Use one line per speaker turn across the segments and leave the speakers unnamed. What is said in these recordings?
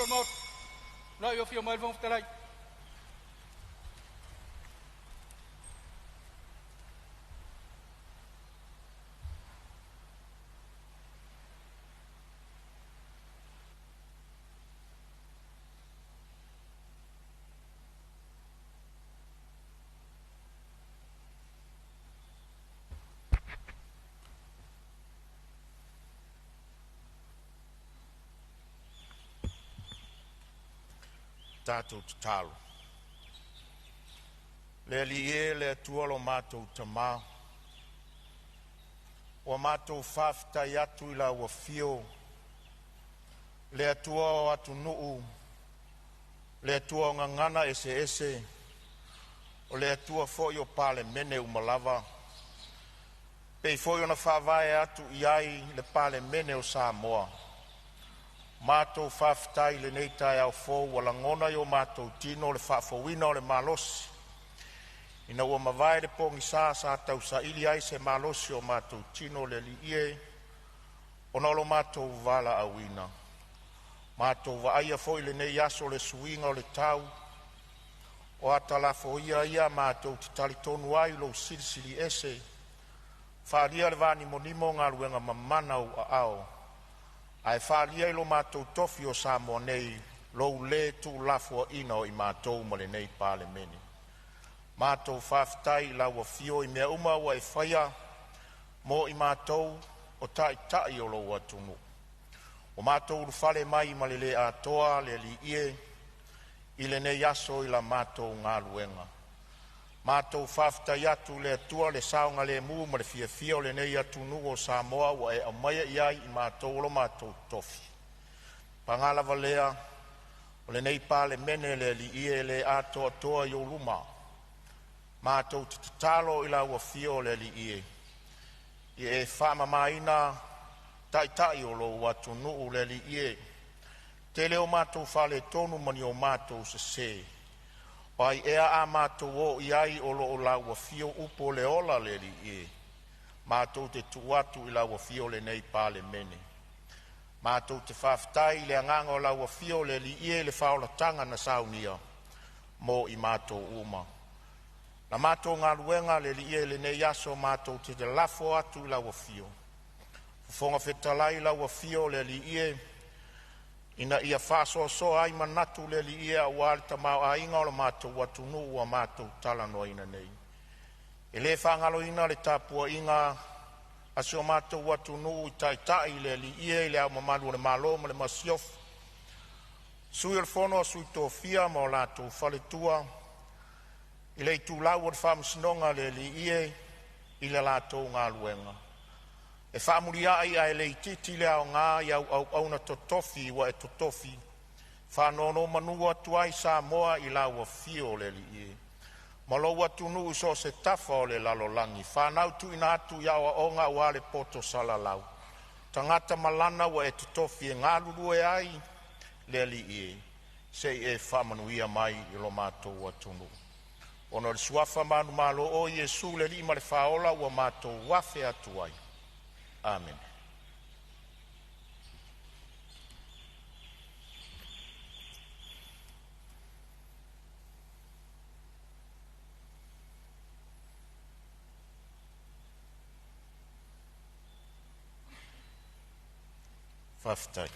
le Maota. Lau Afioga i le Fofoga Fetalai.
Tatou tatalo. Le Alii e, le Atua lo matou Tama, ua matou faafetai atu i lau afio le Atua o atunuu, le Atua o gagana eseese, o le Atua foi o Palemene uma lava, pei foi ona faavae atu i ai le Palemene o Samoa. Matou faafetai i lenei taeao fou ua lagona i o matou tino le faafouina o le malosi ina ua mavae le pogisa sa tausaili ai se malosi o matou tino. Le Alii e, ona o lo matou valaauina, matou vaaia foi lenei aso i le suiga o le tau, o atalafo ia matou te talitonu ai i lou Silisili Ese, faaalia i le vanimonimo galuega mamana a ou aao, ae faaalia i lo matou tofi o Samoa nei lou le tuulafoaina o i matou ma lenei Palemene. Matou faafetai i lau afio i mea uma ua e faia mo i matou o taitai o lou atunuu. Ua matou ulufale mai ma le le atoa le Alii e, i lenei aso i la matou galuega, matou faafetai atu i le Atua le saogalemu ma le fiafia o lenei atunuu o Samoa ua e aumaia i ai i matou o lo matou tofi. Paga lava lea, o lenei Palemene le Alii e, e le atoatoa i ou luma. Matou te tatalo i lau Afio le Alii e, ia e faamamaina taitai o lou atunuu. Le Alii e, tele o matou faaletonu ma ni o matou sese. O ai ea a matou o i ai o lo o lau afio upu o le ola le Alii e. Matou te tuu atu i lau afio lenei Palemene. Matou te faafetai i le agaga o lau afio le Alii e i le faaolataga na saunia mo i matou uma. Na matou galuega le Alii e i lenei aso, matou te lalafo atu i lau afio. Fofoga Fetalai, lau afio le Alii e, ina ia faasoasoa ai manatu le Alii e aua le tamaoaiga o le matou atunuu ua matou talanoaina nei. E le faagaloina le tapuaiga a si o matou atunuu i Taitai le Alii e, i Le Ao Mamalu o le Malo ma le Masiofo, Sui o le Fono a Sui Tofia ma o latou faletua, i le itulau o le Faamasinoga le Alii e i le latou galuega, e faamuliai ae le itiiti le aoga i au auauna totofi ua e totofi e faanonomanu atu ai Samoa i lau afio le Alii e, ma lou atunuu i so o se tafa o le lalolagi. Fanau tuuina atu i aoaoga aua le poto salalau, tagata malana ua e totofi e galulue ai le Alii e, se i e faamanuia mai i lo matou atunuu. Ona o le suafa manumalo o Iesu le Alii ma le Faaola ua matou afe atu ai. Amene. Faafetai.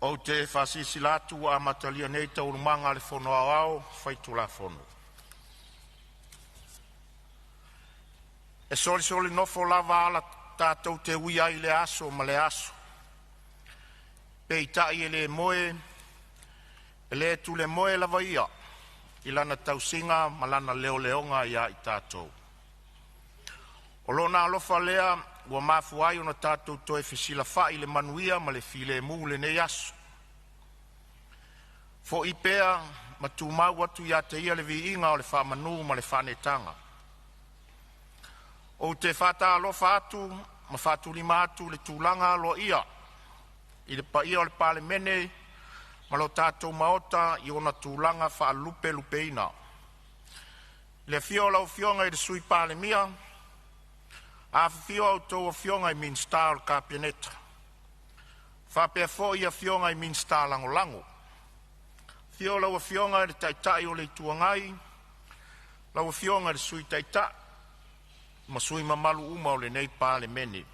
Ou te faasilasila atu ua amatalia nei Taualumaga a le Fono Aoao Faitulafono. E solisoli nofo lava ala tatou te ui ai i lea aso ma lea aso, peitai e le tulemoe lava ia i lana tausiga ma lana leoleoga ia i tatou. O Lona alofa lea ua mafua ai ona tatou toe fesilafai i le manuia ma le filemu i lenei aso. Foi pea ma tumau atu ia te Ia le viiga o le faamanu ma le faaneetaga. Ou te faatalofa atu ma faatulima atu i le tulaga aloaia i le paia o le Palemene ma lo tatou Maota i ona tulaga faalupelupeina. I le afio o lau Afioga i le Sui Palemia, afifio a outou Afioga i Minisita o le Kapeneta faapea foi Afioga i Minisita Lagolago. Afio lau Afioga i le Taitai o le Itu Agai, lau Afioga i le Sui Taitai ma sui usufono mamalu uma o lenei Palemene.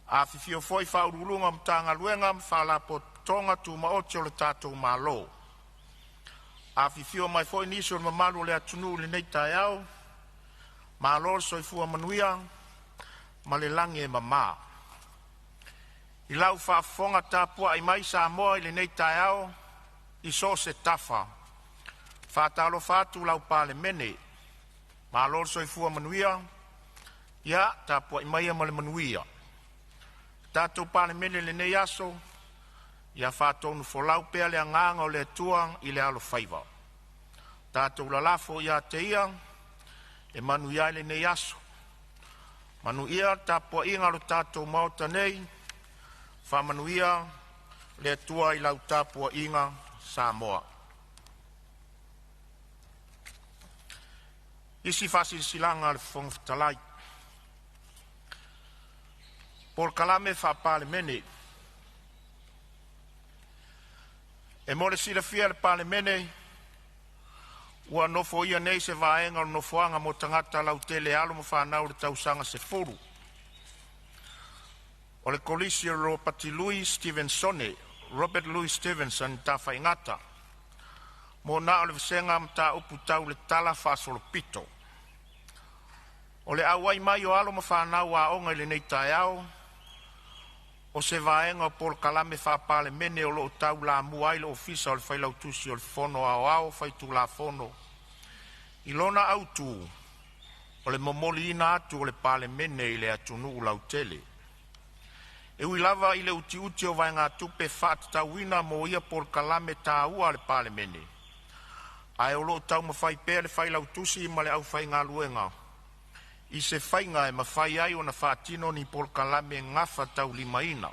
Afifio foi Ofisa Sili o Pulega o Matagaluega ma Faalapotopotoga Tumaoti a le tatou Malo. Afifio mai foi nisi o le mamalu o le atunuu i lenei taeao. Malo le soifua manuia ma le lagi e mama. I lau faafofoga tapuai mai Samoa i lenei taeao i so o se tafa, e faatalofa atu lau Palemene, malo le soifua manuia. Ia tapuai maia ma le manuia. Le tatou Palemene i lenei aso, ia faatonufolau pea le agaga o le Atua i le alofaiva. Tatou lalafo ia te Ia e manuia ai lenei aso. Manuia le tapuaiga a lo tatou Maota nei, faamanuia le Atua i lau tapuaiga Samoa. Faasilasilaga o Polokalame Faa-Palemene. E mo le silafia e le Palemene, ua nofoia nei se vaega o le Nofoaga mo Tagata Lautele e alo ma fanau i le tausaga 10 o le Kolisi o Ropati Lui Stevenson (Robert Louis Stevenson) i Tafaigata mo na o le vasega mataupu tau le talafaasolopito. O le auai mai o alo ma fanau aoga i lenei taeao, o se vaega o polokalame faa-Palemene o loo taulamua ai le Ofisa o le Failautusi o le Fono Aoao Faitulafono i lona autu, o le momoliina atu o le Palemene i le atunuu lautele. E ui lava i le utiuti o le vaegatupe faatatauina mo ia polokalame taua a le Palemene, ae o loo taumafai pea le Failautusi ma le aufaigaluega i se faiga e mafai ai ona faatino ni polokalame gafataulimaina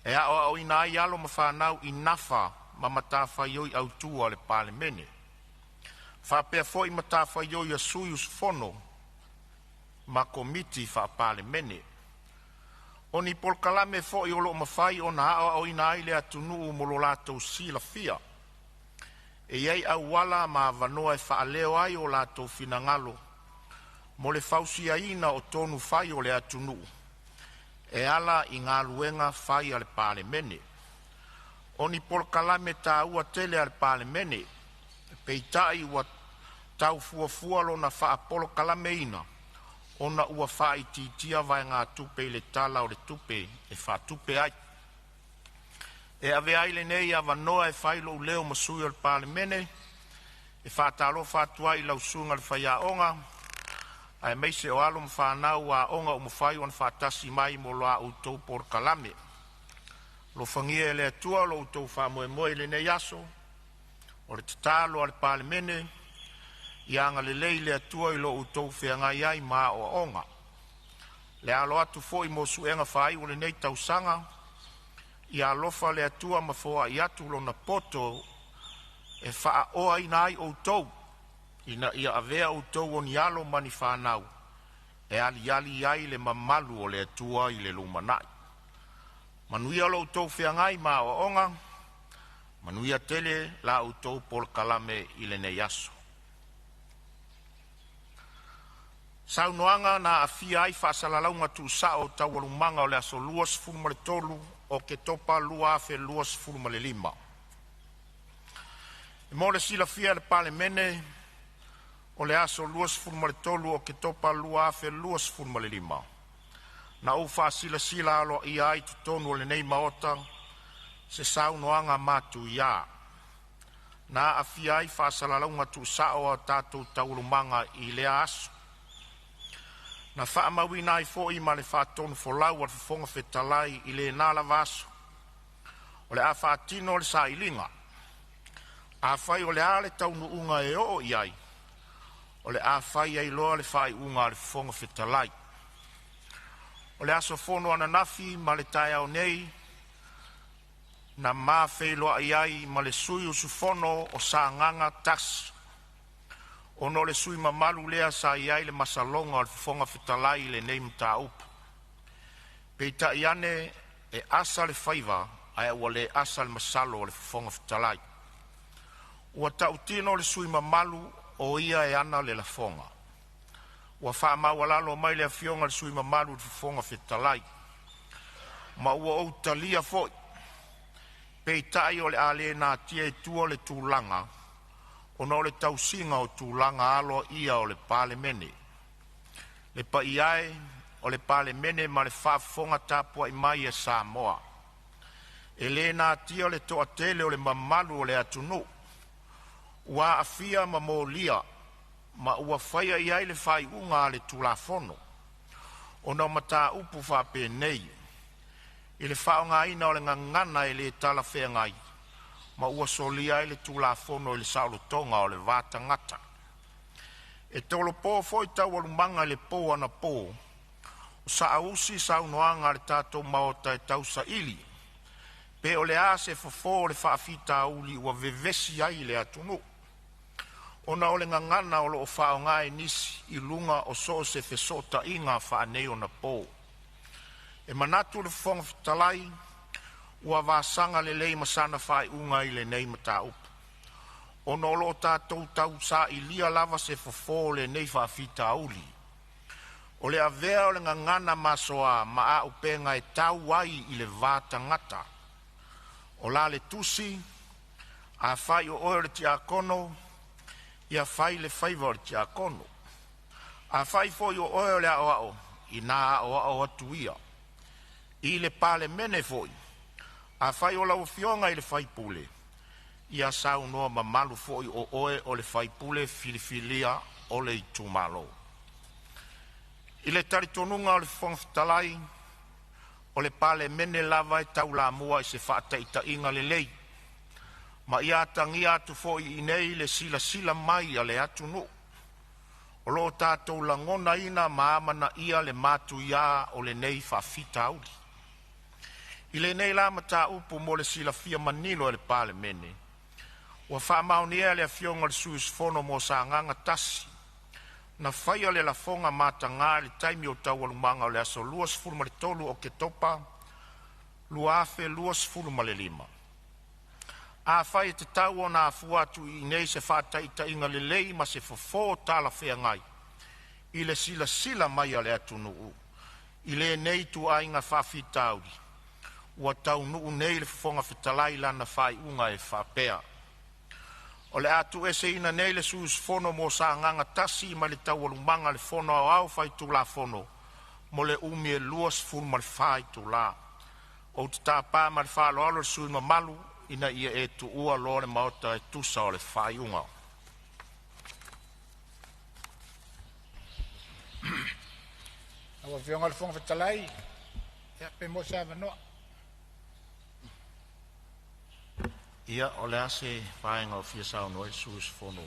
e aoaoina ai alo ma fanau i nafa ma matafaioi autu a le Palemene, faapea foi matafaioi a sui usufono ma Komiti Faa-Palemene. O ni polokalame foi o loo mafai ona aoaoina ai le atunuu mo lo latou silafia e iai auala ma avanoa e faaleo ai o latou finagalo mo le fausiaina o tonu fai a le atunuu e ala i galuega fai a le Palemene. O ni polokalame taua tele a le Palemene, peitai ua tau fuafua lona faapolokalameina ona ua faaitiitia vaegatupe i le Tala o le Tupe e faatupe ai. E avea ai lenei avanoa e fai ai lou leo ma sui o le Palemene e faatalofa atu ai i lau Susuga i le Faiaoga aemaise o alo ma fanau aoga ua mafai ona faatasi mai mo la outou polokalamme. Alofagia e le Atua lo outou faamoemoe i lenei aso. O le tatalo a le Palemene, ia agalelei le Atua i lo outou feagai ai ma aoaoga. Le alo atu foi mo suega faaiu o lenei tausaga, ia alofa le Atua ma foai atu Lona poto e faaoaina ai outou, ina ia avea outou o ni alo ma ni fanau e aliali ai le mamalu o le Atua i le lumanai. Manuia lo outou feagai ma aoaoga, manuia tele la outou polokalame i lenei aso. Saunoaga na aafia ai faasalalauga tuusao o Taualumaga o le aso 23 Oketopa 2025. E mo le silafia e le Palemene, o le aso 23 Oketopa 2025, na ou faasilasila aloaia ai i totonu o lenei Maota se saunoaga matuia na aafia ai faasalalauga tuusao o a tatou taualumaga i lea aso. Na faamauina ai foi ma le faatonufolau a le Fofoga Fetalai i lena lava aso, o le a faatino le sailiga. Afai o le a le taunuuga e oo i ai, o le a fai ai loa le faaiuga a le Fofoga Fetalai. O le aso fono ananafi ma le taeao nei, na ma feiloai ai ma le sui usufono o Sagaga 1, ona o le sui usufono mamalu lea sa i ai le masaloga o le Fofoga Fetalai i lenei mataupu. Peitai ane, e asa le faiva ae ua le asa le masalo o le Fofoga Fetalai. Ua tautino le sui usufono mamalu o ia e ana le lafoga. Ua faamaualalo mai le afioga i le sui usufono mamalu i le Fofoga Fetalai, ma ua ou talia foi. Peitai o le a le natia i tua le tulaga ona o le tausiga o tulaga aloaia o le Palemene. Le paia e o le Palemene ma le faafofoga tapuai mai a Samoa, e le natia le toatele o le mamalu o le atunuu ua aafia ma molia ma ua faia i ai le faaiuga a le Tulafono, ona o mataupu faapenei i le faaaogaina o le gagana e le talafeagai ma ua solia ai le Tulafono i le saolotoga o le va tagata. E tolopo foi taualumaga i le po anapo o saausi saunoaga a le tatou Maota e tausaili pe o le a se fofo o le faafitauli ua vevesi ai le atunuu ona o le gagana o lo o faaaoga e nisi i luga o so o se fesootaiga faaneionapo. E manatu le Fofoga Fetalai ua vasaga lelei ma sana faaiuga i lenei mataupu, ona o lo o tatou tausailia lava se fofo o lenei faafitauli, o le avea o le gagana masoa ma auupega e tau ai le va tagata. O la le tusi, “Afai o oe o le tiakono, ia fai le faiva o le tiakono. Afai foi o oe o le aoao, ina aoao atu ia.” I le Palemene foi, afai o lau Afioga i le sui usufono, ia saunoa mamalu foi o oe o le sui usufono filifilia o le itumalo. I le talitonuga o le Fofoga Fetalai, o le Palemene lava e taulamua i se faataitaiga lelei, ma ia atagia atu foi i inei le silasila mai a le atunuu, o lo o tatou lagonaina ma amanaia le matuia o lenei faafitauli. I lenei la mataupu mo le silafia manino e le Palemene, ua faamaonia e le Afioga i le sui usufono mo Sagaga 1 na faia le lafoga mataga i le taimi o taualumaga o le aso 23 Oketopa 2025. Afai e tatau ona afua atu i inei se faataitaiga lelei ma se fofo talafeagai i le silasila mai a le atunuu i lenei ituaiga faafitauli, ua taunuu nei le Fofoga Fetalai i lana faaiuga e faapea: O le a tuueseina nei le sui usufono mo Sagaga 1 mai Taualumaga a le Fono Aoao Faitulafono mo le umi e 24 itula. Ou te tapa ma le faaaloalo le sui usufono mamalu ina ia e tuua loa le Maota e tusa o le faaiuga.
Lau Afioga i le Fofoga Fetalai, ia pe maua se avanoa.
Ia, o le a se vaega o fia saunoa ai le sui usufono?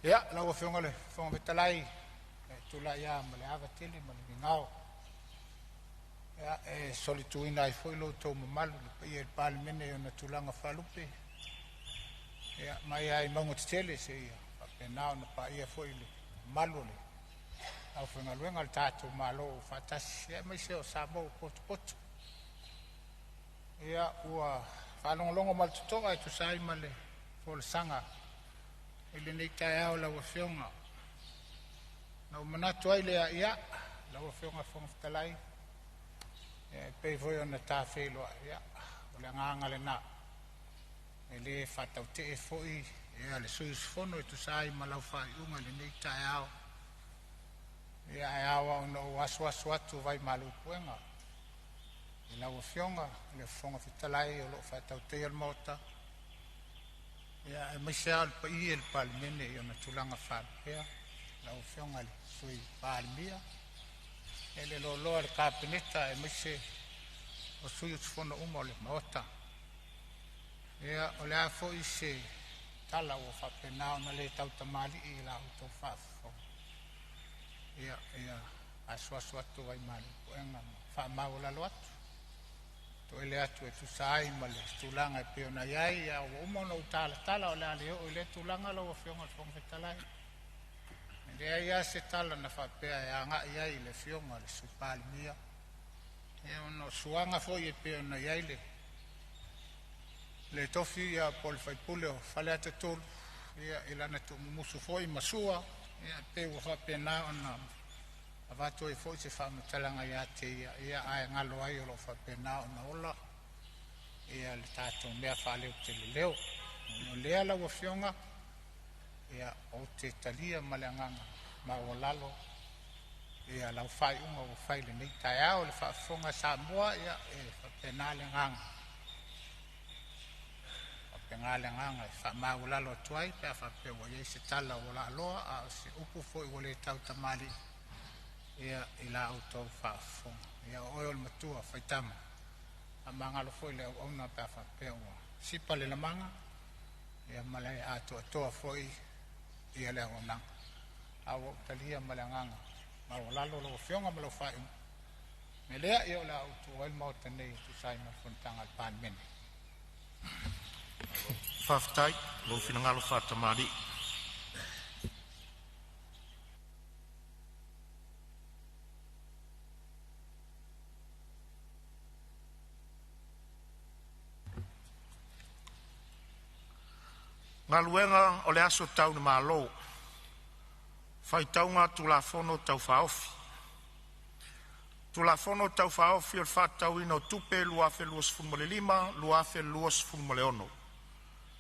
Ia, lau Afioga i le Fofoga Fetalai, e tulai lava ma le ava tele ma le migao e solituina ai foi lo outou mamalu le paia i le Palemene i ona tulaga faalupe, mai lava i mauga tetele seia faapena ona paia foi le mamalu o le aufaigaluega a le tatou Malo ua faatasi, aemaise o Samoa ua potopoto. Ia, ua faalogologo ma le totoa e tusa ai ma le folasaga i lenei taeao i lau Afioga, ona ou manatu ai lea, ia, lau Afioga i le Fofoga Fetalai, e pei foi ona ta feiloai, ia o le agaga lena, e le faatautee foi le sui usufono e tusa ai ma lau faaiuga i lenei taeao. Ia ae ao lava ona ou asuasu atu vaimalu i puega i lau Afioga i le Fofoga Fetalai o lo o faatautaia le Maota, aemaise lava o le paia o le Palemene i ona tulaga faalupea. lau Afioga i le Sui Palemia, le loaloa o le Kapeneta aemaise o sui usufono uma o le Maota. Ia, o le a foi se tala ua faapena ona le tautamalii i la outou faafofoga, ia asuasu atu ai malu i puega ma faamaualalo atu, toele atu e tusa ai ma le tulaga e pei ona i ai. Ae ua uma ona ou talatala, o le a le oo i lea tulaga lau Afioga i le Fofoga Fetalai. E leai lava se tala na faapea e agai ai i le Afioga i le Sui Palemia, ia ona o suaga foi e pei ona i ai le tofi po o le sui usufono o Faleata 3 i lana tuumumusu foi ma Sua, ia pei ua faapena ona avatu ai foi se faamatalaga ia te ia, ia ae galo ai o lo o faapena ona ola ia le tatou mea faaleoteleleo. O lea lau Afioga, ia ou te talia ma le agaga maualalo ia lau faaiuga ua fai i lenei taeao. Le faafofoga a Samoa, ia e faapena le agaga, faapena le agaga e faamaualalo atu ai pe a faapea ua i ai se tala ua laaloa a o se upu foi ua le tautamalii ia i la outou faafofoga. Ia o oe o le matua faitama, faamagalo foi le auauna pe a faapea ua sipa le lamaga ia ma le atoatoa foi ia le auaunaga. A ua ou talia ma le agaga maualalo lau Afioga ma lau faaiuga. O le mea lea, ia o le a ou tuua ai le Maota nei e tusa ai ma le fonotaga a le Palemene.
Faafetai i lou finagalo faatamalii. Galuega o le Aso Tau i Malo Faitauga Tulafono Tau Faaofi. Tulafono Tau Faaofi o le Faatatauina o Tupe 2025/2026,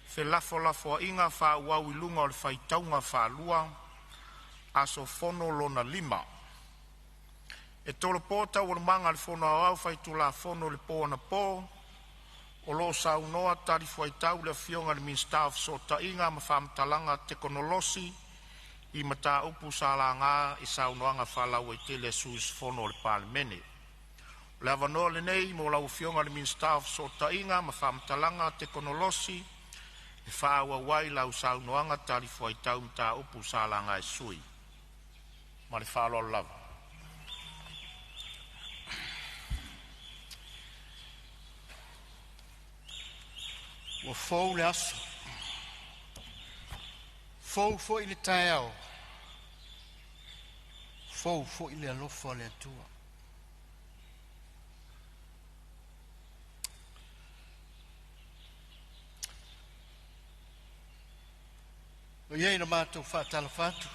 felafolafoaiga faaauau i luga o le faitauga faalua – aso fono lona lima. E tolopo Taualumaga a le Fono Aoao Faitulafono i le po anapo o lo o saunoa talifuaitau le Afioga i le Minisita o Fesootaiga ma Faamatalaga Tekonolosi i mataupu sa laga i saunoaga faalauaitele a sui usufono o le Palemene. O le avanoa lenei mo lau Afioga i le Minisita o Fesootaiga ma Faamatalaga Tekonolosi e faaauau ai lau saunoaga talifuaitau i mataupu sa laga e sui usufono. Ma le faaaloalo lava.
Ua fou le aso, fou foi le taeao, fou foi le alofa o le Atua. E i ai na matou faatalofa atu,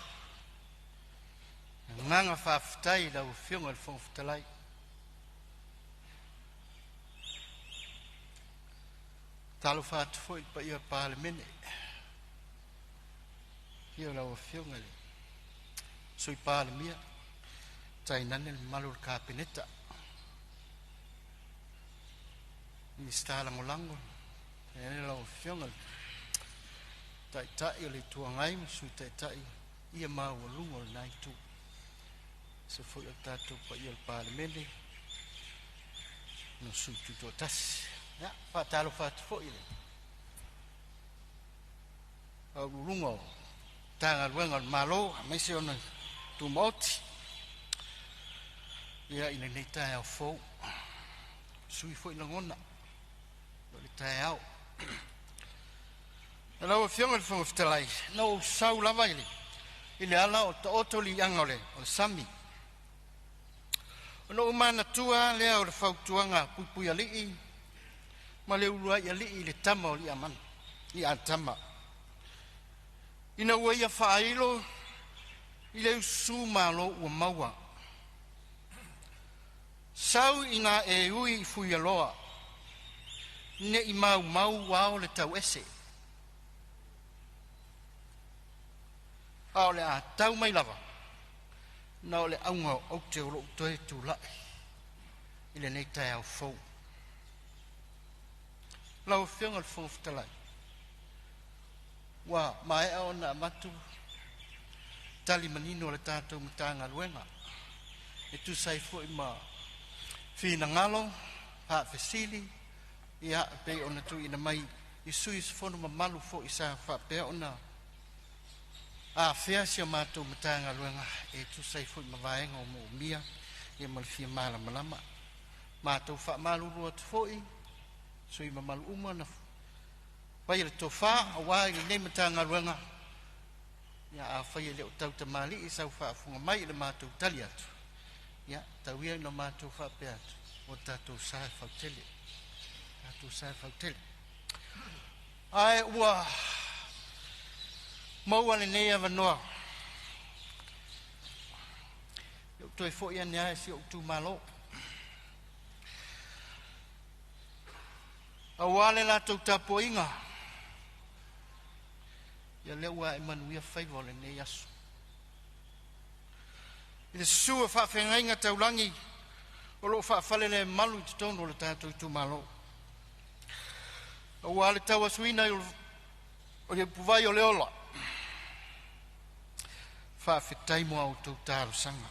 le agaga faafetai i lau Afioga i le Fofoga Fetalai. Talofa atu foi i le paia o le Palemene, afio o lau Afioga i le Sui Palemia, tainane le mamalu o le Kapeneta, Minisita Lagolago, tainane lau Afioga i le Taitai o le Itu Agai ma le Sui Taitai, paia maualuga o lena Itu, aemaise foi o le tatou paia o le Palemene o sui usufono tutoatasi. Ia, e faatalofa atu foi i Ofisa Sili o Pulega o Matagaluega a le Malo aemaise ona Tumaoti ia i lenei taeao fou, sui foi lagona o le taeao. Lau Afioga i le Fofoga Fetalai, na ou sau lava i le ala o taoto liaga o le sami. Ona ou manatua lea o le fautuaga a Puipuialii ma Leuluaialii i le tama o Li'atama ina ua ia faailo i le ususu malo ua maua. Sau ina e ui i Fuiono ne i maumau ao le tauese, a o le a tau mai lava, na o le auga o aute o lou toe tulai i lenei taeao fou. Lau Afioga i le Fofoga Fetalai, ua maea ona avatu Tali manino a le tatou Matagaluega e tusa ai foi ma finagalo faafesili ia e pei ona tuuina mai i sui usufono mamalu foi sa faapea ona afea si a matou Matagaluega e tusa ai foi ma vaega o moomia ia ma le fia malamalama. Matou faamalulu atu foi sui mamalu uma na faia le tofa aua i lenei Matagaluega. Ia afai e le o tautamalii sau faafofoga mai i le matou tali atu, ia tau ia ina matou faapea atu, o tatou sa e fautele, tatou sa e fautele. Ae ua maua lenei avanoa e ou toe foi ane ai si ou itumalo aua le latou tapuaiga, ia lea ua ae manuia faiva o lenei aso. I le susu o faafeagaiga taulagi o lo o faafalelemalu i totonu o le tatou itumalo, aua le tauasuina o le ipuvai o le ola, faafetai mo a outou talosaga.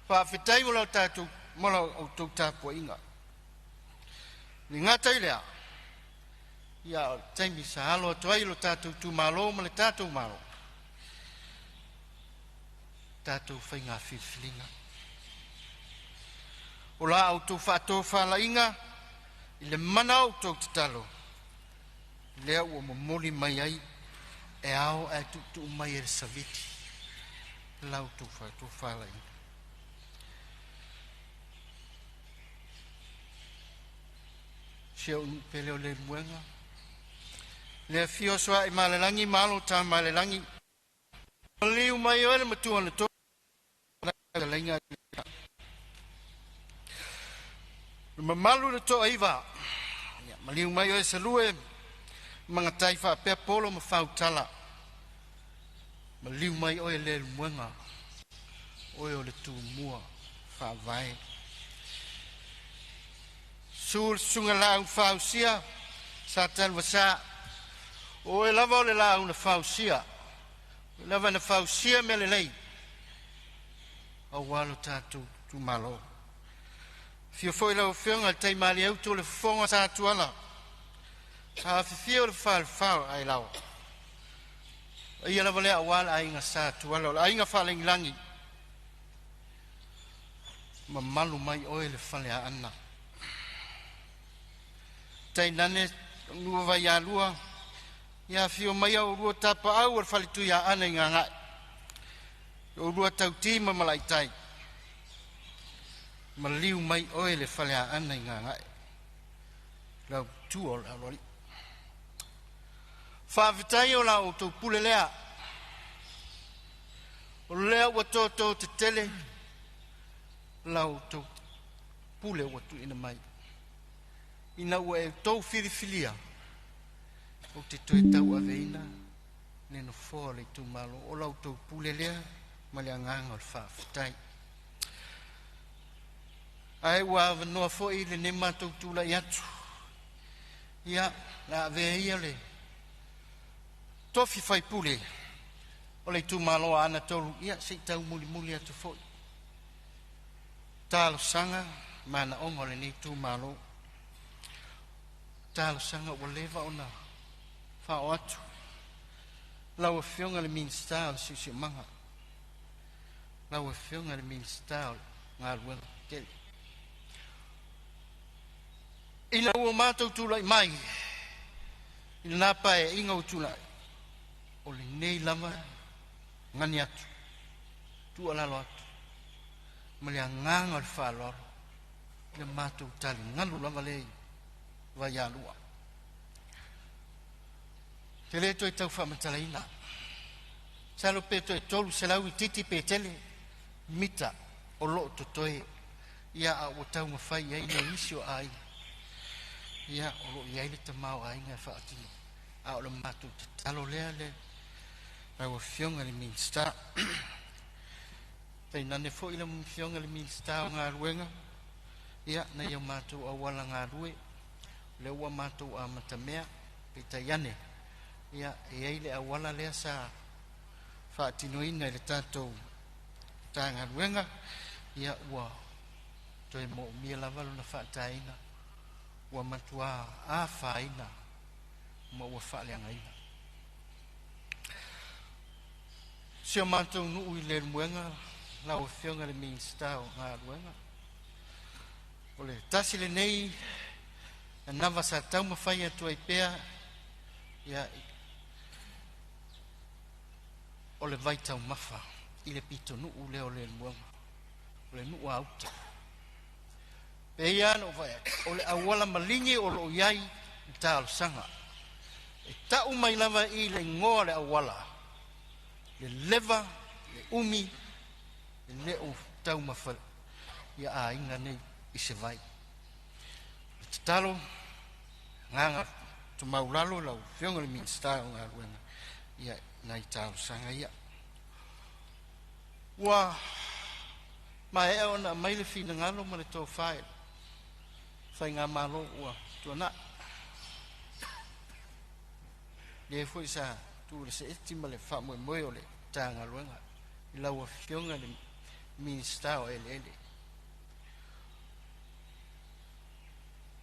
Faafetai mo la outou tapuaiga. E le gata i lea, ia o le taimi sa alo atu ai lo tatou itumalo ma le tatou Malo, tatou faiga filifiliga. O la outou faatofalaiga i le mana o outou tatalo, lea ua momoli mai ai e ao ae tuutuu mai e le savili la outou faatofalaiga. Si ou nuu pele o Leulumoega, le afio o Sooaemalelagi ma alo o Tamaalelagi, maliu mai oe le matua na fetalaiga le mamalu i le Toaiva, ia maliu mai oe Salue ma Magatai faapea Polo ma Fautala, maliu mai oe Leulumoega, oe o le Tumua faavae. Susu le susuga i le Laau na Fausia Satailevasa, o oe lava o le Laau na Fausia, o oe lava na fausia mea lelei aua lo tatou itumalo. Afio foi lau Afioga i le Taimalieutu o le Fofoga Satuala, afifio le Falefa o Ailaoa, o paia lava lea aua le aiga Satuala, o le aiga faalagilagi, mamalu mai oe le Faleaana, tainane lua Vaialua, ia afio maia oulua Tapaau o le Faletuiaana i Gagae, oulua Tauti ma Malaitai, maliu mai oe le Faleaana i Gagae, lau matua o le Aloalii. Faafetai o la outou pule lea, o lea ua toto tetele la outou pule ua tuuina mai, ina ua outou filifilia ou te toe tauaveina le nofoa o le itumalo. O la outou pule lea ma le agaga o le faafetai. Ae ua avanoa foi lenei matou tulai atu, ia, o le a avea ia le tofi faipule o le itumalo Aana 3, ia se i taumulimuli atu foi talosaga ma manaoga o lenei itumalo. Talosaga ua leva ona faaoo atu lau Afioga i le Minisita o le Siosiomaga, lau Afioga i le Minisita o Galuega Tetele. Ina ua matou tulai mai i lena Paeaiga ua tuanai, o lenei lava gani atu, tuualalo atu ma le agaga o le faaaloalo i le matou taligalu lava lea i Vaialua. Te le toe tau faamatalaina, masalo pe toe 300 itiiti pe tele mita o lo o totoe, ia a ua taumafai i ai nisi o aiga, ia o lo o i ai le tamaoaiga e faatino. A o le matou tatalo lea le lau Afioga i le Minisita, tainane foi le Afioga i le Minisita o Galuega, ia nai o matou auala galue, lea ua matou amatamea, peitai ane, ia e i ai le auala lea sa faatinoina i le tatou Matagaluega, ia ua toe moomia lava lona faataina, ua matua afaina ma ua faaleagaina. Si o matou nuu i Leulumoega, lau Afioga i le Minisita o Galuega, o le tasi lenei anava sa taumafai atu ai pea, ia, o le vaitaumafa i le pitonuu lea o Leulumoega, o le nuu a uta. E ia na vaai atu, o le auala maligi o loo iai i talosaga. E tau mai lava i le igoa o le auala, le leva, le umi, le leo taumafa ia aiga nei i se vai. Le tatalo, agaga tumaulalo lau Afioga i le Minisita o Galuega, ia nai talosaga ia. Ua maea ona aumai le finagalo ma le tofa i le faigamalo ua tuanai. Lea foi sa tu le seeti ma le faamoemoe o le Matagaluega i lau Afioga i le Minisita o Eleele.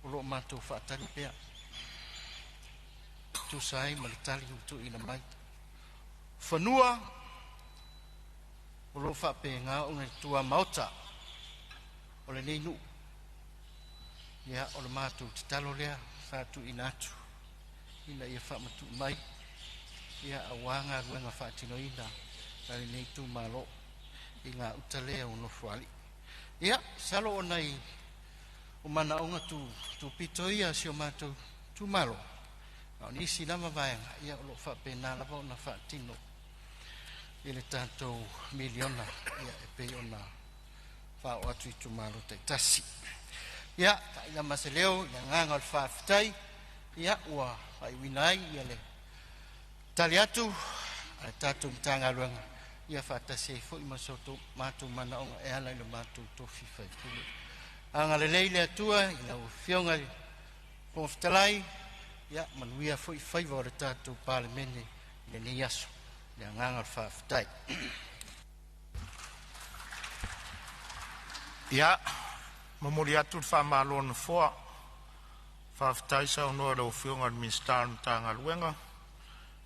O loo matou faatali pea tusa ai ma le tali ua tuuina mai. Fanua o loo faapena ona i tuamaota o lenei nuu. Ia, o le matou tatalo lea sa tuuina atu ina ia faamatuu mai, ia, aua galuega faatinoina a lenei itumalo i gauta lea o Nofoalii. Ia, masalo o nai o manaoga tupito ia a si o matou itumalo, a o nisi lava vaega, ia, o loo faapena lava ona faatino i le tatou miliona, ia, e pei ona faaoo atu i itumalo taitasi. Ia, taila ma se leo i le agaga o le faafetai, ia, ua faaiuina ai ia le tali atu a le tatou Matagaluega, ia faatasi ai foi ma so matou manaoga e ala i le matou tofi faipule. Agalelei le Atua i lau Afioga i le Fofoga Fetalai, ia manuia foi faiva o le tatou Palemene i lenei aso. Le agaga o le faafetai.
Ia, momoli atu le faamalo a le Nofoa, faafetai saunoa i lau Afioga i le Minisita o le Matagaluega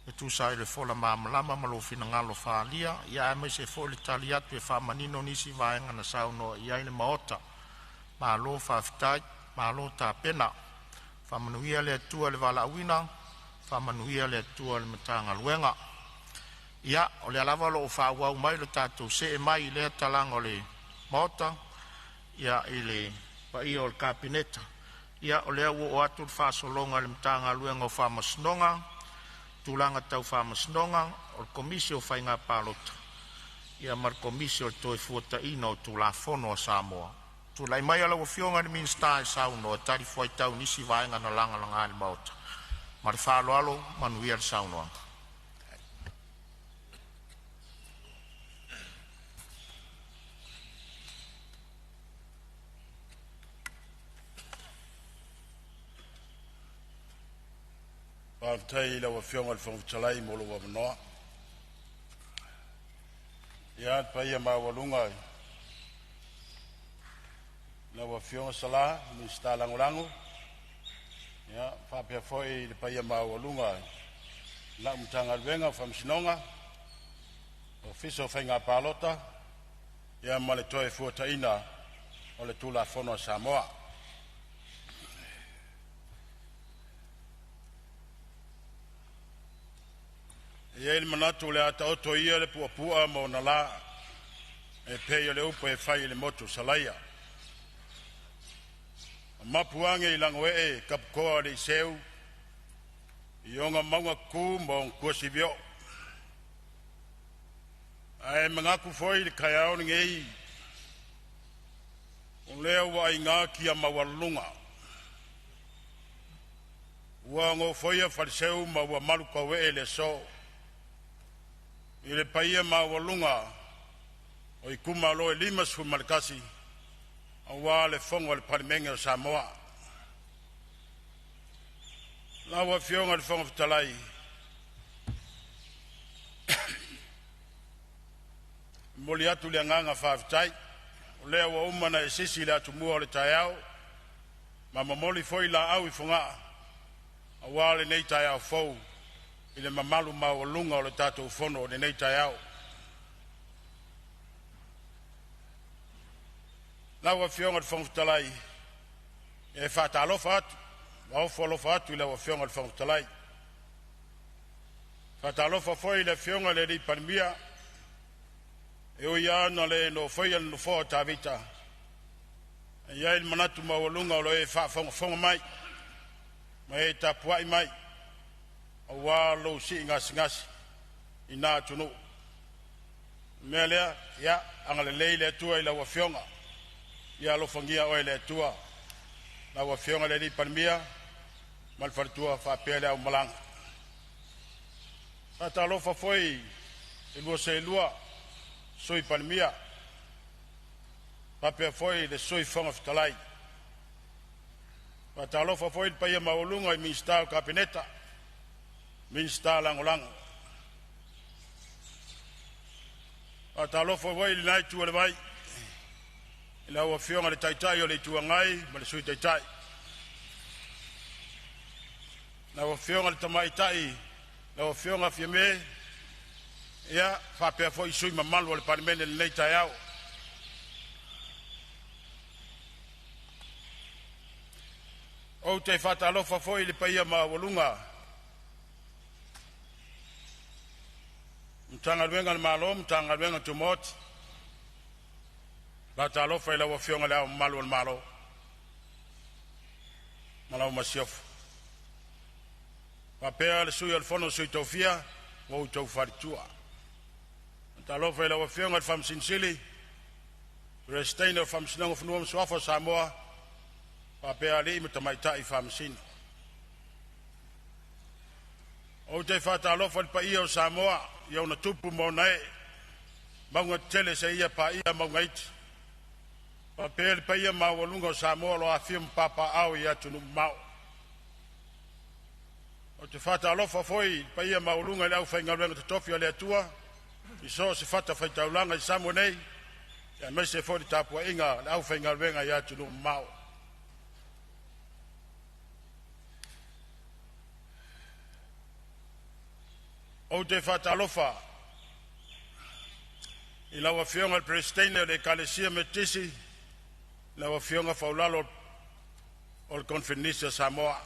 e tusa ai o le fola malamalama ma lou finagalo faaalia, ia aemaise foi o le tali atu e faamanino nisi vaega na saunoa i ai le Maota. Malo faafetai, malo tapena. Faamanuia le Atua i le valaauina, faamanuia le Atua i le Matagaluega. Ia, o lea lava o lo o faaauau mai lo tatou see mai i lea talaga o le Maota, ia i le paia o le Kapeneta. Ia o lea ua oo atu le faasologa i le Matagaluega o Faamasinoga, Tulaga Tau Faamasinoga, o le Komisi o Faiga Palota, ia ma le Komisi o le Toefuataiga o Tulafono a Samoa. Tulai maia lau Afioga i le Minisita e saunoa e talifuaitau i nisi vaega na lagalaga i le Maota. Ma le faaaloalo, manuia le saunoaga.
Faafetai i lau Afioga i le Fofoga Fetalai mo lou avanoa. Ia, le paia maualuga i lau Afioga Sala le Minisita Lagolago, ia faapea foi le paia maualuga i lau Matagaluega o Faamasinoga, Ofisa o Faiga Palota, ia ma le Toefuataiga o le Tulafono a Samoa. E i ai le manatu o le a taoto ia le puapua ma ona la e pei o le upu e fai i le motu o Salaia. Mapu age i lagoee taputoa o le iseu i ona mauga tutu ma ona tuasivi oo. Ae manatu foi i le taeao lenei, o lea ua aina kia maualuluga, ua nofoia faleseu ma ua malutauee le aso i le paia maualuga o itumalo e 51 aua le fono a le Palemene o Samoa. Lau Afioga i le Fofoga Fetalai, Momoli atu le agaga faafetai, o lea ua uma ona e sisi le atumua o le taeao, ma momoli foi laau i Fogaa aua lenei taeao fou i le mamalu maualuga o le tatou Fono i lenei taeao. Lau Afioga i le Fofoga Fetalai, e faatalofa atu ma ofo alofa atu i lau Afioga i le Fofoga Fetalai. Faatalofa foi i le Afioga i le Palemia, e ui lava ina le nofoia le nofoa o Tavita, ae i ai le manatu maualuga o lo o e faafogafoga mai ma e tapuai mai aua lou sii gasegase i na atunuu. O le mea lea, ia agalelei le Atua i lau Afioga, ia alofagia oe e le Atua, lau Afioga i le Palemia ma le faletua faapea le aumalaga. Faatalofa foi i lua seelua Sui Palemia faapea foi le Sui Fofoga Fetalai. Faatalofa foi i le paia maualuga i Minisita o le Kapeneta, Minisita Lagolago. Faatalofa foi i lena itu o le vai i lau Afioga i le Taitai o le Itu Agai ma le Sui Taitai, lau Afioga i le Tamaitai lau Afioga Fiame, ia faapea foi sui usufono mamalu o le Palemene i lenei taeao. Ou te faatalofa foi i le paia maualuga o Matagaluega a le Malo ma Matagaluega Tumaoti. Faatalofa i lau Afioga i Le Ao Mamalu o le Malo ma lau Masiofo, faapea le Sui o le Fono a Sui Tofia ma lou faletua. Faatalofa i lau Afioga i le Faamasino Sili, Peresetene o le Faamasinoga o Fanua ma Suafa o Samoa, faapea alii ma tamaitai Faamasino. Ou te faatalofa i le paia o Samoa i ona tupu ma ona ee, mauga tetele seia paia mauga iti, faapea le paia maualuga o Samoa o lo o afifio ma papaaao i atunuu mamao. Ou te faatalofa foi i le paia maualuga i le aufaigaluega totofi a le Atua i so o se fatafaitaulaga i Samoa nei, aemaise foi le tapuaiga a le aufaigaluega i atunuu mamao. Ou te faatalofa i lau Afioga i le Peresetene o le Ekalesia Metotisi, lau Afioga Faulalo o le Koneferenisi a Samoa,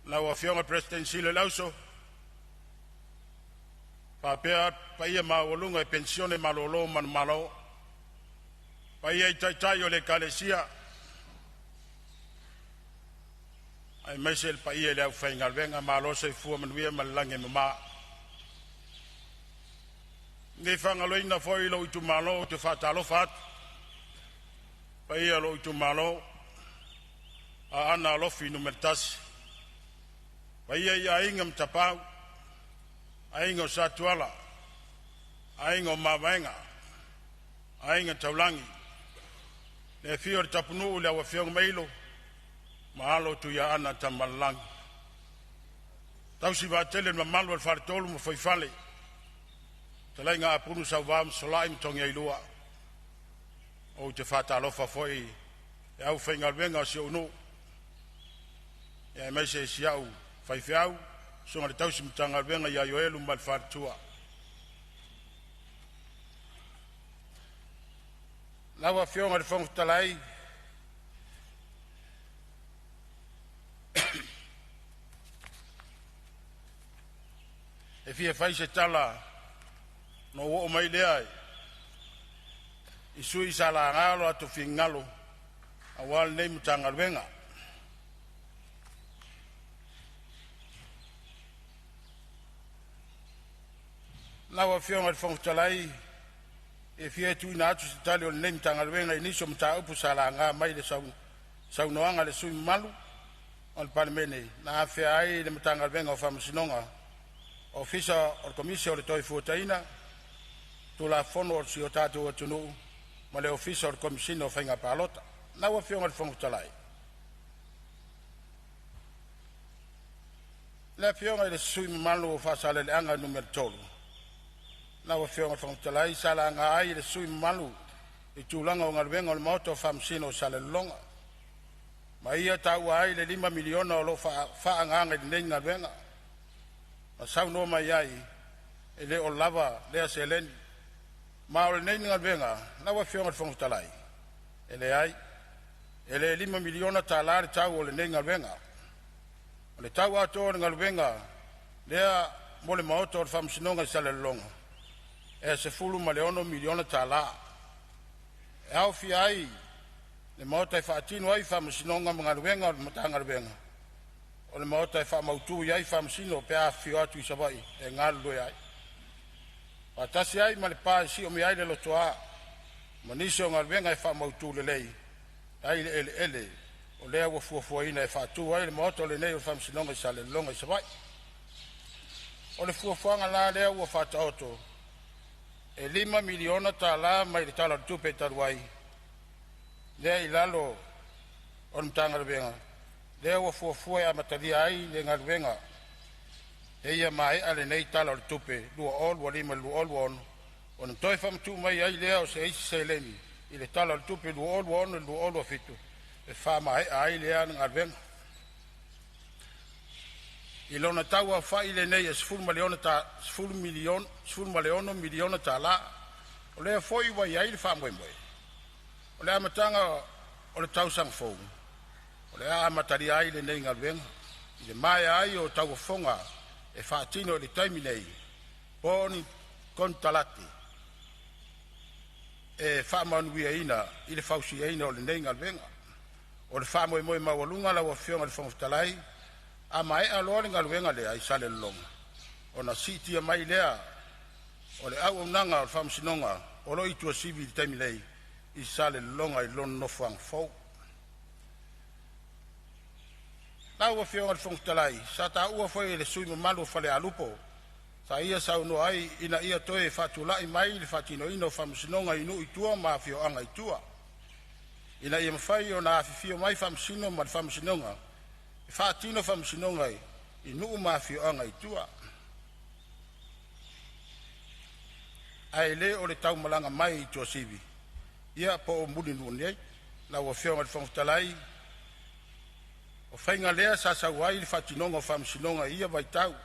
lau Afioga i le Peresetene Sili o le Auso, faapea le paia maualuga i Penisione malolo manumalo, paia i Taitai o le Ekalesia, aemaise le paia i le aufaigaluega. Malo le soifua manuia ma le lagi e mama. E le faagaloina foi lou itumalo ou te faatalofa atu, paia o lou itumalo Aana Alofi Nu.1, paia i Aiga ma Tapaau, Aiga o Sa Tuala, Aiga o Mavaega, Aiga Taulagi, le afio o le Tapunuu, lau Afioga Mailo ma alo o Tuiaana Tamaalelagi, tausi vaatele e le mamalu o le Faletolu ma Fuaifale, fetalaiga Apulu Sauva ma Solai ma Togiailua. Ou te faatalofa foi i le aufaigaluega a si ou nuu, aemaise si au faifeau, susuga i le tausi Matagaluega ia Ioelu ma le faletua. Lau Afioga i le Fofoga Fetalai, e fia fai se tala ona ou oo mai lea i sui usufono sa laga o latou finagalo aua lenei Matagaluega. Lau Afioga i le Fofoga Fetalai, e fia tuuina atu se tali a lenei Matagaluega i nisi o mataupu sa laga mai i saunoaga a sui usufono mamalu o le Palemene na afea ai le Matagaluega o Faamasinoga, Ofisa o le Komisi o le Toefuataiga, Tulafono a si o tatou atunuu ma le Ofisa o le Komesina o Faiga Palota. Lau Afioga i le Fofoga Fetalai, le Afioga i le sui usufono mamalu o Faasaleleaga 3, Lau Afioga i le Fofoga Fetalai, sa laga ai e le sui usufono mamalu le tulaga o galuega o le Maota o Faamasino o Salelologa, ma ia taua ai le $5 miliona o lo o faaagaaga i lenei galuega, ma saunoa mai ai, e le o lava lea seleni. Ma o lenei galuega lau Afioga i le Fofoga Fetalai, e leai, e le $5 miliona le tau o lenei galuega. O le tau atoa o le galuega lea mo le Maota o le Faamasinoga i Salelologa, e $16 miliona. E aofia ai le maota e faatino ai faamasinoga ma galuega a le Matagaluega, o le maota e faamautu ai faamasino pe a afifio atu i Savaii e galulue ai, faatasi ai ma le pa e siomia ai le lotoa ma nisi o galuega e faamautu lelei ai le eleele o lea ua fuafuaina e faatu ai le maota lenei o Faamasinoga i Salelologa i Savaii. O le fuafuaga la lea ua faataoto, e $5 miliona mai le Tala o le Tupe talu ai lea i lalo o le Matagaluega lea ua fuafua e amatalia ai le galuega seia maea lenei Tala o le Tupe 2025/2026, ona toe faamatuu mai ai lea o se isi seleni i le Tala o le Tupe 2026/2027 e faamaea ai lea galuega. I lona tau aofai lenei e $16 miliona. O lea foi ua i ai le faamoemoe, o le amataga o le tausaga fou o le a amatalia ai lenei galuega, i le maea ai o tauofoga e faatino i le taimi nei po o ni konekarate e faamanuiaina i le fausiaina o lenei galuega. O le faamoemoe maualuga lau Afioga i le Fofoga Fetalai, a maea loa le galuega lea i Salelologa, ona siitia mai lea o le auaunaga a le Faamasinoga o lo o i Tuasivi i le taimi nei i Salelologa i lona nofoaga fou. Lau Afioga i le Fofoga Fetalai, sa taua foi e le sui usufono mamalu o Falealupo sa ia saunoa ai ina ia toe faatulai mai le faatinoina o faamasinoga i nuu i tua ma afioaga i tua, ina ia mafai ona afifio mai Faamasino ma le Faamasinoga e faatino faamasinoga i nuu ma afioaga i tua, ae le o le taumalaga mai i Tuasivi po o Mulinuu nei. Lau Afioga i le Fofoga Fetalai, o faiga lea sa sau ai le faatinoga o faamasinoga i ia vaitau,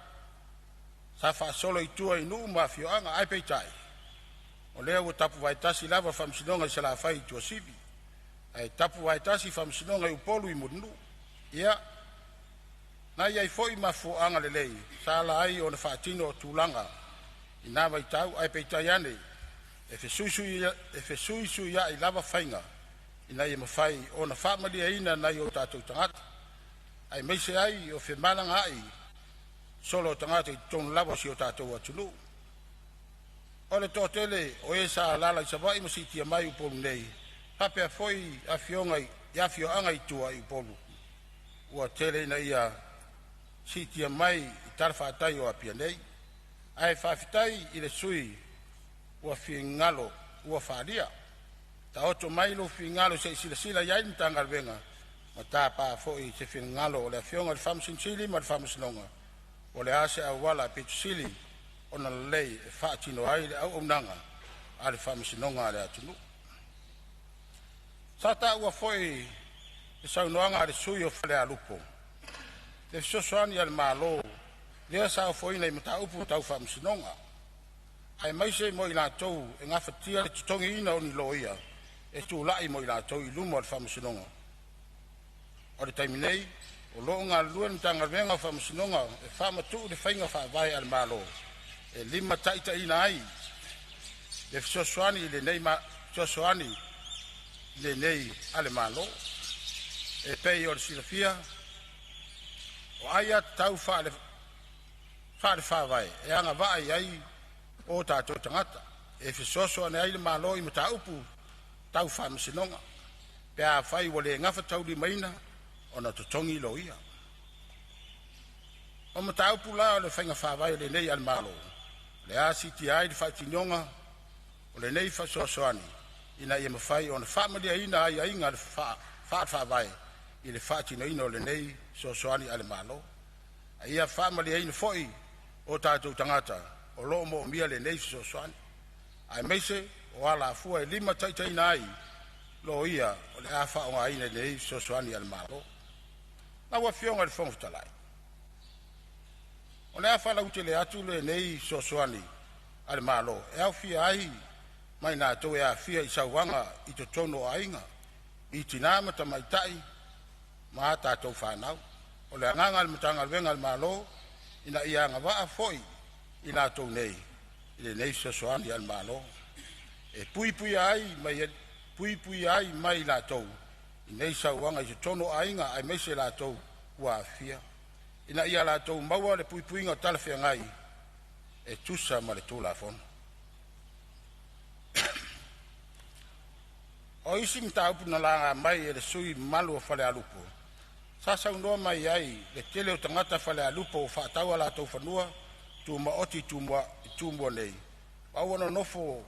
sa faasolo i tua i nuu ma afioaga. Ae peitai, o lea ua tapuvaetasi lava faamasinoga i Salafai i Tuasivi, ae tapuvaetasi faamasinoga i Upolu i Mulinuu. Ia, na i ai foi mafuaaga lelei sa ala ai ona faatino tulaga i na vaitau, ae peitai ane, e fesuisuiai lava faiga ina ia mafai ona faamalieina nai o tatou tagata, aemaise ai o femalagaai solo o tagata i totonu lava o si o tatou atunuu. O le toatele o e sa alaala i Savaii ma siitia mai i Upolu nei faapea foi afioaga i tua i Upolu, ua tele ina siitia mai i talafatai o Apia nei. Ae faafetai i le sui usufono mo finagalo ua faaalia. Taoto mai lou finagalo se i silasila i ai le Matagaluega ma tapa foi se finagalo o le Afioga i le Faamasino Sili ma le Faamasinoga po o le a se auala aupito sili ona lelei e faatino ai le auaunaga a le Faamasinoga a le atunuu. Sa taua foi i le saunoaga a le sui usufono o Falealupo le fesoasoani a le Malo lea sa ofoina i mataupu tau faamasinoga, aemaise mo i latou e gafatia le totogiina o ni loia e tulai mo i latou i luma o le Faamasinoga. O le taimi nei, o lo o galulue le Matagaluega o Faamasinoga e faamatuu le faiga faavae a le Malo e limataitaiina ai le fesoasoani lenei a le Malo. E pei ona silafia, o aiatatau faale-Faavae e agavaa i ai o tatou tagata e fesoasoani ai le Malo i mataupu tau faamasinoga, pe afai ua le gafataulimaina ona totogi loia. O mataupu la o le faiga faavae lenei a le Malo o le a siitia ai le faatinoga o lenei fesoasoani ina ia mafai ona faamalieina aiaiga faale-Faavae i le faatinoina o lenei fesoasoani a le Malo, a ia faamalieina foi o tatou tagata o loo moomia lenei fesoasoani, aemaise o alafua e limataitaiina ai loia o le a faaaogaina i lenei fesoasoani a le Malo. Lau Afioga i le Fofoga Fetalai, o le a faalautele atu lenei fesoasoani a le Malo e aofia ai ma i latou e aafia i sauaga i totonu o aiga, i tinā ma tamaitai ma a tatou fanau. O le agaga o le Matagaluega a le Malo, ina ia agavaa foi i latou nei i lenei fesoasoani a le Malo, e puipuia ai mai i latou i nei sauaga i totonu o aiga aemaise latou ua aafia, ina ia latou maua le puipuiga talafeagai e tusa ma le Tulafono. O isi mataupu na laga mai e sui usufono mamalu o Falealupo, sa saunoa mai ai le tele o tagata Falealupo ua faatau o latou fanua tumaoti i Tumua nei ma ua nonofo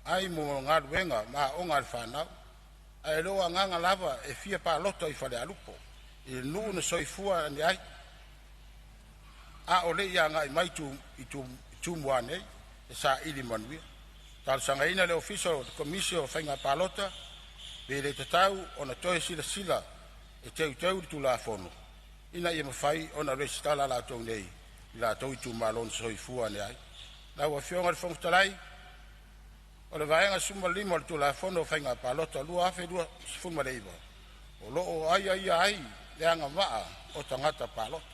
ai mo galuega ma aoga a le fanau, ae le o agaga lava e fia palota i Falealupo, i le nuu na soifua ane ai a o le i agai mai i Tumua nei e saili manuia. Talosagaina le Ofisa o le Komisi o Faiga Palota, pe le tatau ona toe silasila e teuteu le Tulafono ina ia mafai ona resitala latou nei i latou itumalo na soifua ane ai. Lau Afioga i le Fofoga Fetalai, o le Vaega 15 o le Tulafono o Faiga Palota 2019, o lo o aiaia ai le agavaa o tagata palota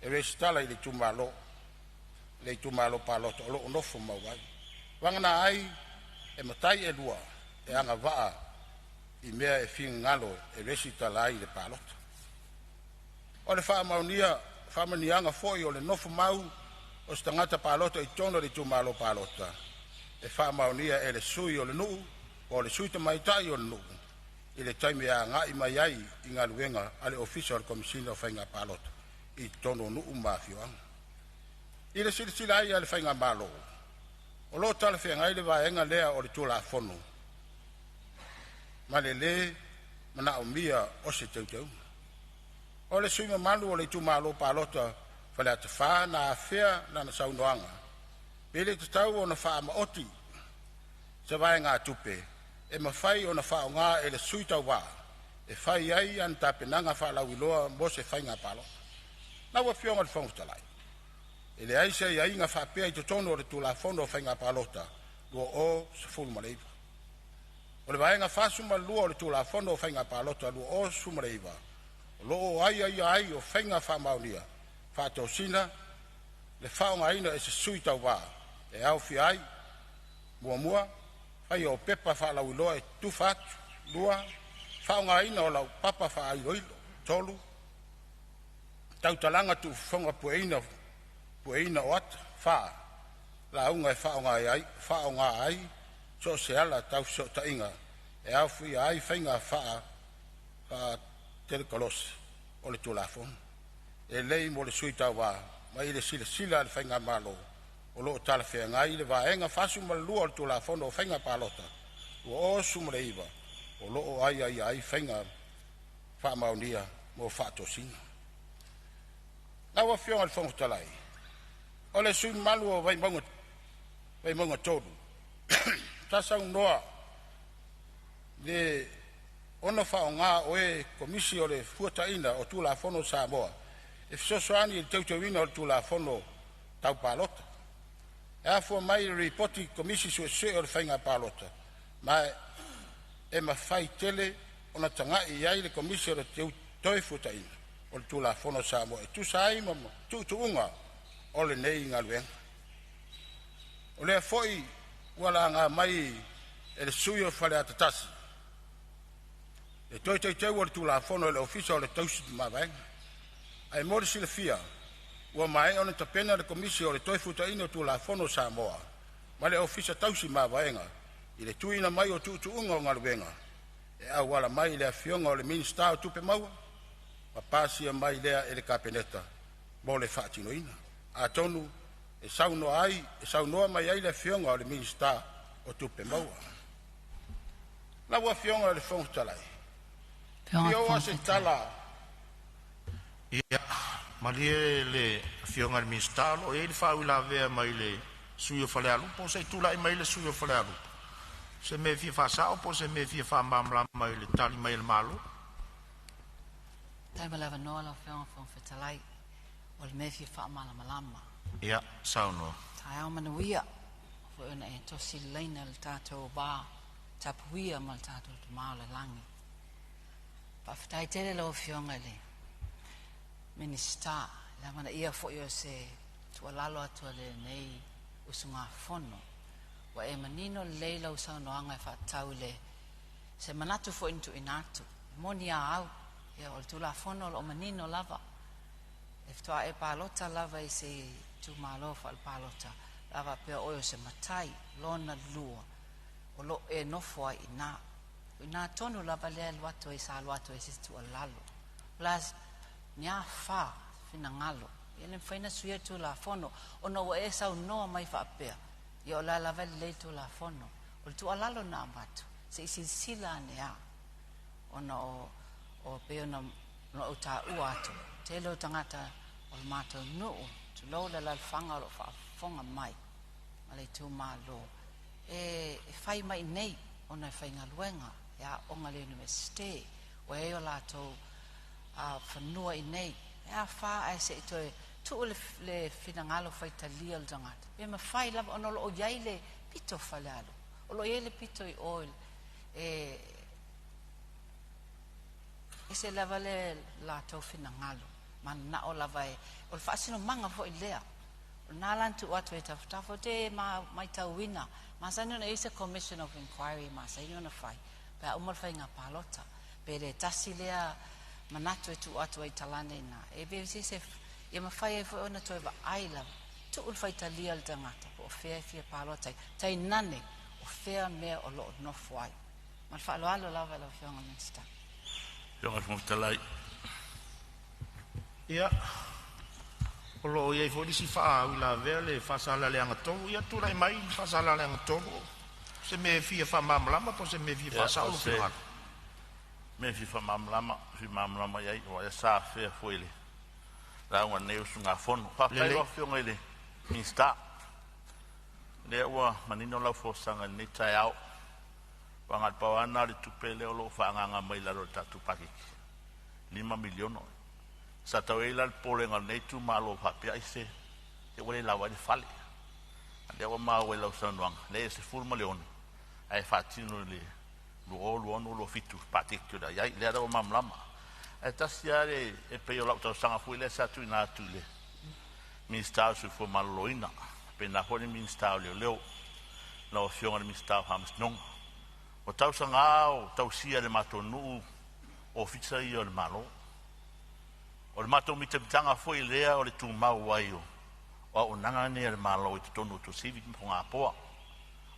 e resitala i le itumalo palota o lo o nofomau ai, vagana ai e matai e lua e agavaa i mea e finagalo e resitala ai i le palota. O le faamaoniaga foi o le nofo mau o se tagata palota i totonu o le itumalo palota, e faamaonia e le sui o le nuu po o le sui tamaitai o le nuu i le taimi e agai mai ai i galuega a le Ofisa o le Komesina o Faiga Palota i totonu o nuu ma afioaga. I le silasila a le Faigamalo, o lo o talafeagai le vaega lea o le Tulafono ma le le manaomia o se teuteuga. O le sui mamalu o le itumalo palota Faleata 4 na afea i lana saunoaga, pe le tatau ona faamaoti se vaegatupe e mafai ona faaaoga e le sui tauva e fai ai ana tapenaga faalauiloa mo se faiga palota. Lau Afioga i le Fofoga Fetalai, e leai se aiaiga faapea i totonu o le Tulafono o Faiga Palota 2019. O le Vaega 42 o le Tulafono o Faiga Palota 2019, o lo o aiaia ai o faiga faamaonia faatosina le faaaogaina e se sui tauva e aofia ai: 1. Faia o pepa faalauiloa e tufa atu. 2. Faaaogaina o laupapa faailoilo. 3. Tautalaga tuufofoga pueina o ata. 4. Lauga e faaaoga ai so o se ala tau fesootaiga e aofia ai faiga faatekonolosi. O le Tulafono e lelei mo le sui tauva, ma i le silasila a le Faigamalo o lo o talafeagai le Vaega 42 o le Tulafono o Faiga Palota 2019, o lo o aiaia ai faiga faamaonia mo faatosina. Lau Afioga i le Fofoga Fetalai, o le sui mamalu o Vaimauga 3, sa saunoa le ono faaaoga o e Komisi o le Toefuataiga o Tulafono a Samoa e fesoasoani i le teuteuina o le Tulafono Tau Palota. E afua mai i le Lipoti Komisi Suesue o le Faiga Palota, ma e mafai tele ona tagai i ai le Komisi o le Toefuataiga o Tulafono a Samoa e tusa ai ma tuutuuga o lenei galuega. O lea foi ua laga mai e le sui usufono o Faleata 1 le toe teuteu o le Tulafono e le Ofisa o le Tausi Mavaega. Ae mo le silafia, ua maea ona tapena le Komisi o le Toefuataiga o Tulafono a Samoa ma le Ofisa Tausi Mavaega i le tuuina mai o tuutuuga o galuega e auala mai i le Afioga i le Minisita o Tupe Maua ma pasia mai lea e le Kapeneta mo le faatinoina. Atonu e saunoa mai ai le Afioga i le Minisita o Tupe Maua. Lau Afioga i le Fofoga Fetalai,
Afioga i
fia
le
oo
Fofoga
lava se
Fetalai.
tala.
Ia, malie le Afioga i le Minisita o lo o i ai le faauilavea mai le sui o Falealupo. Se i tulai mai le sui o Falealupo, se mea e fia faasao po o se mea e fia faamalamalama i le tali mai a le Malo.
Faafetai mo le avanoa lau Afioga i le Fofoga Fetalai. O le mea e fia faamalamalama.
Ia saunoa.
Taeao manuia, foi ona e tosi le laina le tatou va tapuia ma le tatou Tama o le lagi. Faafetai tele lau Afioga i le Minisita, le amanaia foi o se tuualalo atu a lenei usugafono. Ua e manino lelei lau saunoaga e faatatau i le se manatu foi na tuuina atu. E moni a au, ia o le Tulafono o lo o manino lava. E faatoa e palota lava i se itumalo faalepalota pe a faapea o oe o se matai lona lua o lo o e nofo ai i ina. O i ina tonu lava lea e alu atu ai sa alu atu ai se tuualalo. O le a ni a fa finagalo, e le mafai ona suia le Tulafono ona ua e saunoa mai faapea, ia o la e lava e lelei le Tulafono. O le tuualalo na avatu, se i silasila ane lava, ona o pei ona ou taua atu, tele o tagata o le matou nuu, tulou le alaalafaga o lo o faafofoga mai ma le itumalo, e fai mai i inei ona e faigaluega, e aooga i le Iunivesite, ua i ai o latou fanua i inei. E a fa ae se i toe tuu le finagalo faitalia o le tagata, pe mafai lava ona o lo o i ai le pito o Falealupo, o lo o i ai le pito i o e ese lava le latou finagalo, mananao lava e, o le faasinomaga foi lea. O lena la na tuu atu ai i tafatafa, ou te matauina, masani ona i ai se Commission of Inquiry e masani ona fai pe a uma le faiga palota. Pe le tasi lea manatu e tuu atu ai i talane i ina, e pe se ia mafai ai foi ona toe vaai lava, tuu le faitalia o le tagata po o fea e fia palota ai, tainane o fea mea o lo o nofo ai. Ma le faaaloalo lava lau Afioga i le Minisita.
Afioga i le Fofoga Fetalai.
Ia, o lo o i ai foi le isi faauilavea le Faasaleleaga 3. Ia tulai mai le Faasaleleaga 3, se mea e fia faamalamalama po o se mea e fia
Ia,
faasao
o
lou
se
finagalo.
mea e fia faamalamalama, fia malamalama i ai, aua sa afea foi i le lauga a lenei usugafono. Faafetai
Lelei.
lau Afioga i le Minisita, lea ua manino lau folasaga i lenei taeao. Aua na o le pau lava lena o le tupe lea o lo o faaagaaga mai i lalo o le tatou paketi, $5 miliona. Sa tau i ai la le popolega o lenei itumalo faapea ai se ua le lava ai le fale. A o lea ua maua i lau saunoaga, leai e 16 ae faatino i le 2026/2027 paketi o le a i ai. Lea la ua malamalama. Ae tasi lava le, e pei o lau talosaga foi lea sa tuuina atu i le Minisita o le Soifua Maloloina, faapena foi le Minisita o Leoleo, lau Afioga i le Minisita o Faamasinoga. Ua tausaga o tausia e le matou nuu ofisa ia o le Malo. O le matou mitamitaga foi lea o le tumau ai o auaunaga nei a le Malo i totonu o Tuasivi ma Fogapoa.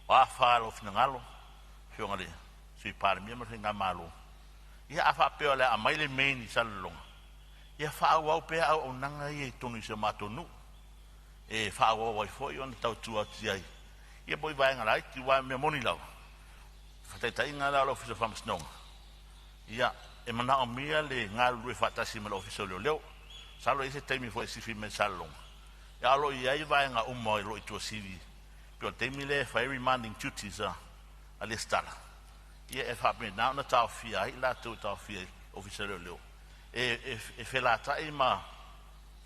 O a fa o lou finagalo, Afioga i le Sui Palemia ma le Faigamalo, ia a faapea o le a aumai le main i Salelologa, ia faaauau pea auaunaga ia i totonu o si o matou nuu, e faaauau ai foi ona tautua atu i ai ia po o vaega laiti, aua o le mea moni lava, faataitaiga la o le Ofisa o Faamasinoga, ia e manaomia le galulue faatasi ma le Ofisa o Leoleo. Masalo e i ai se taimi foi e sifi mai i Salelologa, a o lo o i ai vaega uma o lo o i Tuasivi, pei o le taimi lea e fai ai remanding duties a Lesitala, ia e faapena ona taofia ai i latou e taofia i le Ofisa o Leoleo, e felatai ma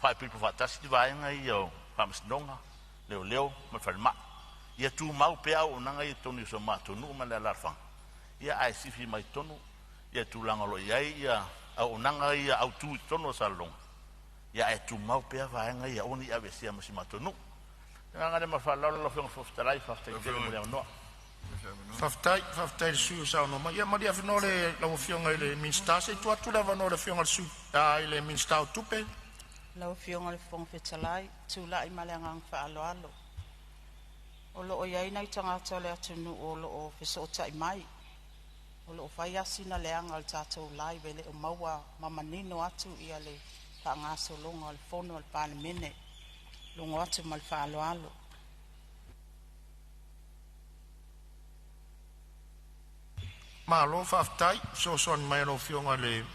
faaipoipo faatasi vaega ia o Faamasinoga, Leoleo ma le Falemai. Ia tumau pea auaunaga ia i totonu o si o matou nuu ma le alaalafaga, ia ae sifi mai i totonu ia tulaga o lo o i ai ia auaunaga ia autu i totonu o Salelologa, ia ae tumau pea vaega ia aua ne i aveesea ma si o matou nuu. Le agaga lea ma le faaaloalo lau Afioga i le Fofoga Fetalai, faafetai tele mo le avanoa.
Faafetai, faafetai i le sui usufono ua saunoa mai. Ia malie avanoa le lau Afioga i le Minisita. Se i tuu atu le avanoa i le Afioga i le Sui i le Minisita o Tupe.
Lau Afioga i le Fofoga Fetalai, tulai ma le agaga faaaloalo. O lo o i ai nai tagata o le atunuu o lo o fesootai mai, o lo o fai lava sina leaga o le tatou live e le o maua ma manino atu ia le faagasologa o le fono a le Palemene. Logo atu ma le faaaloalo.
Malo faafetai fesoasoani mai i lau Afioga i le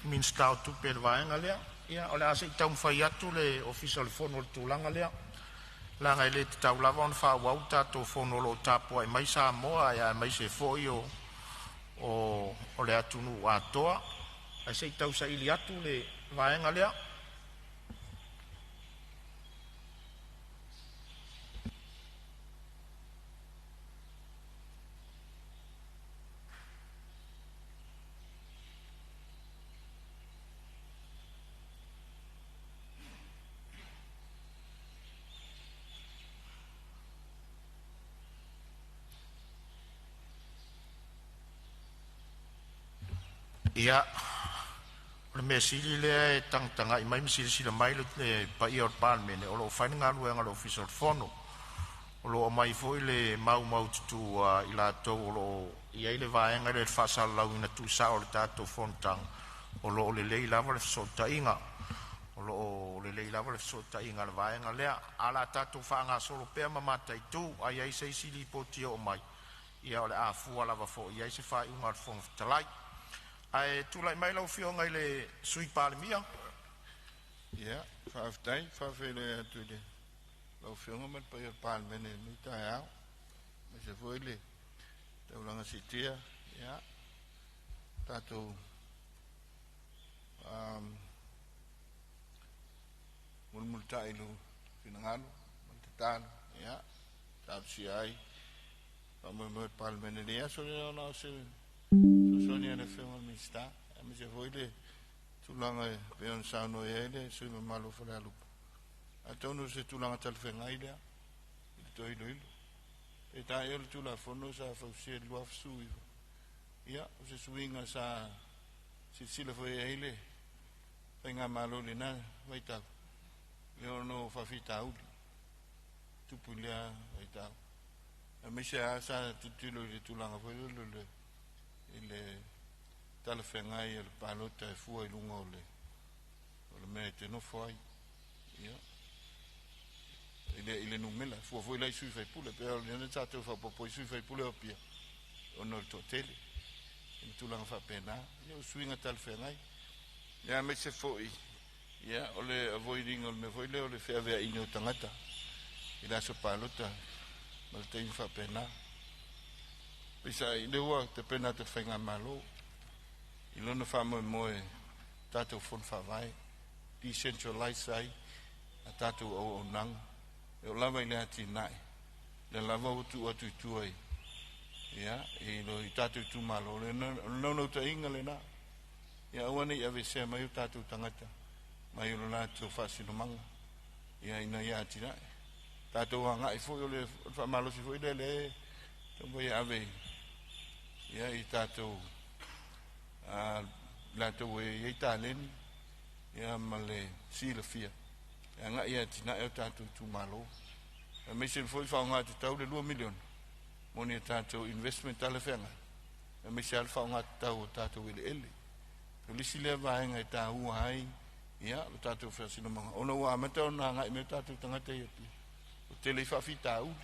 Minisita o Tupe i le vaega lea. Ia o le a se i taumafai atu le Ofisa o le Fono i le tulaga lea. Laga e le tatau lava ona faaauau le tatou fono o lo o tapuai mai Samoa aemaise foi o le atunuu atoa. Ae se i tausaili atu le vaega lea. Ia, o le mea sili lea e tagatagai mai ma silasila mai le paia o le Palemene o lo o fai le galuega a le Ofisa o le Fono. O lo o aumai foi le maumaututu a i latou o lo o i ai le vaega lea i le faasalalauina tuusao o le tatou fonotaga, o lo o lelei lava le fesootaiga. O lo o lelei lava le fesootaiga a le vaega lea. Ae o le a tatou faagasolo pea ma mataitu, a i ai se isi Lipoti e oo mai, ia o le a fua lava foi i ai se faaiuga a le Fofoga Fetalai. Ae tulai mai lau Afioga i le Sui Palemia.
Ia, faafetai. E faafeiloai atu i lau Afioga ma le paia o le Palemene i lenei taeao, aemaise foi le taulaga siitia, ia, tatou mulimulitai i lou finagalo ma le tatalo, ia, talosia ai faamoemoe o le Palemene i lenei aso. Lea ona o se fesoasoani a le Afioga i le Minisita, aemaise foi le tulaga e pei ona saunoa i ai le sui usufono mamalu o Falealupo. Atonu o se tulaga talafeagai lea i le toe iloilo. Peitai o le Tulafono sa fausia i le 2019, ia, o se suiga sa silasila foi i ai le faigamalo i lena vaitau, ia ona o faafitauli tupu i lea vaitau. Aemaise lava sa tilotilo i le tulaga foi lele i le talafeagai o le palota e fua i luga o le mea e te nofo ai, ia, i le numera, fua foi la i sui usufono, pei o le mea tatou faaopoopo ai sui usufono o Apia, ona o le toatele, i le tulaga faapena, ia o suiga talafeagai. Ia, aemaise foi, ia, o le avoid ina o le mea foi lea o le feaveaiina o tagata i le aso palota ma le taimi faapena. Peitai, lea ua tapena atu e le faigamalo i lona faamoemoe tatou fono faavae, decentralize ai a tatou auaunaga, e oo lava i le atinae, lea lava ua tuu atu i tua i, ia, i tatou itumalo. O le naunautaiga lena, ia aua ne i aveesea mai o tatou tagata mai o le latou faasinomaga, ia, ina ia atinae. Tatou agai foi, o le faamalosi foi lea e taumafai e ave, ia, i tatou latou e i ai taleni, ia, ma le silafia, e agai e atinae o tatou itumalo. Aemaise foi faaaoga tatau le $2 miliona mo ni a tatou investment talafeagai, aemaise lava le faaaoga tatau o tatou eleele. O le isi lea vaega e taua ai, ia, lo tatou faasinomaga, ona ua amata ona agai mai o tatou tagata i Apia, o tele ai faafitauli,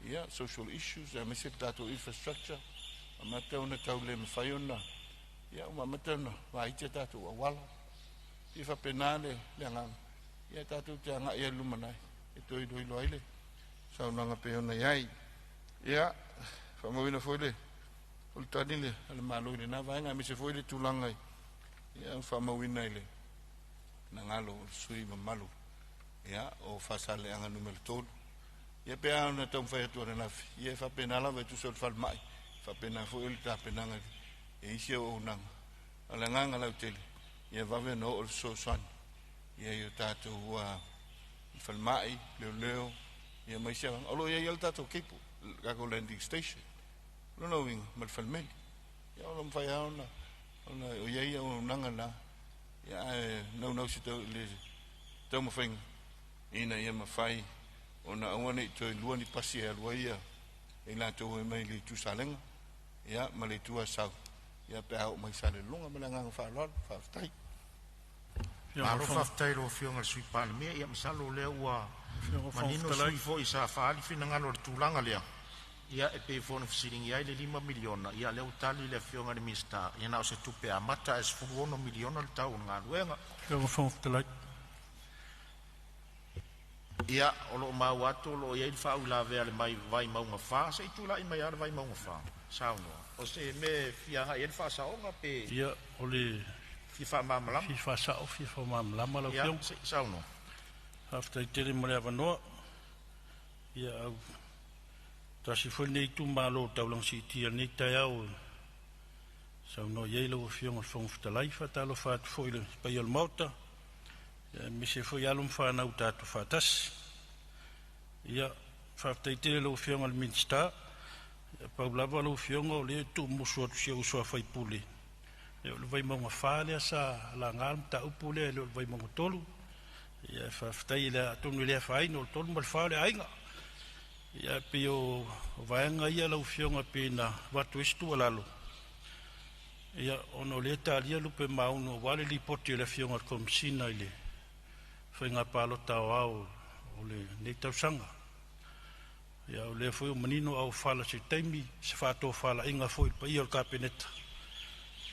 ia, social issues, aemaise le tatou infrastructure, amata ona tau le mafai ona, ia, ua amata ona vaiti a tatou auala. Ia faapena le agaga, ia tatou te agai ai i le lumanai, e toe iloilo ai le saunoaga pei ona i ai. Ia, faamauina foi le o le tali le a le Malo i lena vaega, aemaise foi le tulaga i, ia, faamauina i le finagalo o le sui usufono mamalu, ia, o Faasaleleaga Nu.3. Ia pe a ona taumafai atu ananafi, ia e faapena lava e tusa o le falemai, faapena foi o le tapenaga e isi auaunaga. O le agaga lautele, ia vave ona oo le fesoasoani, ia i o tatou falemai, leoleo, ia ma isi vaega. O lo o i ai lava le tatou cable, le tatou landing station. O lona uiga, ma le falemeli. Ia o lo o mafai lava ona o i ai auaunaga na, ia, ae naunau se tau, le taumafaiga, ina ia mafai ona aua ne i toe lua ni pasi e alu ai ia i latou e mai le itu Salega, ia, ma le itu Asau, ia, pe a oo mai Salelologa. Ma le agaga faaaloalo, faafetai.
Malo faafetai i lau Afioga i le Sui Palemia. Ia masalo o lea ua manino sui usufono foi sa faaali finagalo i le tulaga lea. Ia e pei foi ona fesiligia ai le $5 miliona, ia lea ua tali le Afioga i le Minisita, ia na o se tupe amata ae $16 miliona le tau o le galuega. Ia, o lo o maua atu o lo o i ai le faauilavea a le mai Vaimauga 4. Se i tulai mai lava le Vaimauga 4 e saunoa. O se mea e fia agai i ai le faasaoga pe
Ia, o le
fia faamalamalama?
Fia faasao, fia faamalamalama lau
Ia,
Afioga.
se i saunoa.
Faafetai tele mo le avanoa. Ia, au tasi foi lenei itumalo taulaga siitia i lenei taeao e saunoa i ai lau Afioga i le Fofoga Fetalai. E faatalofa atu foi i le paia o le Maota, aemaise foi alo ma fanau ua tatou faatasi. Ia, faafetai tele i lau Afioga i le Minisita. Ia pau lava lau Afioga o lea e tuumusu atu e si ou uso a sui usufono, o le Vaimauga 4 lea sa laga le mataupu lea, e le o le Vaimauga 3. Ia faafetai, atonu e le afaina o le 3 ma le 4 o le aiga. Ia pei o vaega ia lau Afioga pei ona avatu ai se tuualalo, ia ona o lea e talia lupe maunu aua le lipoti a le Afioga i le Komesina i le Faiga Palota Aoao o lenei tausaga. Ia o lea foi ua manino auofala i se taimi se faatofalaiga foi i le paia o le Kapeneta,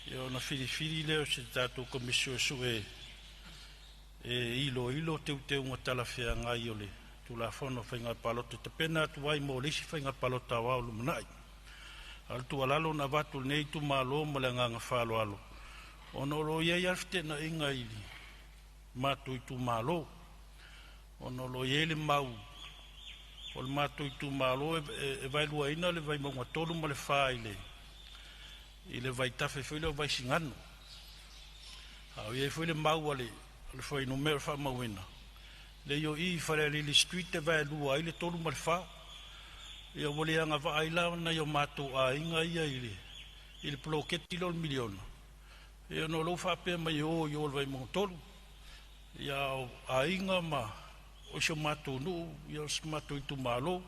ia ona filifili lea o se tatou Komisi Suesue e iloilo teuteuga talafeagai o le Tulafono o Faiga Palota e tapena atu ai mo le isi Faiga Palota Aoao i le lumanai. A o le tuualalo na avatu e lenei itumalo ma le agaga faaaloalo, ona o lo o i ai lava le feteenaiga i matou itumalo, ona o lo o i ai le mau o le matou itumalo e vaeluaina le Vaimauga 3 ma le 4 i le vaitafe foi lea o Vaisigano. A o i ai foi le mau a le fuainumera faamauina lea o i i Falealili Street e vaelua ai le 3 ma le 4. Ia ua le agavaa ai la nai o matou aiga ia i le poloketi lea o le miliona, ia ona o lea ua faapea mai e o i o i le Vaimauga 3. Ia a o aiga ma o si o matou nuu, ia o si o matou itumalo.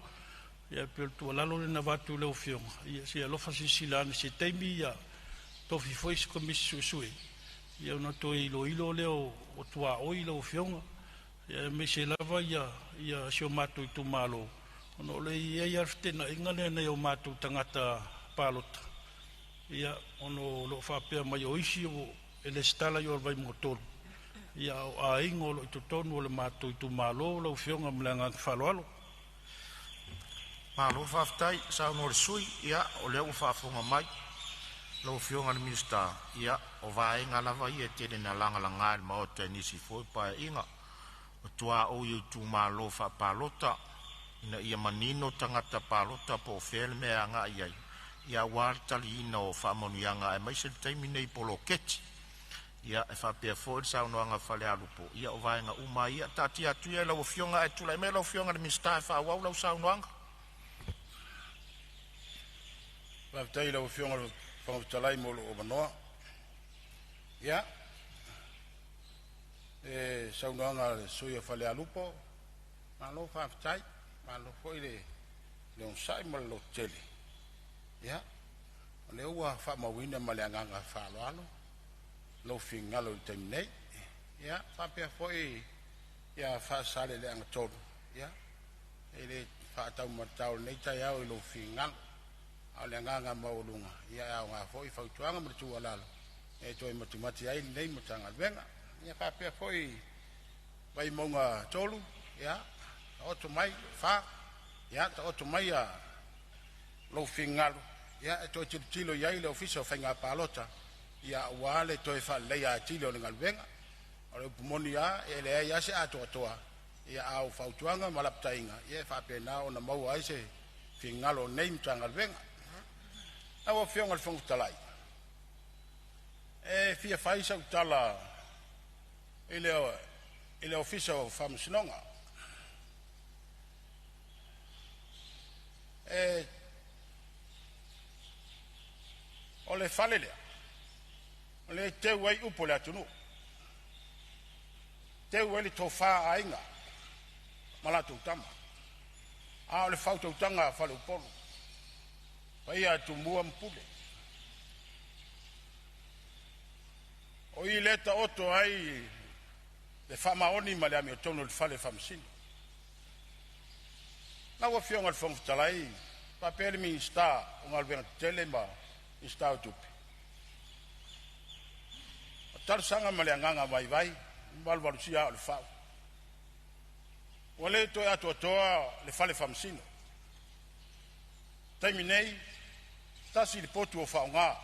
Ia pei o le tuualalo lea na avatu i lau Afioga, ia se i alofa silasila ane i se taimi ia tofi foi se Komisi Suesue ia ona toe iloilo lea o tuaoi lau Afioga, aemaise lava ia si o matou itumalo ona o lo o i ai lava le feteenaiga lea i nai o matou tagata palota, ia ona o lo o faapea mai o isi e resitala i o i le Vaimauga 3, ia a o aiga o lo o i totonu o le matou itumalo lau Afioga. Ma le agaga faaaloalo.
Malo faafetai saunoa i le sui usufono. Ia o lea ua faafofoga mai lau Afioga i le Minisita, ia o vaega lava ia e tele ina lagalaga i le Maota i nisi foi o Paeaiga, o tuaoi o itumalo faapalota ina ia manino tagata palota po o fea le mea e agai i ai aua le taliina o faamanuiaga aemaise le taimi nei i poloketi. Ia e faapea foi le saunoaga a Falealupo, ia o vaega uma lava ia. Taatia atu ia i lau Afioga ae tulai mai lau Afioga i le Minisita e faaauau lau saunoaga.
Faafetai i lau Afioga i le Fofoga Fetalai mo lou avanoa. Ia, le saunoaga a le sui usufono o Falealupo, malo faafetai, malo foi le onosai ma le lototele. Ia, o lea ua faamauina ma le agaga faaaloalo lou finagalo i le taimi nei. Ia faapea foi ia Faasaleleaga 3, ia e le faataumatatao i lenei taeao i lou finagalo. A o le agaga maualuga, ia e aoga foi fautuaga ma le tuualalo e toe matimati ai lenei Matagaluega. Ia faapea foi Vaimauga 3, ia taoto mai 4, ia taoto maia lou finagalo ia e toe tilotilo i ai le Ofisa o Faiga Palota ia aua le toe faaleleia atili o le galuega. O le upu moni lava, e leai lava se atoatoa, ia a o fautuaga ma lapataiga ia e faapena ona maua ai se finagalo o lenei Matagaluega. Lau Afioga i le Fofoga Fetalai, e fia fai sau tala i le Ofisa o Faamasinoga. O le fale lea, o lea e teu ai upu a le atunuu, teu ai le tofa a Aiga ma latou Tama, a o le faautautaga a Faleupolu, paia ia Tumua ma Pule. O i lea e taoto ai le faamaoni ma le amiotonu o le Fale Faamasino. Lau Afioga i le Fofoga Fetalai faapea le Minisita o Galuega Tetele ma le Minisita o Tupe, o talosaga ma le agaga vaivai, valuvalusia aa o le fau. Ua le toe atoatoa le fale faamasino. Taimi nei, tasi le potu o faaaoga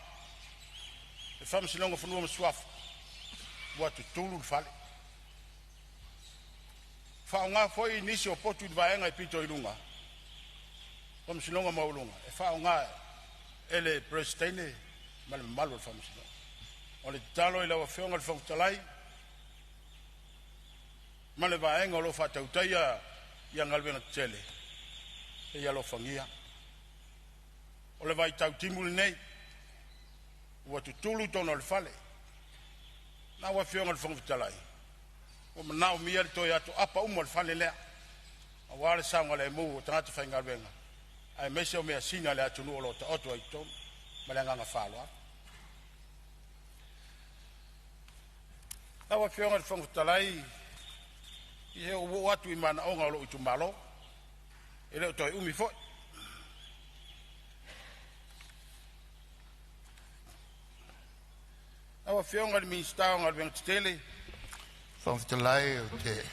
le Faamasinoga o Fanua ma Suafa ua tutulu le fale. Faaaoga foi nisi o potu i le vaega e pito i luga, Faamasinoga Maualuga e faaaoga e le Peresetene ma le mamalu o le Faamasinoga. O le tatalo i lau Afioga i le Fofoga Fetalai ma le vaega o lo o faatautaia ia galuega tetele, se i alofagia. O le vaitau timu lenei ua tutulu totonu o le fale. Lau Afioga i le Fofoga Fetalai, ua manaomia le toe ato'apa uma o le fale lea aua le saogalemu o tagata faigaluega aemaise o measina a le atunuu o lo o taoto ai i totonu. Ma le agaga faaaloalo. Lau Afioga i le Fofoga Fetalai, ia ua ou oo atu i manaoga o lou itumalo, e le o toe umi foi. Lau Afioga i le Minisita o Galuega Tetele,
Fofoga Fetalai ou te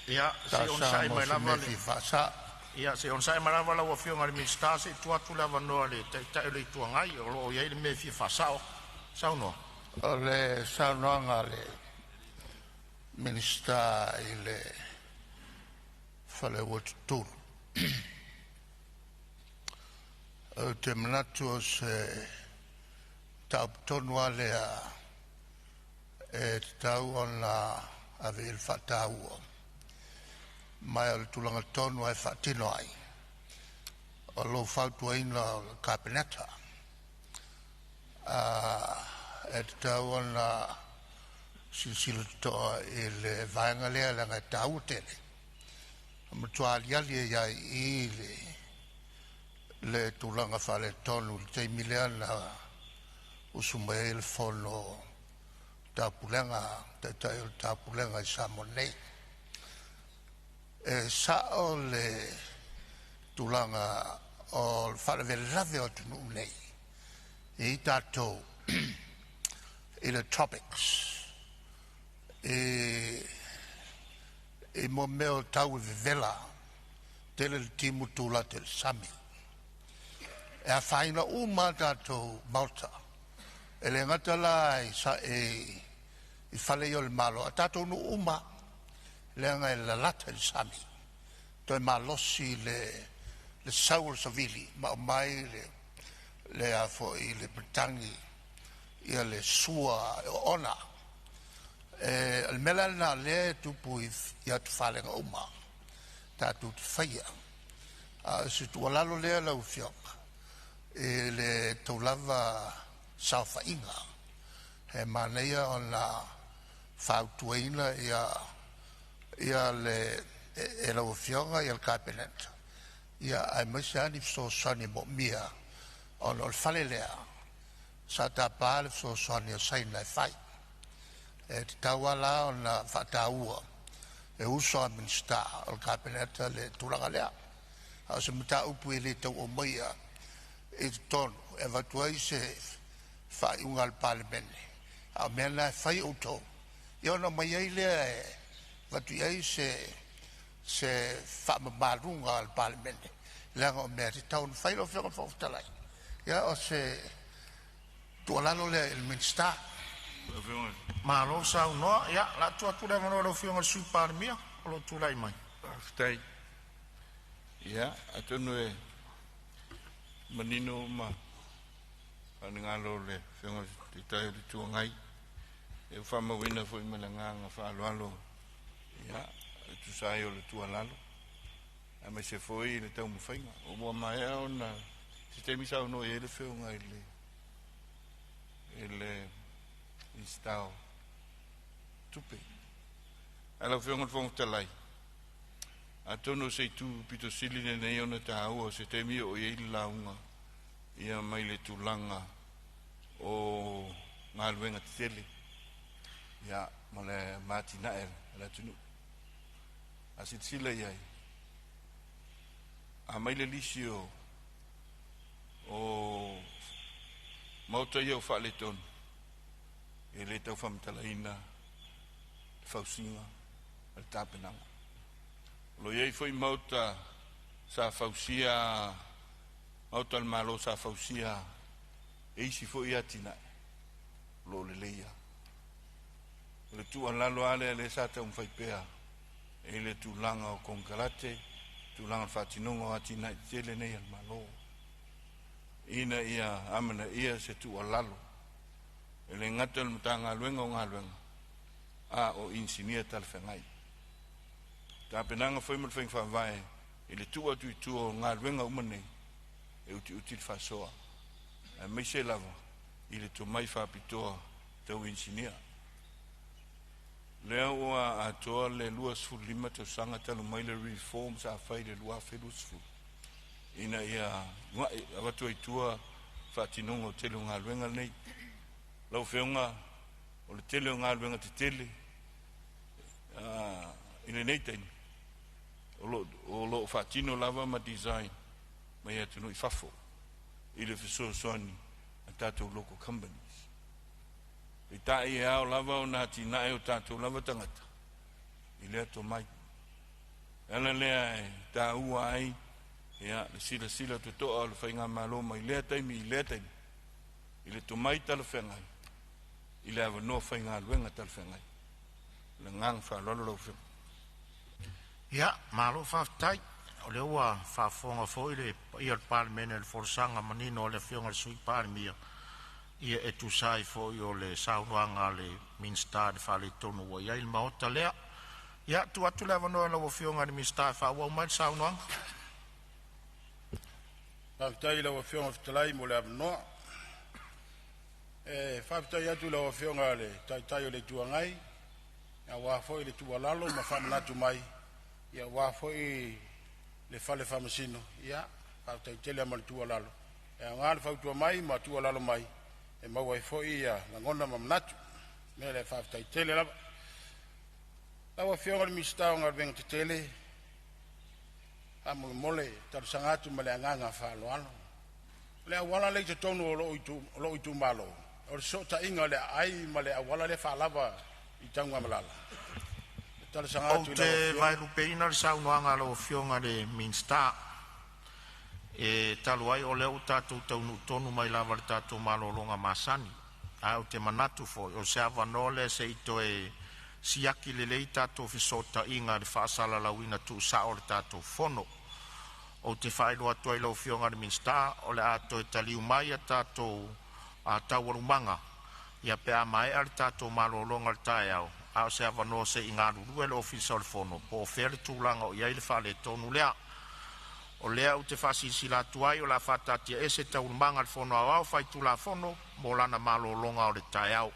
Ia se i
talosaga
onosai
mo
mai
se
lava
mea
le
fia faasa'o.
Ia se i onosai mai lava lau Afioga i le Minisita se i tuu atu le avanoa i le Taitai o le Itu Agai o lo o i ai le mea e fia faasao. Saunoa.
O le saunoaga a le Minisita i le fale ua tutulu, ou te manatu o se mataupu tonu lava lea e tatau ona ave i ai le faataua, ma o le tulaga tonu lava e faatino ai o lou fautuaina o le Kapeneta. E tatau ona silasila totoa i le vaega lea leaga e taua tele. E matua aliali ai lava i i le tulaga faaletonu i le taimi lea na usu mai ai le fono a Taupulega, Taitai o le Taupulega i Samoa nei. E sao le tulaga o le faalavelave o atunuu nei, e i ai tatou i le tropics, i mea o tau e vevela, tele le timu tulata i le sami, e afaina uma lava tatou maota. E le gata la i fale ia o le Malo, a o tatou nuu uma lava, leaga e lalata i le sami, toe malosi le sau o le savili ma aumai le a foi le matagi ia le sua e oona. O le mea la lena o lea e tupu i atufalega uma tatou te faia. A o se tuualalo lea lau Afioga i le tou lava saofaiga, e manaia ona fautuaina e lau Afioga le Kapeneta aemaise lava ni fesoasoani e moomia ona o le fale lea sa tapa le fesoasoani a Saina e fai. E tatau lava la ona faataua e uso a Minisita o le Kapeneta le tulaga lea. A o se mataupu e le tau aumaia i totonu e avatu ai se faaiuga a le Palemene, a o mea na e fai e outou, ia ona aumai ai lea e avatu i ai se faamamaluga a le Palemene, leaga o mea e tatau ona fai. Lau Afioga i le Fofoga Fetalai, ia o se tuualalo lea i le Minisita.
Malo saunoa. Ia, o le a tuu atu le avanoa i lau Afioga i le Sui Palemia o lo o tulai mai.
Faafetai. Ia, atonu e manino uma finagalo o le Afioga i le Taitai o le Itu Agai. E faamauina foi ma le agaga faaaloalo ia e tusa ai o le tuualalo aemaise foi le taumafaiga ua maea ona se taimi saunoa i ai le Afioga i le Minisita o Tupe. Ae lau Afioga i le Fofoga Fetalai, atonu o se itu pito sili lenei ona taua o se taimi oo i ai le lauga ia mai le tulaga o galuega tetele ia ma le atinae a le atunuu. A silasila i ai, a aumai le lisi o maota ia ua faaletonu, e le tau faamatalaina le fausiga ma le tapenaga. O lo o i ai foi maota sa fausia, maota o le Malo sa fausia e isi foi atinae o lo o lelei lava. O le tuualalo lava lea lea sa taumafai pea i le tulaga o konekarate, tulaga o le faatinoga o atinae tetele nei a le Malo, ina ia amanaia se tuualalo e le gata i le Matagaluega o Galuega, a o inisinia talafeagai. Tapenaga foi ma le faiga faavae i le tuu atu i tua o galuega uma nei e utiuti le faasoa, aemaise lava i le tomai faapitoa tau inisinia. Lea ua atoa le 25 tausaga talu mai le reform sa fai i le 2020 ina ia avatu ai tua faatinoga o tele o galuega nei. Lau Afioga, o le tele o galuega tetele i lenei taimi o lo o faatino lava ma design mai atunuu i fafo i le fesoasoani a tatou local companies. Peitai e ao lava ona atinae o tatou lava tagata i lea tomai. E ala lea e taua ai ia le silasila totoa o le faigamalo mai lea taimi i lea taimi i le tomai talafeagai i le avanoa faigaluega talafeagai. Le agaga faaaloalo lau Afioga.
Ia, malo faafetai. O lea ua faafofoga foi le paia o le Palemene i le folasaga manino a le Afioga i le Sui Palemia, ia e tusa ai foi o le saunoaga a le Minisita i le faaletonu ua i ai le maota lea. Ia, tuu atu le avanoa i lau Afioga i le Minisita e faaauau mai le saunoaga.
Faafetai i lau Afioga i le Fofoga Fetalai mo le avanoa. E faafetai atu i lau Afioga i le Taitai o le Itu Agai aua foi le tuualalo ma faamanatu mai aua foi le Fale Faamasino. Ia, faafetai tele lava mo le tuualalo. E aoga le fautua mai ma tuualalo mai e maua ai foi lagona ma manatu. O le mea lea, faafetai tele lava. Lau Afioga i le Minisita o Galuega Tetele, faamolemole e talosaga atu ma le agaga faaaloalo. O le auala lea i totonu o lou itumalo, o le fesootaiga o le aai ma le auala lea faalava i Tanugamalala. E talosaga
Ou
atu i lau
te
Afioga.
vaelupeina le saunoaga a lau Afioga i le Minisita, e talu ai o lea ua tatou taunuu tonu mai lava i le tatou malologa masani, ae ou te manatu foi o se avanoa lea se i toe siaki lelei tatou fesootaiga i le faasalalauina tuusao o le tatou fono. Ou te faailoa atu ai i lau Afioga i le Minisita, o le a toe taliu mai a tatou taualumaga ia pe a maea le tatou malologa o le taeao, a o se avanoa se i galulue le Ofisa o le Fono po o fea le tulaga o i ai le faaletonu lea. O lea ou te faasilasila atu ai o le a faataatiaese Taualumaga a le Fono Aoao Faitulafono mo lana malologa o le taeao.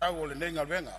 Tau o lenei galuega.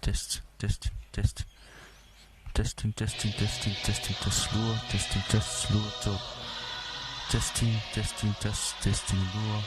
Test test test. Testing testing testing testing test lua testing test lua tolu. Testing testing test testing lua.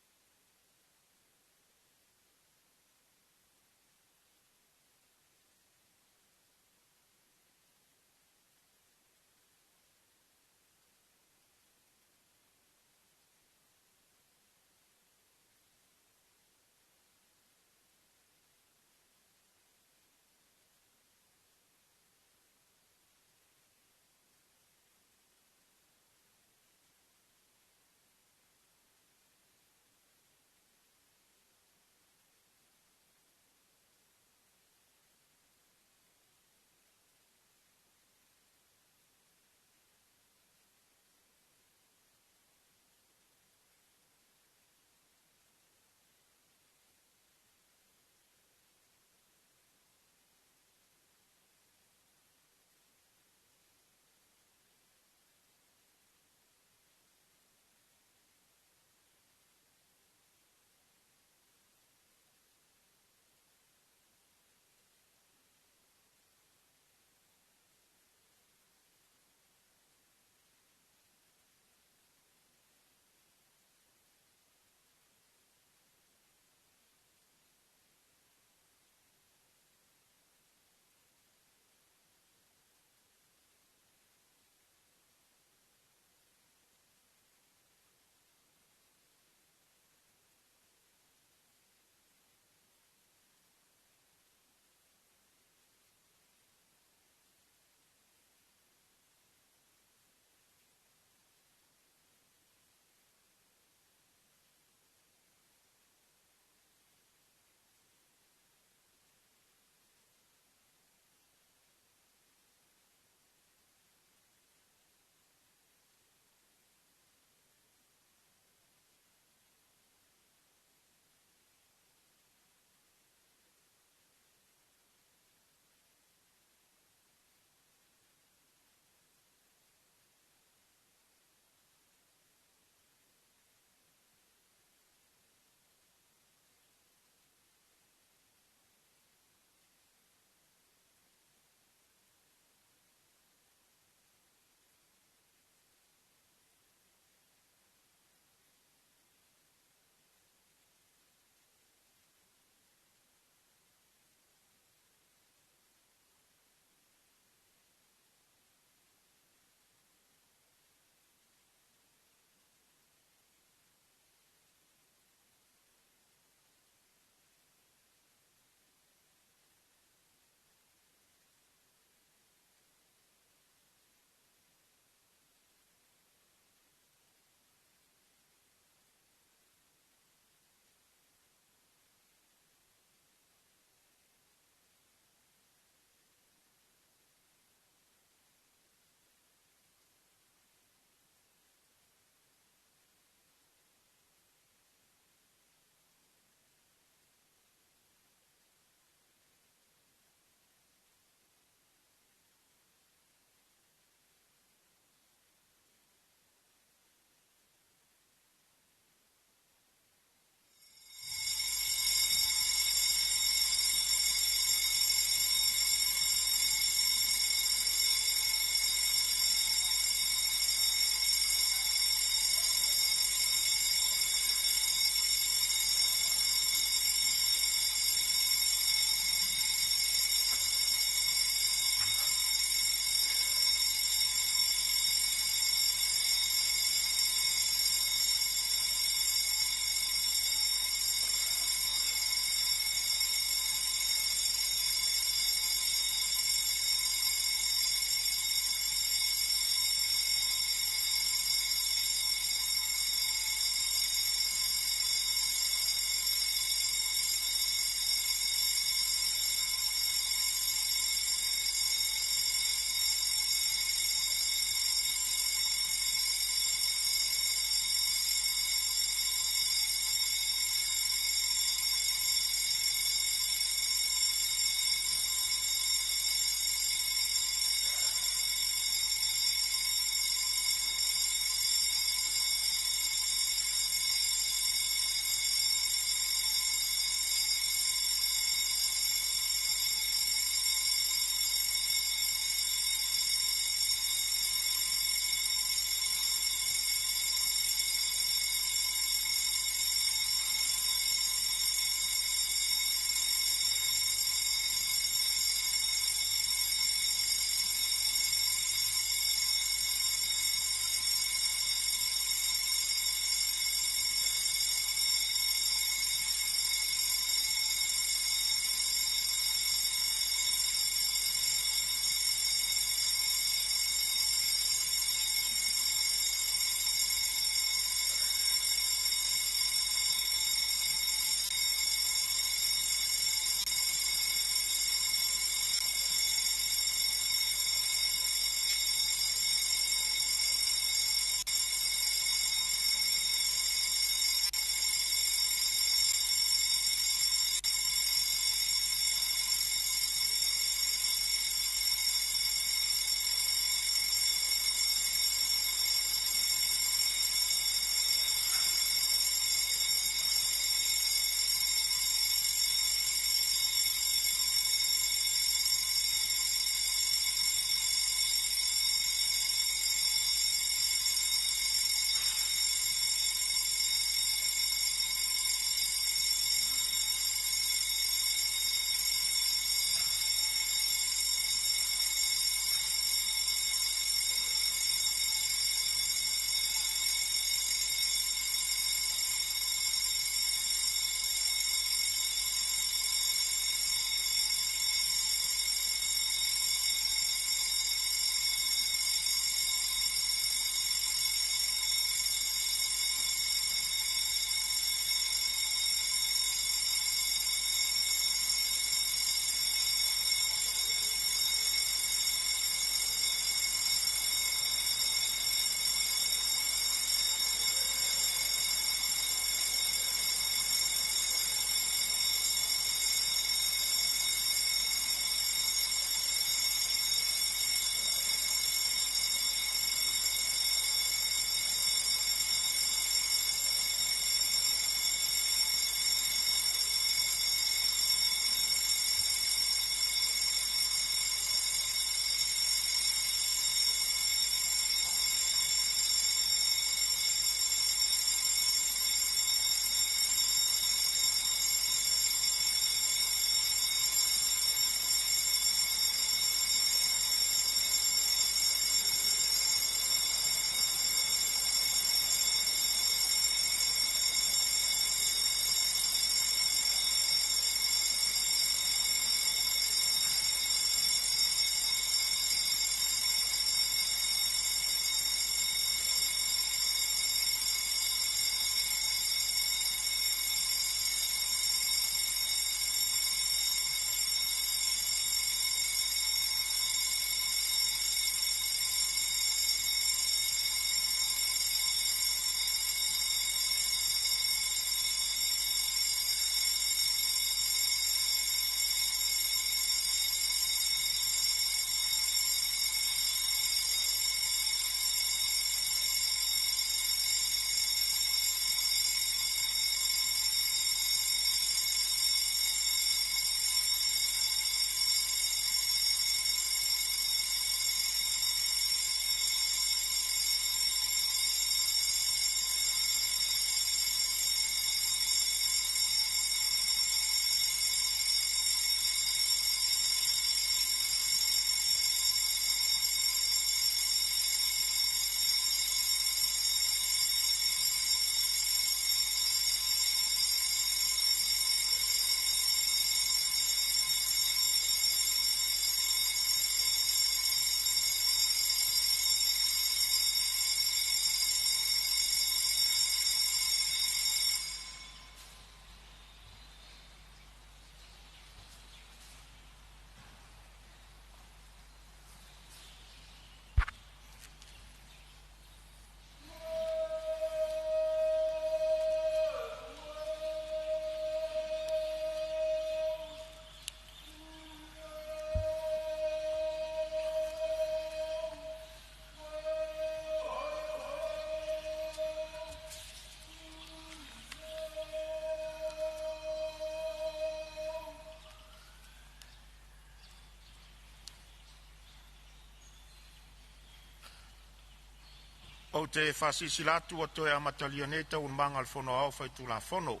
te faasilasila atu ua toe amatalia nei Taualumaga a le Fono Aoao Faitulafono.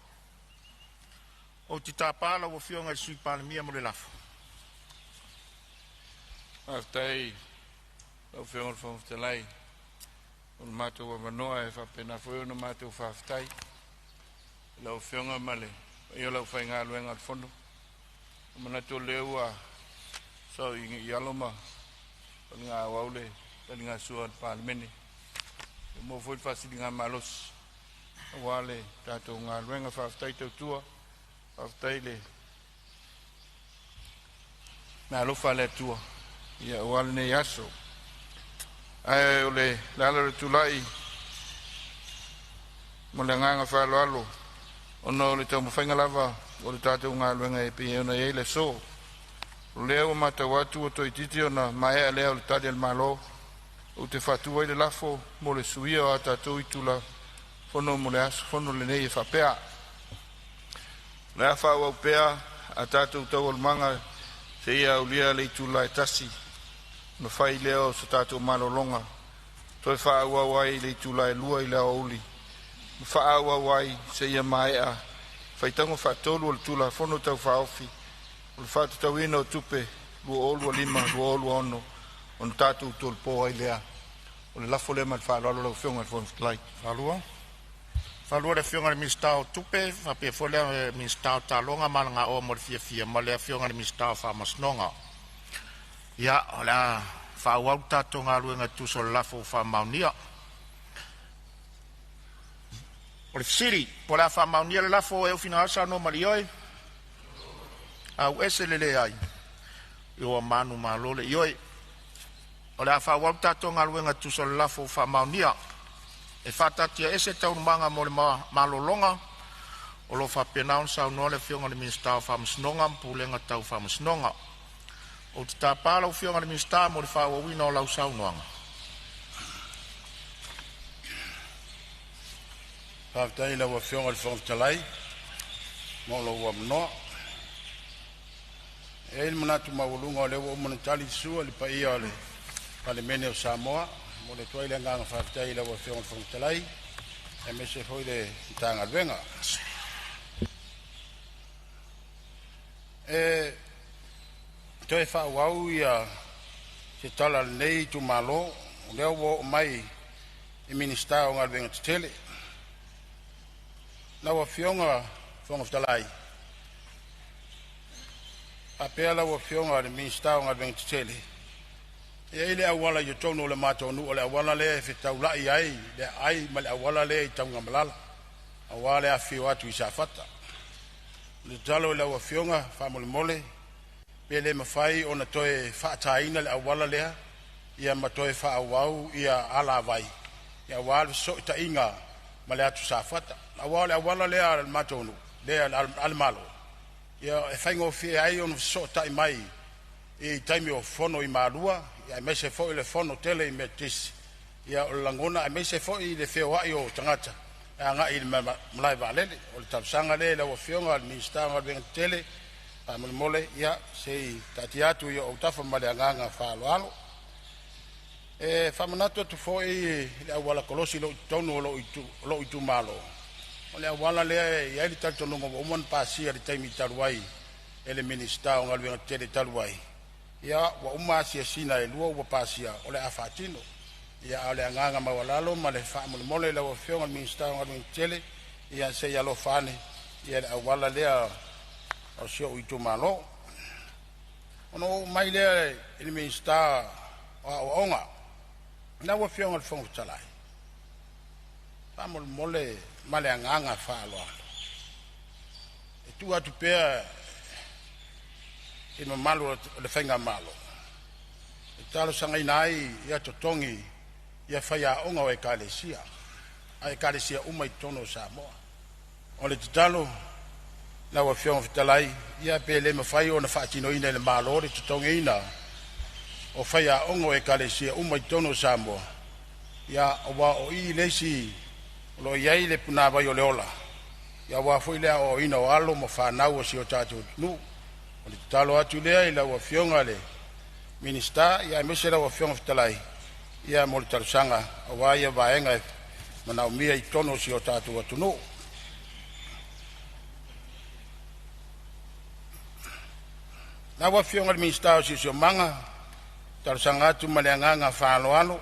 Ou te tapa lau Afioga i le Sui Palemia mo le lafo.
Faafetai lau Afioga i le Fofoga Fetalai mo le matou avanoa e faapena foi ona matou faafetai i lau Afioga ma le paia o le aufaigaluega a le Fono. E manatu o lea ua sao i alo ma palegaauau le taligasua a le Palemene, ua maua foi le faasiligamalosi aua le tatou galuega. Faafetai tautua, faafetai le meaalofa a le Atua aua lenei aso. Ae o le ala o le tulai ma le agaga faaaloalo, ona o le taumafaiga lava o le tatou galuega e pei ona i ai le aso. O lea ua matau atu ua toeitiiti ona maea lea o le Tali a le Malo, ou te faatu ai le lafo mo le suia o a tatou itula fono mo le aso fono lenei e faapea: O le a faaauau pea a tatou Taualumaga seia aulia le itula e 1:00 ona fai lea o se tatou malologa. Toe faaauau ai i le itula e 2:00 i le aoauli ma faaauau ai seia maea le faitauga faatolu o le Tulafono Tau Faaofi o le Faatatauina o Tupe 2025/2026 ona tatou tolopo ai lea. O le lafo lea ma le faaaloalo lau Afioga i le Fofoga Fetalai.
Faaluafaalua le Afioga i le Minisita o Tupe faapea foi le Minisita o Taaloga ma Alagaoa mo le Fiafia ma le Afioga i le Minisita o Faamasinoga. Ia, o le a faaauau le tatou galuega e tusa o le lafo ua faamaonia. O le fesili, po o le a faamaonia le lafo, ua e finagalo saunoa ma le ioe? Le leai. Ua manumalo le ioe. O le a faaauau le tatou galuega e tusa o le lafo ua faamaonia. E faataatiaese Taualumaga mo le malologa o lo o faapena ona saunoa le Afioga i le Minisita o Faamasinoga ma Pulega Tau Faamasinoga. Ou te tapa lau Afioga i le Minisita mo le faaauauina o lau saunoaga.
Faafetai i lau Afioga i le Fofoga Fetalai mo lou avanoa. E i ai le manatu maualuga o lea ua uma ona tali le sua i le paia o le Palemene o Samoa. E momoli atu ai le agaga faafetai i lau Afioga i le Fofoga Fetalai aemaise foi le Matagaluega. E toe faaauau ia se tala a lenei itumalo, o lea ua oo mai i Minisita o Galuega Tetele. Lau Afioga i le Fofoga Fetalai, faapea lau Afioga i le Minisita o Galuega Tetele, e i ai le auala i totonu o le matou nuu, o le auala lea e fetaulai ai le aai ma le auala lea i Tanugamala aua le afifio atu i Safata. O le tatalo i lau Afioga faamolemole, pe le mafai ona toe faataina le auala lea ia ma toe faaauau ia alavai aua le fesootaiga ma le atu Safata. Aua o le auala lea a le matou nuu lea a le Malo, e faigofie ai ona fesootai mai i taimi o fono i Malua, aemaise foi o le fono tele i Metotisi. Ia o le lagona aemaise foi le feoai o tagata e agai i le malae vaalele. O le talosaga lea i lau Afioga i le Minisita o Galuega Tetele, faamolemole ia se i taatia atu i ou autafa ma le agaga faaaloalo. E faamanatu atu foi i le auala kolosi o lo o i totonu o lou itumalo, o le auala lea e i ai le talitonuga ua uma ona pasia i le taimi talu ai e le Minisita o Galuega Tetele talu ai, ia ua uma asiasiga e lua ua pasia o le a faatino. Ia a o le agaga maualalo ma le faamolemole i lau Afioga i le Minisita o Galuega Tetele, ia se i alofa ane i le auala lea o si ou itumalo. Ona ou oo mai lea i le Minisita o Aoga. Lau Afioga i le Fofoga Fetalai, faamolemole ma le agaga faaaloalo e tuu atu pea i le mamalu o le faigamalo e talosagaina ai ia totogi ia faiaoga o ekalesia a ekalesia uma i totonu o Samoa. O le tatalo lau Afioga i le Fofoga Fetalai, ia pe le mafai ona faatinoina e le Malo le totogiina o faiaoga o ekalesia uma i totonu o Samoa, ia aua o i le isi o lo o i ai le punavai o le ola aua foi le aoaoina o alo ma fanau a si o tatou atunuu. O le tatalo atu lea i lau Afioga i le Minisita aemaise lau Afioga i le Fofoga Fetalai, ia mo le talosaga auā ia vaega e manaomia i totonu o si o tatou atunuu. Lau Afioga i le Minisita o Siosiomaga, talosaga atu ma le agaga faaaloalo,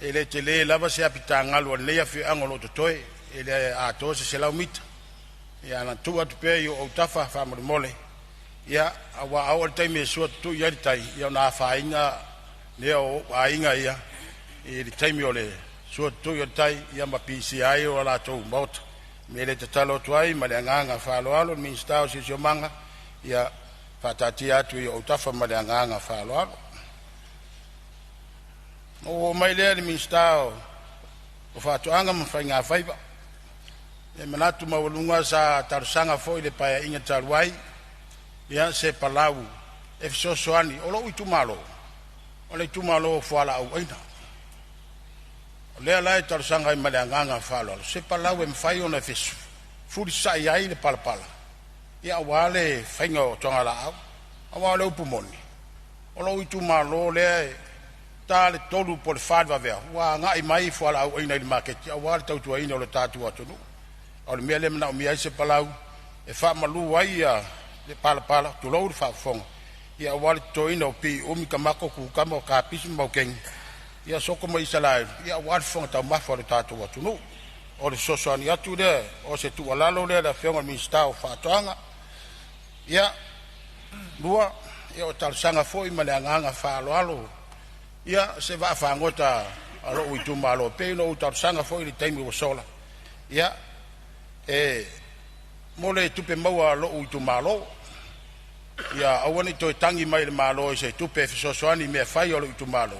e le tele lava se apitagalu a lenei afioaga o lo o totoe, e le atoa se 100 mita. Ia na tuu atu pea i ou autafa faamolemole, ia aua a oo i le taimi e sua tutui ai le tai, ia ona afaina lea o ou aiga ia i le taimi o le sua tutui o le tai, ia ma pisia ai o latou maota. O le mea lea e tatalo atu ai ma le agaga faaaloalo i le Minisita o Siosiomaga, ia faataatia atu i ou autafa ma le agaga faaaloalo. Ona ou oo mai lea i le Minisita o Faatoaga ma Faiga Faiva. E manatu maualuga sa talosaga foi i le Paeaiga talu ai, ia se palau e fesoasoani. O lou itumalo, o le itumalo o fualaau aina. O lea la e talosaga ai ma le agaga faaaloalo se palau e mafai ona fefulisai ai le palapala ia aua le faiga o togalaau. Aua o le upu moni, o lou itumalo lea e ta le 3 po o le 4 i le vaveao ua agai mai fualaau aina i le maketi aua le tautuaina o le tatou atunuu. O le mea lea e manaomia ai se palau e faamalu ai ia le palapala, tulou le faafofoga, ia aua le totoina o pii umi, tamato, kukama, o kapisi ma maukeni, ia soko ma Isaraelu ia aua le fofoga taumafa o le tatou atunuu. O le fesoasoani atu lea, o se tuualalo lea i le Afioga i le Minisita o Faatoaga. Ia, lua, ia o talosaga foi ma le agaga faaaloalo ia se vaafagota a lou itumalo e pei ona ou talosaga foi i le taimi ua sola, ia e mo le tupe maua a lou itumalo, ia aua ne i toe tagi mai i le Malo i se tupe e fesoasoani i mea fai a lou itumalo.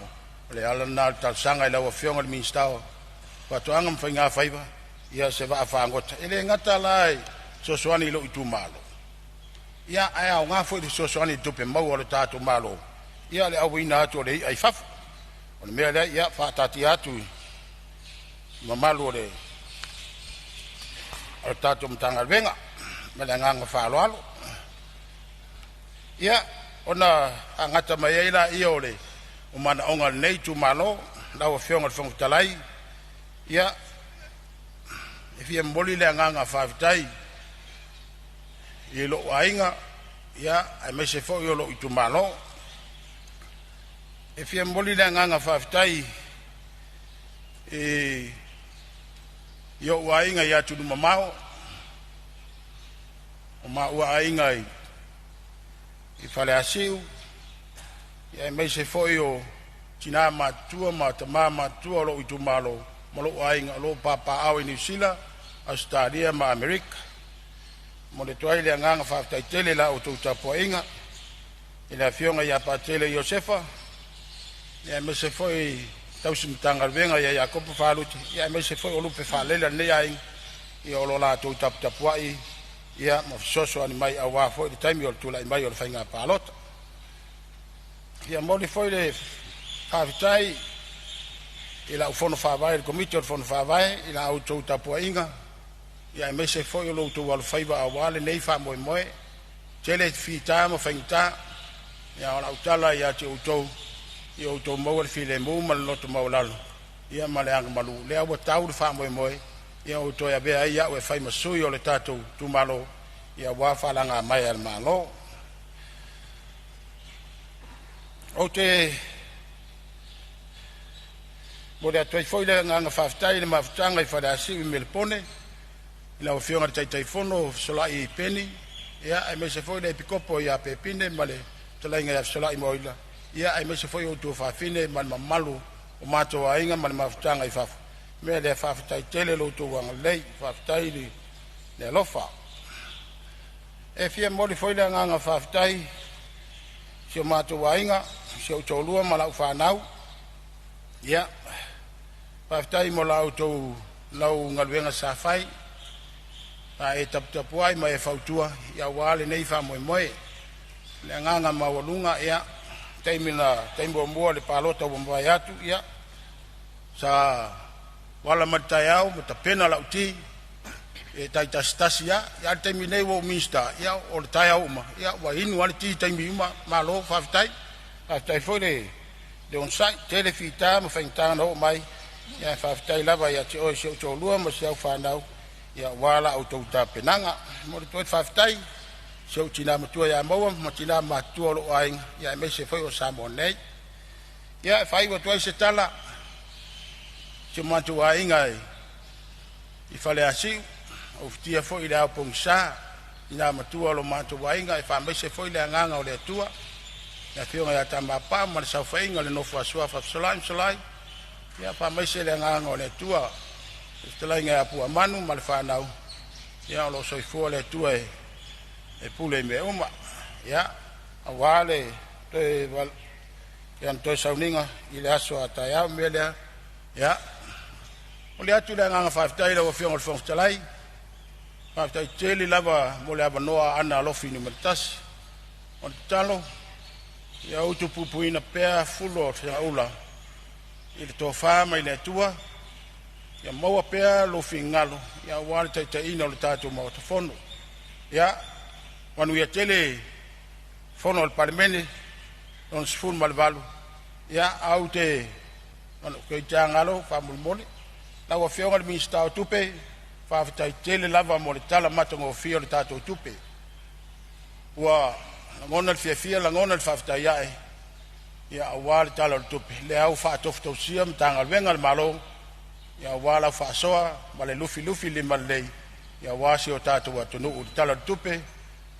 O le ala lena o le talosaga i lau Afioga i le Minisita o Faatoaga ma Faiga Faiva, ia se vaafagota. E le gata la e fesoasoani i lou itumalo, ia ae aoga foi i le fesoasoani i tupe maua a le tatou Malo, ia le auina atu o le i'a i fafo. O le mea lea, ia faataatia atu i mamalu o le tatou Matagaluega ma le agaga faaaloalo. Ia ona agata mai ai lea o le manaoga o lenei itumalo, lau Afioga i le Fofoga Fetalai, ia e fia momoli le agaga faafetai i lou aiga, ia aemaise foi o lou itumalo. E fia momoli le agaga faafetai i ou aiga i atunuu mamao, o maua aiga i Faleasiu, aemaise foi o tina ma tama matutua o lou itumalo ma lou aiga o lo o papaaao i Niu Sila, Ausetalia ma Amerika. E momoli atu ai le agaga faafetai tele i la outou tapuaiga i le afioga ia Patele Iosefa, aemaise foi le tausi Matagaluega ia Iakopo Faluti, aemaise foi o lupe faalele a lenei aiga ia o lo o latou taputapuai ia ma fesoasoani mai aua foi le taimi o le tulai mai o le faiga palota. Fia momoli foi le faafetai i lau Fono Faavae, le Komiti o le Fono Faavae i la outou tapuaiga ia aemaise foi o lo outou alofaiva aua lenei faamoemoe. Tele fita ma faigata, a o lau tala ia te outou, ia outou maua le filemu ma le loto maualalo ia ma le agamalu lea ua tau le faamoemoe ia ua toe avea ai au e fai ma sui o le tatou itumalo ia aua faalagamaea a le Malo. Ou te momoli atu ai foi le agaga faafetai i le mafutaga i Faleasiu i Melepone i lau Afioga i le Taitaifono Fesolai Peni, ia aemaise foi le Epikopo ia Pepine ma le fetalaiga ia Fesolai Maoila, ia aemaise foi o outou tuafafine ma le mamalu o mato aiga ma le mafutaga i fafo. O le mea lea, faafetai tele i lo outou agalelei, faafetai i le alofa. E fia momoli foi le agaga faafetai i si o matou aiga, si ou toalua ma lau fanau. Ia, faafetai mo la outou lau galuega sa fai, sa e taputapuai ma e fautua ia aua lenei faamoemoe. O le agaga maualuga, ia taimi na taimi muamua i le palota ua mavae atu, ia sa ala mai le taeao ma tapena lau ti e taitasitasi lava. A o le taimi nei ua ou Minisita, ia o le taeao uma, ia ua inu lava le ti i taimi uma. Malo faafetai. Faafetai foi le le onosai, tele fita ma faigata na oo mai, ia ae faafetai lava ia te oe si ou toalua ma si au fanau, ia aua la outou tapenaga. E momoli atu ai le faafetai i si ou tinā matua ia Maua ma tinā matutua o lou aiga, ia aemaise foi o Samoa nei. Ia e faaiu atu ai se tala, si o matou aiga i Faleasiu, ufitia foi le ao pogisa ina matua o lo matou aiga e faamaise foi le agaga o le Atua le afioga ia Tamapaa ma le saofaiga o le nofo a Suafa Fesolai ma Solai, ia faamaise le agaga o le Atua le fetalaiga ia Puamanu ma le fanau, ia o lo o soifua le Atua e pule i mea uma. Ia aua le toe ia toe sauniga i le aso a taeao mea lea. Ia momoli atu le agaga faafetai i lau Afioga i le Fofoga Fetalai, faafetai tele lava mo le avanoa Aana Alofi Nu.1. O le tatalo ia utupupuina pea fulu o le segaula i le tofa mai le Atua, ia maua pea lou finagalo aua le taitaiina o le tatou Maota Fono. Ia manuia tele fono a le Palemene lona 18. Ia ae ou te galo faamolemole lau Afioga i le Minisita o Tupe, faafetai tele lava mo le tala matagofie o le tatou tupe. Ua lagona le fiafia, lagona le faafetai ae aua le Tala o le Tupe lea ua faatofotausia Matagaluega a le Malo aua lau faasoa ma le lufilufilimalelei aua si o tatou atunuu i le Tala o le Tupe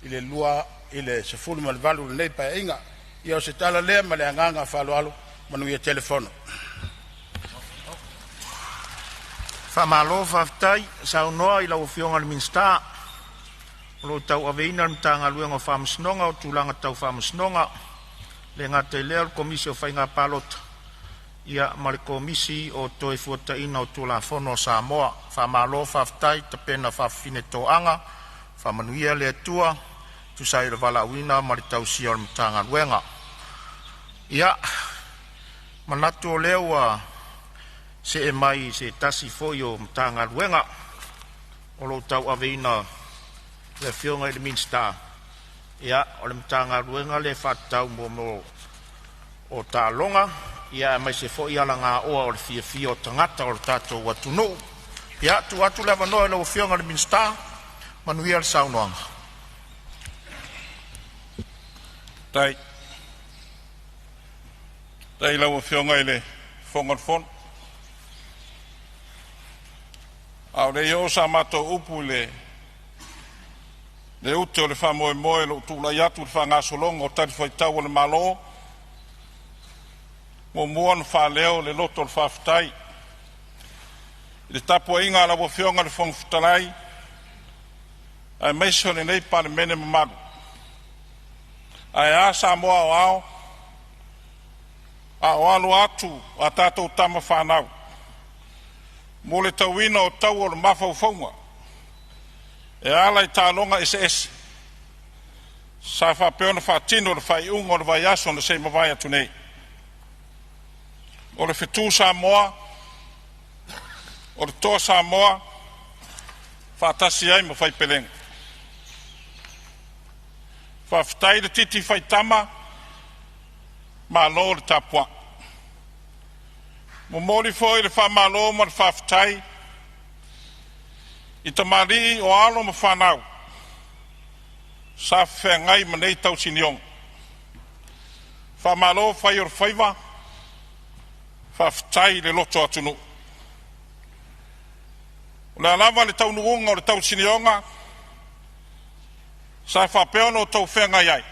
i le 2018 lenei Paeaiga. Ia o se tala lea ma le agaga faaaloalo, manuia tele fono.
Faamalo faafetai saunoa i lau Afioga i le Minisita o lo o tauaveina le Matagaluega o Faamasinoga o Tulaga Tau Faamasinoga, e le gata i lea o le Komisi o Faiga Palota ma le Komisi o le Toefuataiga o Tulafono a Samoa. Faamalo faafetai tapena faafafine toaga, faamanuia le Atua e tusa ai o le valaauina ma le tausia o le Matagaluega. Ia, manatu o lea ua see mai i se tasi foi o Matagaluega o lo o tauaveina le Afioga i le Minisita, o le Matagaluega lea e faatatau mo taaloga aemaise foi alagaoa mo le fiafia o tagata o le tatou atunuu. Ia, tuu atu le avanoa i lau Afioga i le Minisita, manuia le saunoaga.
Faafetai i lau Afioga i le Fofoga o le Fono. A o le i oo sa matou upu i le ute o le faamoemoe i lou tulai atu i le faagasologa o talifuaitau a le Malo, e muamua ona faaleo le loto o le faafetai i le tapuaiga a lau Afioga i le Fofoga Fetalai aemaise o lenei Palemene mamalu. Ae a Samoa aoao a o alo atu a tatou tama fanau mo le tauina o taua o le mafaufauga e ala i taaloga eseese sa faapea ona faatino i le faaiuga o le vaiaso na se i mavae atu nei. O le fetu Samoa, o le Toa Samoa, faatasi ai ma Faipelega. Faafetai le titi faitama, malo le tapuai. Momoli foi le faamalo ma le faafetai i tamalii o alo ma fanau sa feagai ma nei tausinioga. Faamalo fai o le faiva, faafetai le loto atunuu. O le a lava le taunuuga o le tausinioga sa faapea ona outou feagai ai,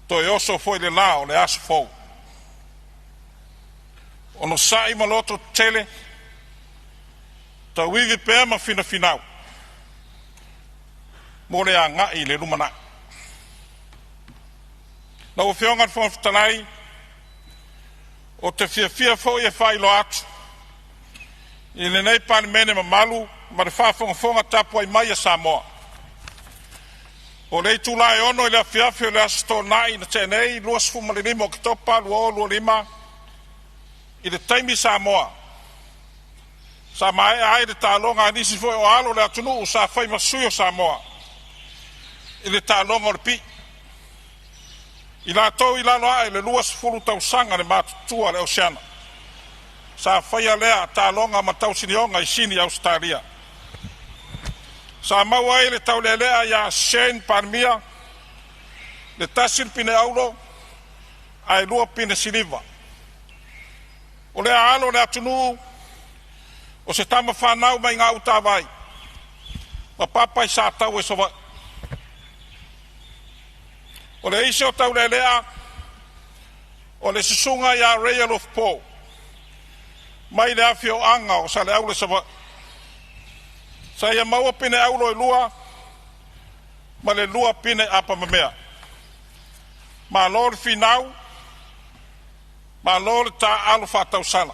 toe oso foi le la o le aso fou. Onosai ma loto tetele, tauivi pea ma finafinau mo le agai i le lumanai. Lau Afioga i le Fofoga Fetalai, ou te fiafia foi e faailoa atu i lenei Palemene mamalu ma le faafogafoga tapuai mai a Samoa, o le itula e 6:00 i le afiafi o le Aso Toonai na tea nei, 25 Oketopa 2025 i le taimi Samoa, sa maea ai le taaloga a nisi foi o alo o le atunuu sa fai ma sui o Samoa i le taaloga o le Pii.
I latou i lalo ae le 20 tausaga le matutua o le oceana. Sa faia lea taaloga ma tausinioga i Sini Ausetalia. Sa maua ai le taulealea ia Shane Palemia, le tasi le pine auro ae 2 pine siliva. O lea alo o le atunuu o se tama whanau mai ngā utawai, ma papa i sa tau e sowai. O le isi o taulelea, o le susuga ia Ray Alofa mai le afioaga o Saleaula Savaii. Sa ia maua pine aulo e 2 ma le 2 pine apamamea. Malo le finau, malo le taalo faatausala.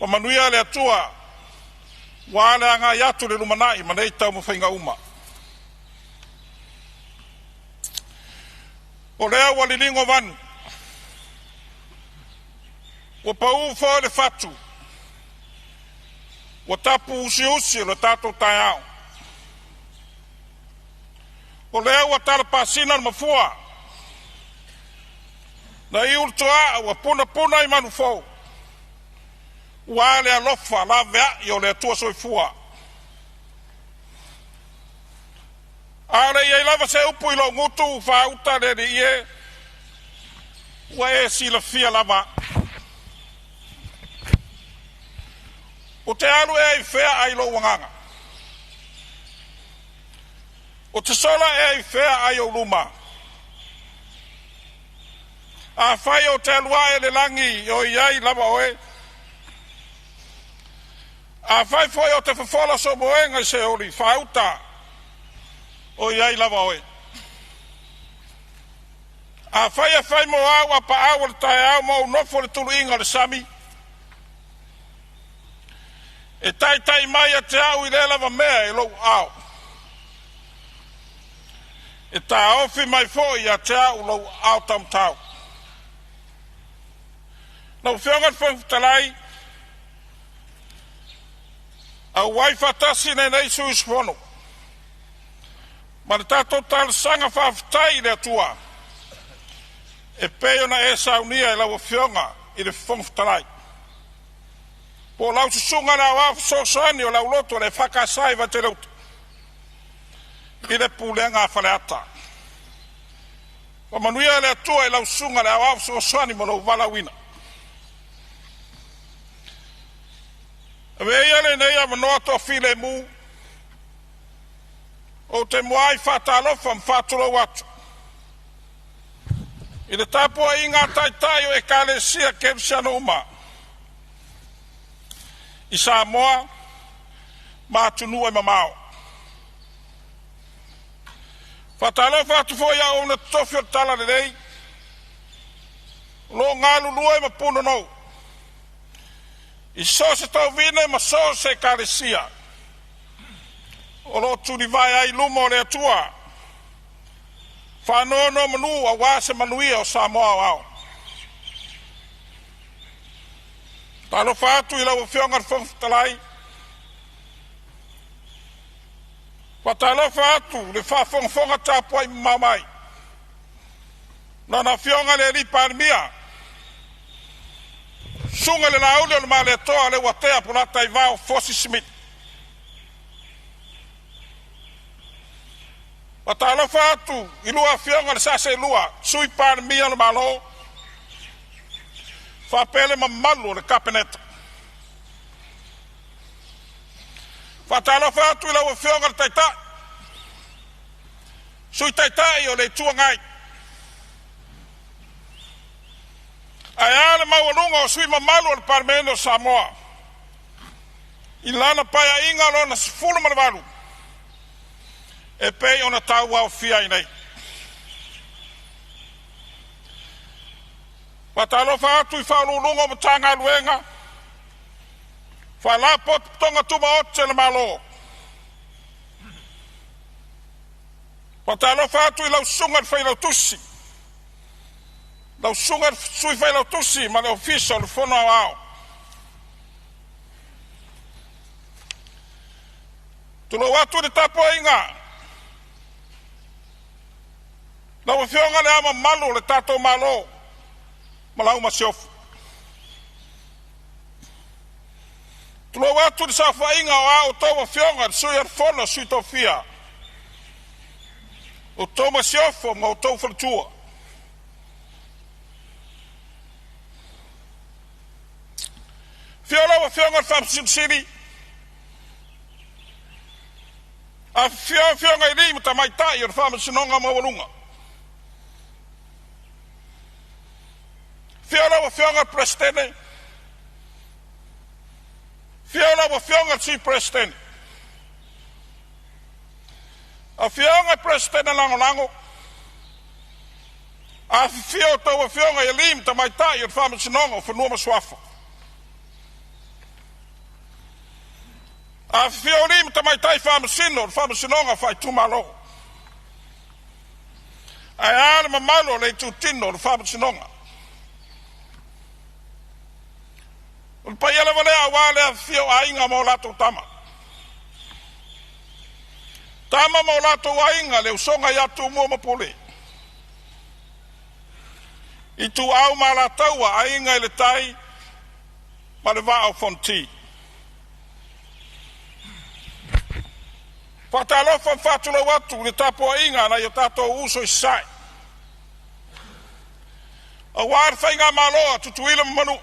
O manuia le Atua, ua ale agai atu le lumanai ma nei taumafaiga uma. O lea ua liligo vanu, ua pau foi le fatu, ua tapu usiusi o le tatou taeao. O lea ua talapasina le mafua, na iu le toa ua punapuna i manufou, ua ale alofa laveai o le Atua soifua. A o le iai lava se upu i lou gutu faauta le alii e, ua e silafia lava. O te alu ea i fea ai lou agaga. O te sola ea i fea ai ou luma. A fai o te alua e le langi o iai lava oe. A fai foi o te fofola so moenga i se oli faauta o iai lava oe. A fai e fai mo au a pa au o le taeao mo nofo le tuluiga o le sami. E taitai mai a te au i le lava mea e lou ao. E taofi mai foi a te au lou ao taumatau. Lau Afioga i le Fofoga Fetalai, auai faatasi lenei sui usufono ma le tatou talosaga faafetai i le Atua e pei ona e saunia e lau Afioga i le Fofoga Fetalai. Po o lau susuga le aoao fesoasoani o le aulotu o le EFKS i Vaitele-uta i le pulega a Faleata. Faamanuia le Atua i lau susuga le aoao fesoasoani mo lou valaauina. Avea ia lenei avanoa toafilemu, ou te muai faatalofa ma faatulou atu i le tapuaiga a taitai o Ekalesia Kerisiano uma i Samoa ma atunuu e mamao. Faatalofa atu foi i auauna totofi o le Talalelei o lo o galulue ma punonou i so o se tovine ma so o se ekalesia o lo o tulivae ai i luma o le Atua faanonomanu aua se manuia o Samoa aoao. Talofa atu i lau Afioga i le Fofoga Fetalai, faatalofa atu le faafogafoga tapuai mamao mai Lana Afioga i le Alii Palemia, Susuga i le Lauli o le Malietoa Leuatea Polataivao Fosi Smith. Faatalofa atu i lua afioga i le Saselua, Sui Palemia o le Malo, faapea le mamalu o le Kapeneta. Faatalofa atu i lau Afioga i le Taitai, Sui Taitai o le Itu Agai, ae a le maualuga o sui usufono mamalu o le Palemene o Samoa i lana Paeaiga lona 18 e pei ona tauaofia ai nei. Faatalofa atu i Ofisa Sili o Pulega o Matagaluega, Faalapotopotoga Tumaoti a le Malo. Faatalofa atu i lau Susuga i le Failautusi, lau Susuga i le Sui Failautusi ma le Ofisa o le Fono Aoao. Tulou atu i le tapuaiga Lau Afioga le Ao Mamalu o le tatou Malo ma lau Masiofo. Tulou atu le saofaiga o a outou afioga, le Sui o le Fono a Sui Tofia, outou masiofo ma outou faletua. Afio lau Afioga i le Faamasino Sili, afifio afioga i alii ma tamaitai o le Faamasinoga Maualuga. Afio lau Afioga i le Peresetene, afio lau Afioga i le Sui Peresetene, afioga i Peresetene Lagolago, afifio a outou afioga i alii ma tamaitai o le Faamasinoga o Fanua ma Suafa. Afifio alii ma tamaitai faamasino o le Faamasinoga Faaitumalo, ae a le mamalu o le itutino o le Faamasinoga. O le paia lava lea aua le afifio o aiga ma o latou tama, tama ma o latou aiga, le usoga ia Tumua ma Pule, Ituau ma Alataua, Aiga i le Tai ma le Vaa o Fonoti. Faatalofa ma faatulou atu i le tapuaiga a nai o tatou uso i Sasae, aua le Faigamalo a Tutuila ma Manua.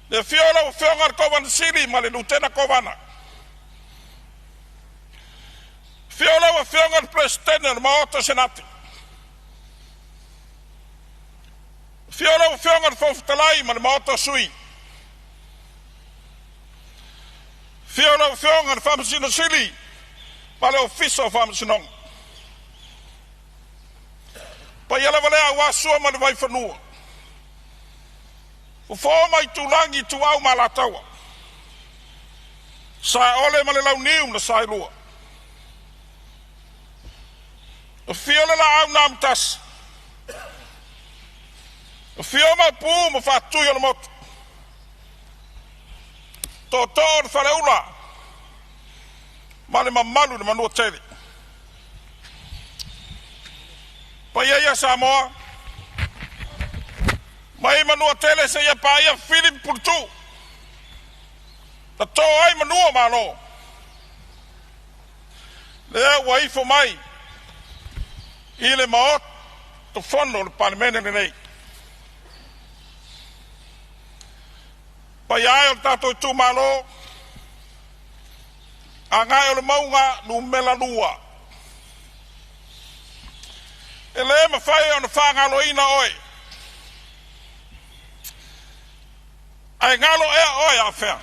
Le afio o lau Afioga i le Kovana Sili ma le Lutena Kovana. Afio lau Afioga i le Peresetene o le Maota Senate. Afio lau Afioga i le Fofoga Fetalai ma le Maota o Sui. Afio lau Afioga i le Faamasino Sili ma le Ofisa o Faamasinoga. Paia lava lea aua Sua ma le Vaifanua, Fofo ma Aitulagi, Ituau ma Alataua, Saole ma le Launiu na Saelua. Afio le Laau na Amotasi, afio Maopu ma Faatui o le Motu, Tootoo o le Faleula ma le mamalu i le Manuatele. Paia ia Samoa, mai Manuatele seia paia Fili ma Puletuu, na to ai manu o Malo. Lea ua ifo mai i le Maota Fono o le Palemene lenei. Paia e o le tatou itumalo, Agai o le Mauga 2. E le mafai ona faagaloina oe, ae galo ea oe Afea.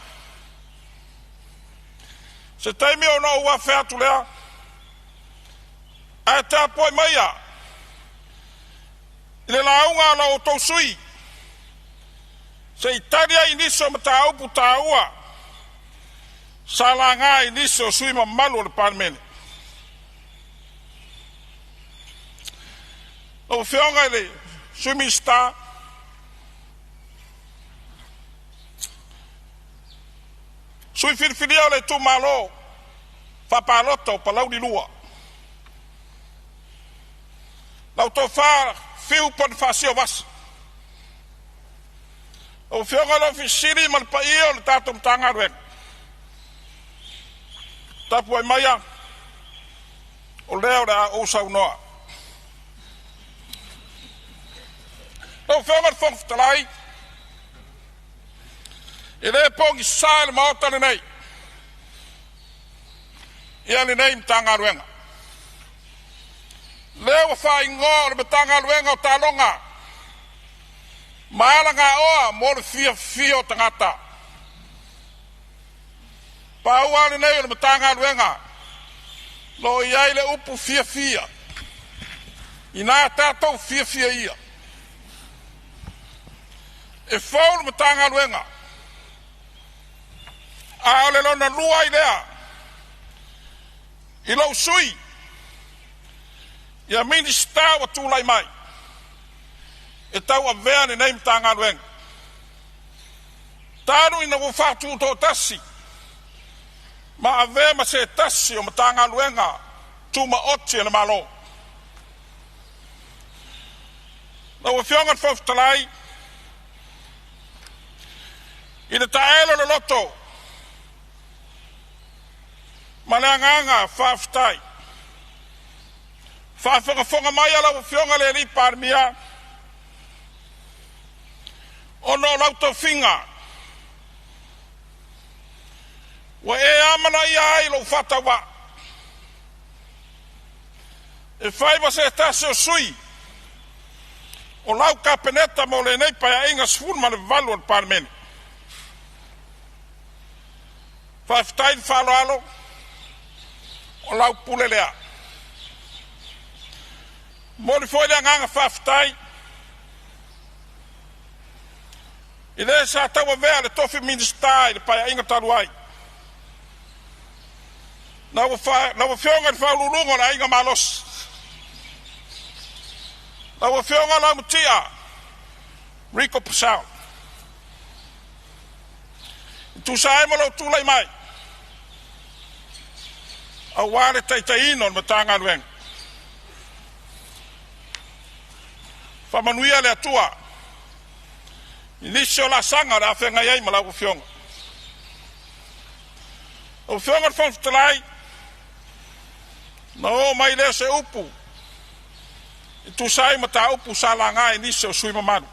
Se taimi ona ou afe atu lea, ae tapuai maia i le lauga a la outou sui se i tali ai nisi o mataupu taua sa laga i nisi o sui mamalu o le Palemene. Lau Afioga i le Sui Minisita, sui filifilia o le itumalo faapalota o Palauli 2, lau tofa Fiu Ponifasio Vasa, lau Afioga i le Ofisa Sili ma le paia o le tatou Matagaluega, tapuai maia o lea o le a ou saunoa. Lau Afioga i le Fofoga Fetalai, e le pogisa i le Maota lenei ia lenei Matagaluega. Lea ua faaigoa o le Matagaluega o Taaloga ma Alagaoa mo le Fiafia o Tagata. Pau lava lenei o le Matagaluega lo o i ai le upu fiafia, ina tatou fiafia ia. E fou le Matagaluega, a o le lona lua ai lea i lou sui ia Minisita ua tulai mai e tauavea lenei Matagaluega. Talu ina ua faatutoatasi ma avea ma se tasi o Matagaluega Tumaoti a le Malo. Lau Afioga i le Fofoga Fetalai, i le taelo o le loto ma le agaga faafetai, faafogafoga mai a lau Afioga i le Palemia, ona o lau tofiga ua e amanaia ai lou faatauvaa e fai ma se tasi o sui o lau Kapeneta mo lenei Paeaiga 18 o le Palemene. Faafetai le faaaloalo, o lau pule lea. Momoli foi le agaga faafetai i le sa tauavea le tofi Minisita i le Paeaiga talu ai, lau Afioga i le Faauluuluga o le Aiga Malosi, lau Afioga Laumatia Rico Purcell. E tusa ai ma lou tulai mai aua le taitaiina o le Matagaluega. Faamanuia le Atua i nisi o laasaga o le a feagai ai ma lau Afioga. Lau Afioga i le Fofoga Fetalai, na oo mai lea o se upu e tusa ai ma mataupu sa laga e nisi o sui usufono mamalu.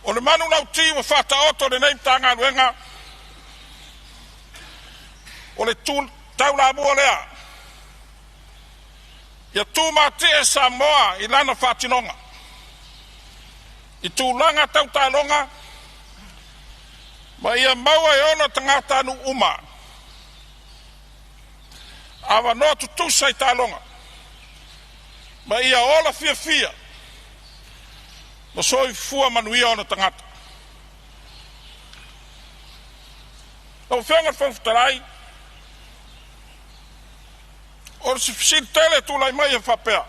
O le manulauti ua faataoto e lenei Matagaluega, o le taulamua lea ia tumatie Samoa i lana faatinoga i tulaga tau taaloga ma ia maua e ona tagatanuu uma avanoa tutusa i taaloga ma ia ola fiafia ma soifua manuia ona tagata. Lau Afioga i le Fofoga Fetalai, o se fesili tele e tulai mai e faapea,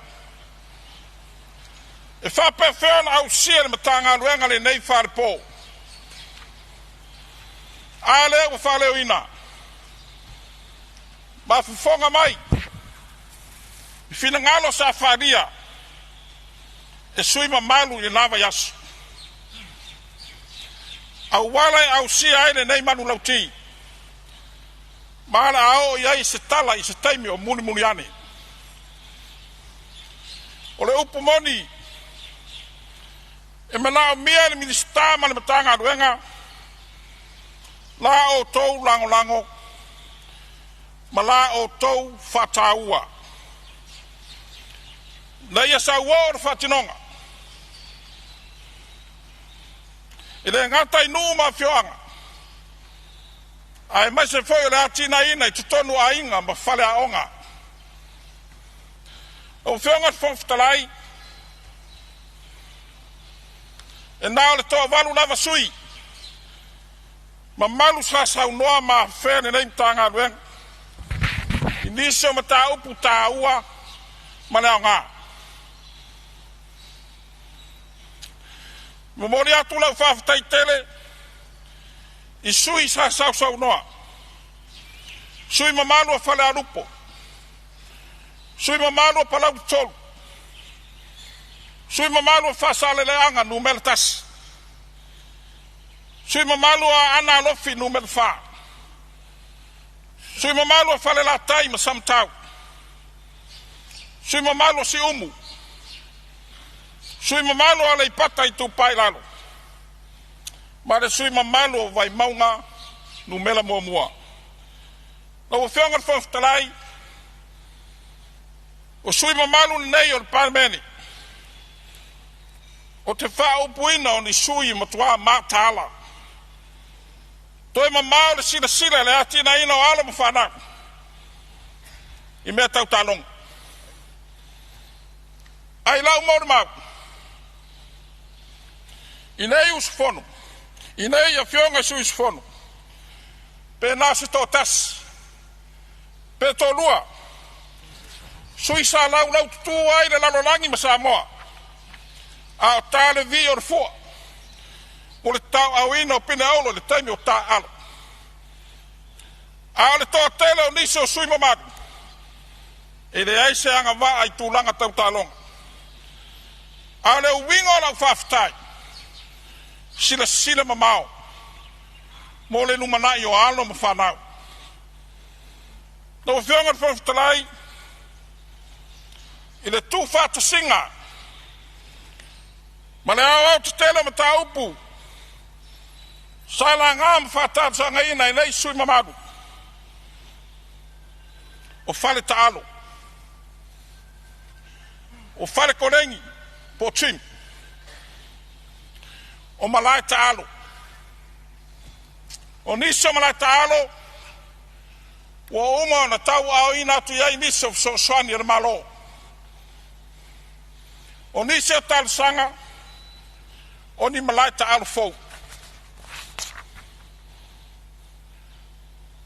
e faapefea ona ausia e le Matagaluega lenei falepo? A lea ua faaleoina ma fofoga mai i finagalo sa faaalia e sui usufono mamalu i lena vaiaso, auala e ausia ai lenei manulauti, ma o le a oo i ai se tala i se taimi o mulimuli ane. O le upu moni, e manaomia e le Minisita ma le Matagaluega la outou lagolago ma la outou faataua, ina ia sauoo le faatinoga. E le gata i nuu ma afioaga, aemaise foi o le atinaeina i totonu o aiga ma faleaoga. Lau Afioga i le Fofoga Fetalai, e na o le toavalu lava sui mamalu sa saunoa ma afea lenei Matagaluega i nisi o mataupu taua ma le aoga. Momoli atu lau faafetai tele i sui sa sausaunoa, sui mamalu o Falealupo, sui mamalu o Palauli 3, sui mamalu o Faasaleleaga 1, sui mamalu o Aana Alofi 4, sui mamalu o Falelatai ma Samatau, sui mamalu o Siumu, sui mamalu o Aleipata Itupa i Lalo, ma le sui mamalu o Vaimauga 1. Lau Afioga i le Fofoga Fetalai, o sui mamalu lenei o le Palemene, ou te faaupuina o ni sui matua mataala, toe mamao le silasila i le atinaeina o alo ma fanau i mea tau taaloga. Ai lau molimau i nei usufono, i nei afioga i sui usufono, pe na o se toatasi, pe toalua, sui sa laulaututu ai le lalolagi ma Samoa, a o ta le vii o le fua, o le tauauina o pine auro i le taimi o taaalo. A o le toatele o nisi o sui mamalu, e leai se agavaa i tulaga tau taaloga. A o le uiga o lau faafetai, silasila mamao mo le lumanai o alo ma fanau. Lau Afioga i le Fofoga Fetalai, i le tuufaatasiga ma le aoaotetele o mataupu sa laga ma faatalosagaina e nei sui usufono mamalu, o fale taalo, o fale koleni po o gym, o malae taalo. O nisi o malae taalo ua uma ona tauaaoina atu i ai nisi o fesoasoani a le Malo. O nisi o talosaga o ni malae taalo fou.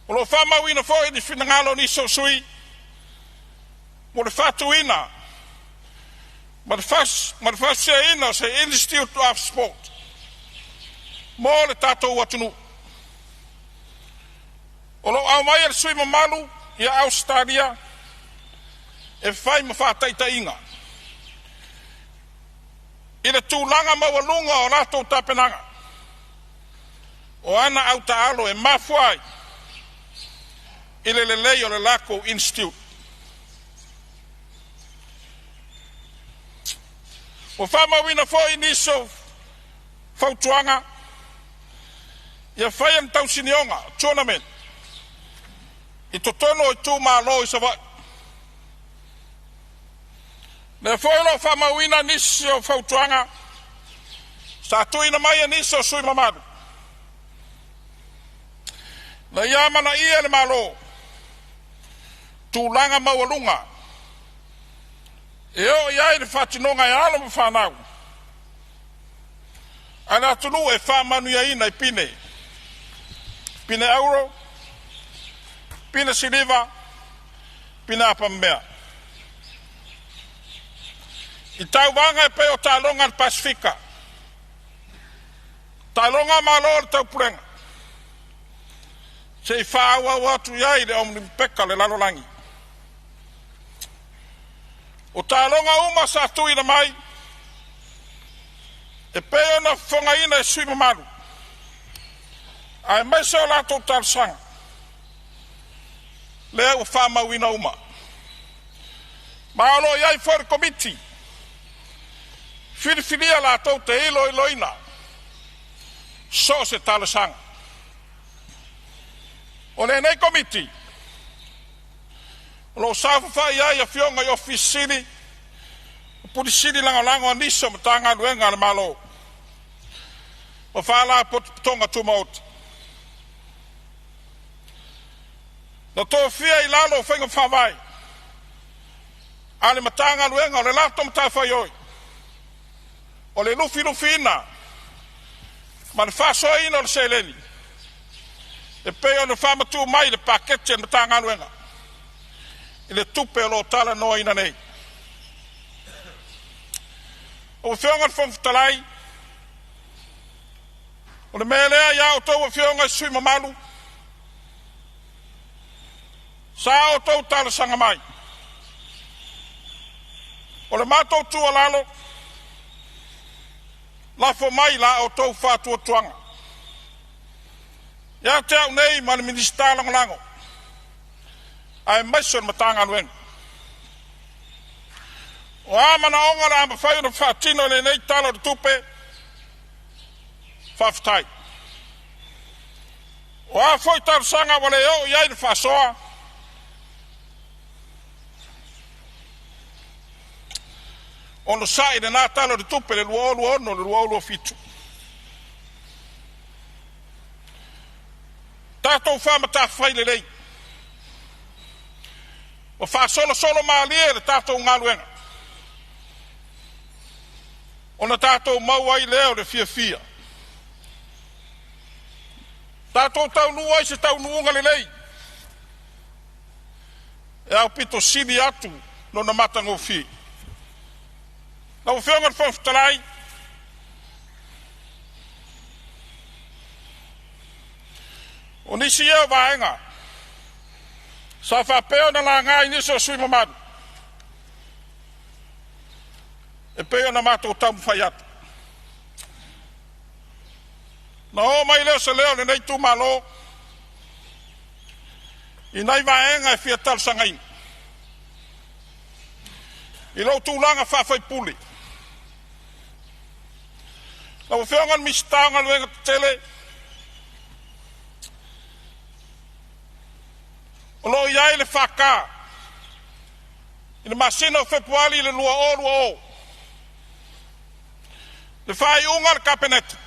O lo o faamauina foi ni finagalo o nisi o sui usufono mo le faatuina ma le fausiaina o se Institute of Sport mo le tatou atunuu. O lo o aumaia le sui usufono mamalu ia Ausetalia e fai ma faataitaiga i le tulaga maualuga o latou tapenaga o ana autaalo e mafua ai i le lelei o le latou Institute. Ua faamauina foi nisi o fautuaga ia faia ni tausinioga tournament i totonu o itumalo i Savaii. Lea foi o lo o faamauina nisi o fautuaga sa tuuina mai e nisi o sui usufono mamalu na ia amanaia le Malo tulaga maualuga e oo i ai le faatinoga e alo ma fanau a le atunuu e faamanuiaina i pine, pine auro, pine siliva, pine apamemea. I tauvaga e pei o taaloga a le Pasefika, taaloga a Malo o le Taupulega, se i faaauau atu i ai le Olimipeka a le lalolagi. O taaloga uma sa tuuina mai e pei ona fofogaina e sui usufono mamalu aemaise o latou talosaga, lea ua faamauina uma. Ma o lo o i ai foi le Komiti filifilia latou te iloiloina so o se talosaga. O lenei Komiti o lo o saofafai ai afioga i Ofisa Sili o Pule Sili Lagolago a nisi o Matagaluega a le Malo ma Faalapotopotoga Tumaoti. Na tofia i lalo o faiga faavae a le Matagaluega o le latou matafaioi o le lufilufiina ma le faasoaina o le seleni e pei ona faamatuu mai i le paketi a le Matagaluega i le tupe o lo o talanoaina nei. Lau Afioga i le Fofoga Fetalai, o le mea lea ia outou afioga i sui usufono mamalu sa outou talosaga mai, o le matou tuualalo, lafo mai la outou faatuatuaga ia te au nei ma le Minisita Lagolago aemaise o le Matagaluega. O a manaoga o le a mafai ona faatino e lenei Tala o le Tupe, faafetai. O a foi talosaga ua le oo i ai le faasoa, onosai i lena Tala o le Tupe le 2026/2027. Tatou faamatafai lelei ma faasolosolo malie le tatou galuega, ona tatou maua ai lea o le fiafia. Tatou taunuu ai se taunuuga lelei e aupito sili atu lona matagofie. Lau Afioga i le Fofoga Fetalai, o nisi ia o vaega Sa faapea ona laga i nisi o sui mamalu e pei ona matou taumafai atu. Na oo mai lea o se leo o lenei itumalo i nai vaega e fia talosagaina. I lou tulaga faa-faipule, lau Afioga i le Minisita o Galuega Tetele, o lo o i ai le FK i le masina o Fepuari i le 2020, le faaiuga a le Kapeneta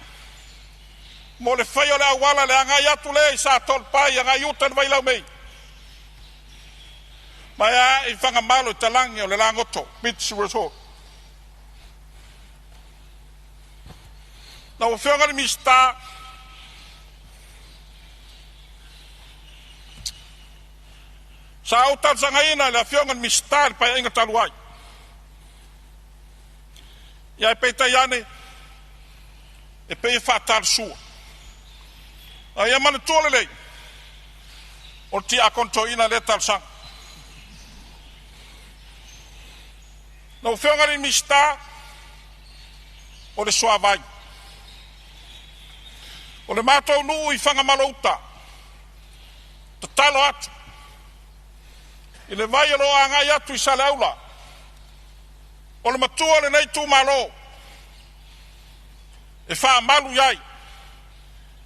mo le faia o le auala le agai atu lea i Satoalepai agai uta i le Vailaumei ma e ae i Fagamalo i talaane o le Lagoto Beach Resort. Lau Afioga i le Minisita, sa ou talosagaina i le Afioga i le Minisita i le Paeaiga talu ai, ia ae peitai ane e pei e faatalasua. A ia manatua lelei, o le tiakono toeaina lea talosaga. Lau Afioga i le Minisita o le Suavai, o le matou nuu i Fagamalouta, tatalo atu i le vai o lo o agai atu i Saleaula, o le matua o lenei itumalo e faamalu i ai,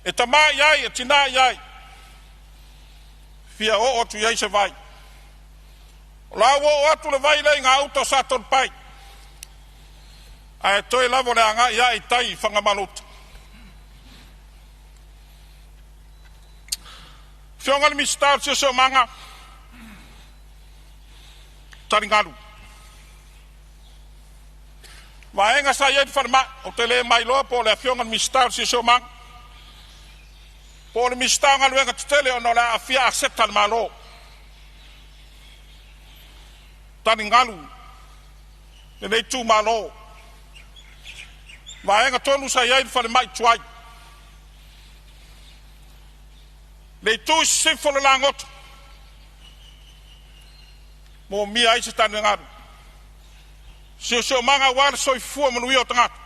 e tamai i ai, e tina i ai, fia oo atu i ai se vai. O la ua oo atu le vai lea i gauta o Satoalepai, ae toe lava o le agai ae i tai i Fagamalouta. Afioga i le Minisita o le Siosiomaga, taligalu. Vaega sa i ai le falemai, ou te le mailoa po o le Afioga i le Minisita o le Siosiomaga, po o le Minisita o Galuega Tetele ona o le aafia aseta a le Malo. Taligalu lenei itumalo. Vaega tonu sa i ai le falemai tuai. Le itu i sisifo o le Lagoto, moomia ai se taligalu. Siosiomaga aua le soifua manuia o tagata.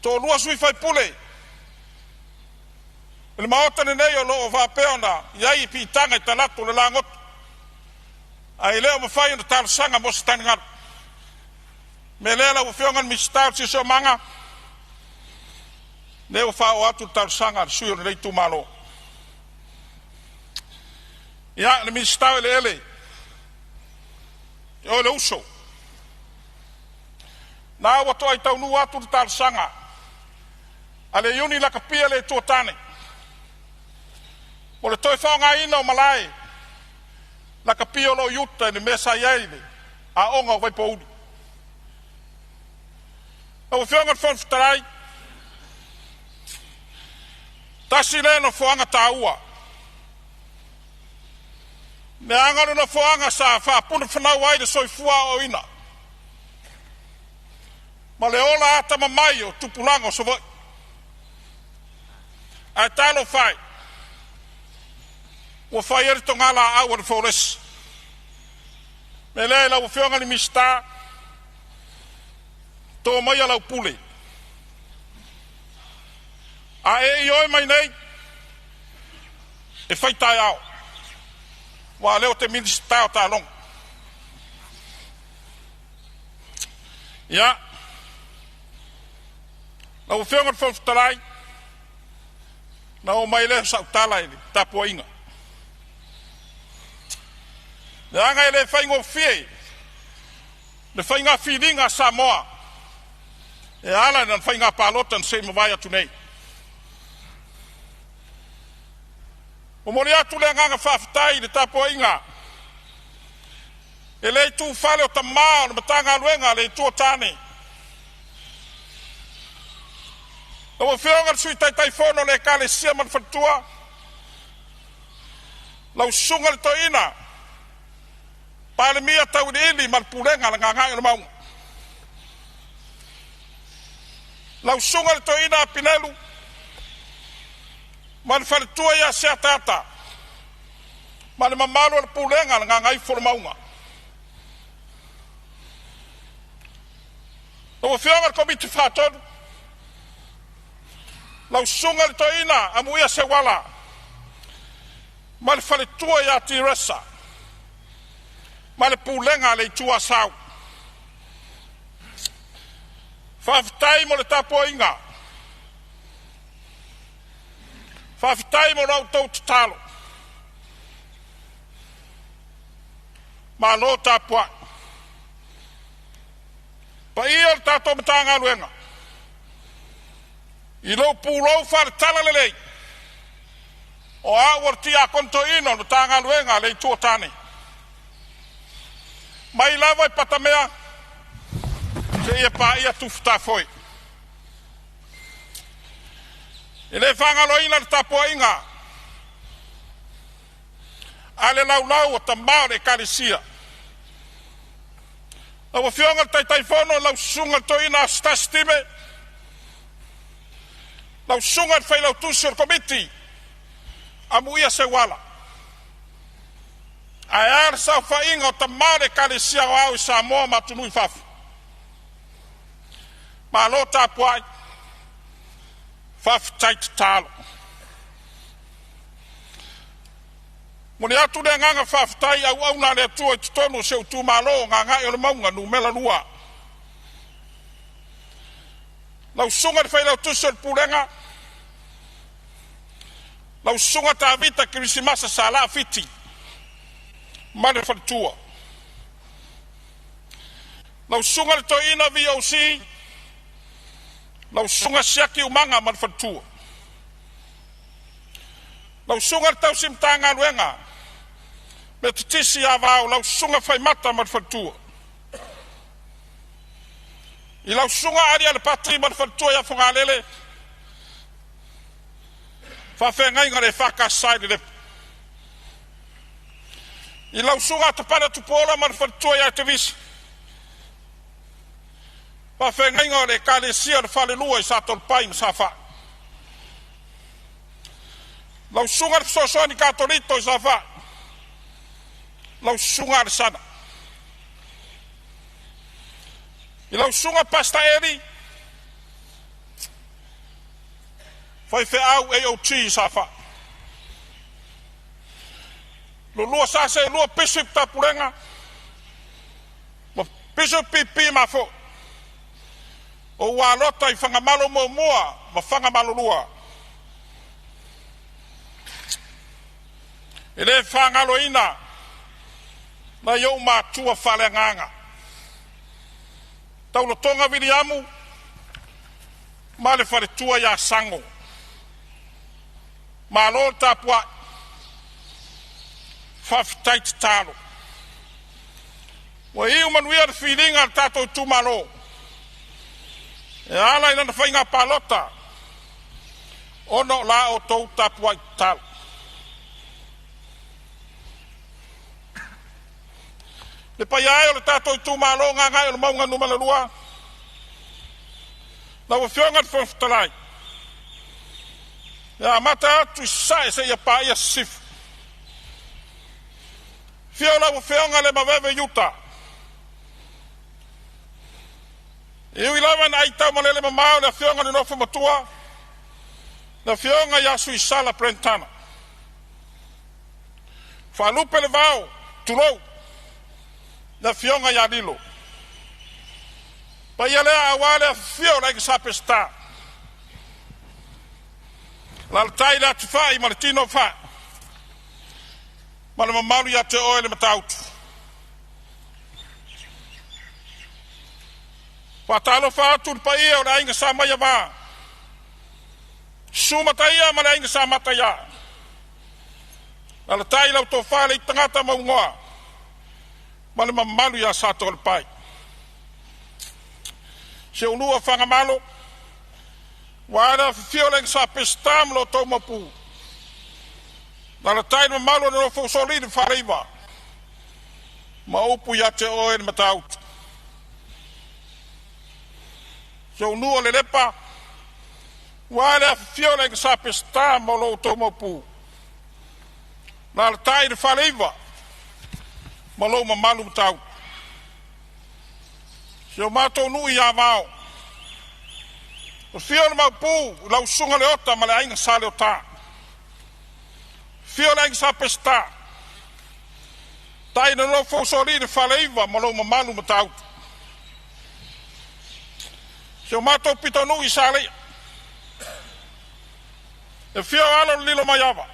Toalua sui faipule i le maota lenei o lo o faapea ona i ai piitaga i talaatu o le Lagoto, ae le o mafai ona talosaga mo se taligalu. Mea lea lau Afioga i le Minisita o le Siosiomaga, lea ua faaoo atu le talosaga a le sui o lenei itumalo. Ia, le Minisita o Eleele, o le uso, na ua toai taunuu atu le talosaga a le Iuni Lakapia le Itu o Tane mo le toe faaaogaina o malae lakapia o lo o i uta i le mea sa i ai le aoga o Vaipouli. Lau Afioga i le Fofoga Fetalai, tasi lea nofoaga taua, leaga o le nofoaga sa faapunafanau ai le soifua aoaoina ma le ola atamamai o tupulaga o Savaii. Ae talofa e, ua fai ai le togalaau a le Folesi. Mea lea lau Afioga i le Minisita, to maia lau pule. A e ioe mai nei, e fai taeao, aua o lea ou te Minisita o taaloga. Ia, lau Afioga i le Fofoga Fetalai, na oo mai lea o sau tala i le tapuaiga. Leaga e le faigofie le faiga filiga a Samoa e ala i lana faiga palota na se i mavae atu nei. Momoli atu le agaga faafetai i le tapuaiga e le itufale o tamā o le Matagaluega a le Itu o Tane. Lau Afioga i le Sui Taitaifono o le Ekalesia ma le Faletua, lau Susuga i le Toeaina Palemia Tauiliili ma le Pulega a le Gagaemauga. Lau Susuga i le Toeaina Apinelu ma le faletua ia Seataata. Ma le mamalu o le pulega le Gagaifolemauga. Lau Afioga i le Komiti Faatonu, lau Susuga i le Toeaina Amuia Seuala ma le faletua ia Tiresa ma le pulega a le Itu Asau. Faafetai mo le tapuaiga, faafetai mo la outou tatalo. Malo tapuai. Paia o le tatou Matagaluega, i lou pulou faale-Talalelei, o au o le Tiakono Toeaina o le Matagaluega a le Itu o Tane, mai lava i Patamea seia paia Tufutafoe. E le faagaloina le tapuaiga a le laulau o tama o le Ekalesia. Lau Afioga i le Taitaifono, lau Susuga i le Toeaina Asotai Time, lau Susuga i le Failautusi o le Komiti, Amuia Seuala, ae a le saofaiga o tama o le Ekalesia Aoao i Samoa ma atunuu i fafo. Malo tapuai, faafetai tatalo. Momoli atu le agaga faafetai i auauna a le Atua i totonu o si ou itumalo o Gagaemauga Nu.2. Lau Susuga i le Failautusi o le Pulega, lau Susuga Tavita Kerisimasa Salaa Fiti ma le faletua. Lau Susuga i le Toeaina VOC, lau Susuga Siaki Umaga ma le faletua. Lau Susuga i le Tausi Matagaluega Metotisi i Avao, lau Susuga Faimata ma le faletua. I lau Susuga Ali Alepati ma le faletua ia Fogalele, faafeagaiga o le EFKS i Lelepa. I lau Susuga Atapana Tupuola ma le faletua ia Tevisi, faafeagaiga o le Ekalesia o le Falelua i Satoalepai ma Safai. Lau Susuga i le Fesoasoani Katoliko i Safai, lau Susuga Alesana. I lau Susuga Pastor Eli, faifeau AOG i Safai. Lua sa seelua Bishop Tapulega ma Bishop PP Mafo. O ua alota i Fagamalo muamua ma Fagamalo lua. E le faagaloina nai ou matua faaleagaga, Taulotoga Viliamu ma le faletua ia Sago. Malo le tapuai, faafetai tatalo. Ua iu manuia le filiga a le tatou itumalo e ala i lana faiga palota ona o la outou tapuai tatalo. Le paia e o le tatou itumalo Gagaemauga Nu.2, lau Afioga i le Fofoga Fetalai, e amata atu i Sasae seia paia Sisifo. Afio lau Afioga Lemaoiveve Iuta. E ui lava ina aitaumalele mamao le afioga i le nofo matua, le afioga ia Suisala Brentana. Faalupe le vao, tulou, le afioga ia Lilo. Paia lea aua le afifio o le Aiga Sa Peseta, alaalatai le Atifa'i ma le Tino o Fa'i, ma le mamalu ia te oe le Matautu. Faatalofa atu i le paia o le Aiga Sa Maiava, Susu Mataia ma le Aiga Sa Mataia, alaalatai lau Tofa le Aitagata Mauigoa ma le mamalu ia Satoalepai. Si ou nuu o Fagamalo, ua le afifio o le Aiga Sa Peseta ma lo outou Maopu, alaalatai le mamalu o le nofo a usoalii male Faleiva, ma upu ia te oe le Matautu. Si ou nuu o Lelepa, ua le afifio le Aiga Sa Peseta ma lo outou Maopu, Na alatai le faleiva ma lou mamalu matau. Si o matou nuu i Avao. O fio le maupu i lau susuga le ota ma le aiga sa Leota. Fio le aiga sa Peseta. Tai na nofo usoli le faleiva ma lou mamalu matautu. Si o matou pitonuu i Saleia. E fio alo le lilo mai ava.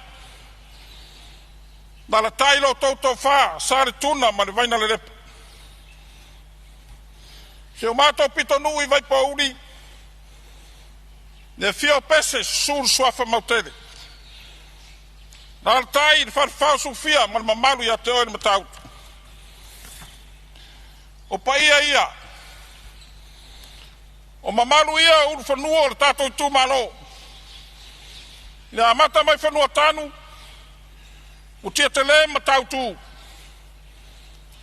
Na alatai lo tou tofa sa le tuna ma le vaina lelepa. Si o matou pitonuu i Vaipouli. Le fio pese susu le suafa mautele. Na alatai le falefao sufia ma le mamalu ia te oe le matautu. O paia ia, o mamalu ia o ulufanua o le tatou itumalo. Le amata mai fanua tanu, Mutiatele ma Tautu,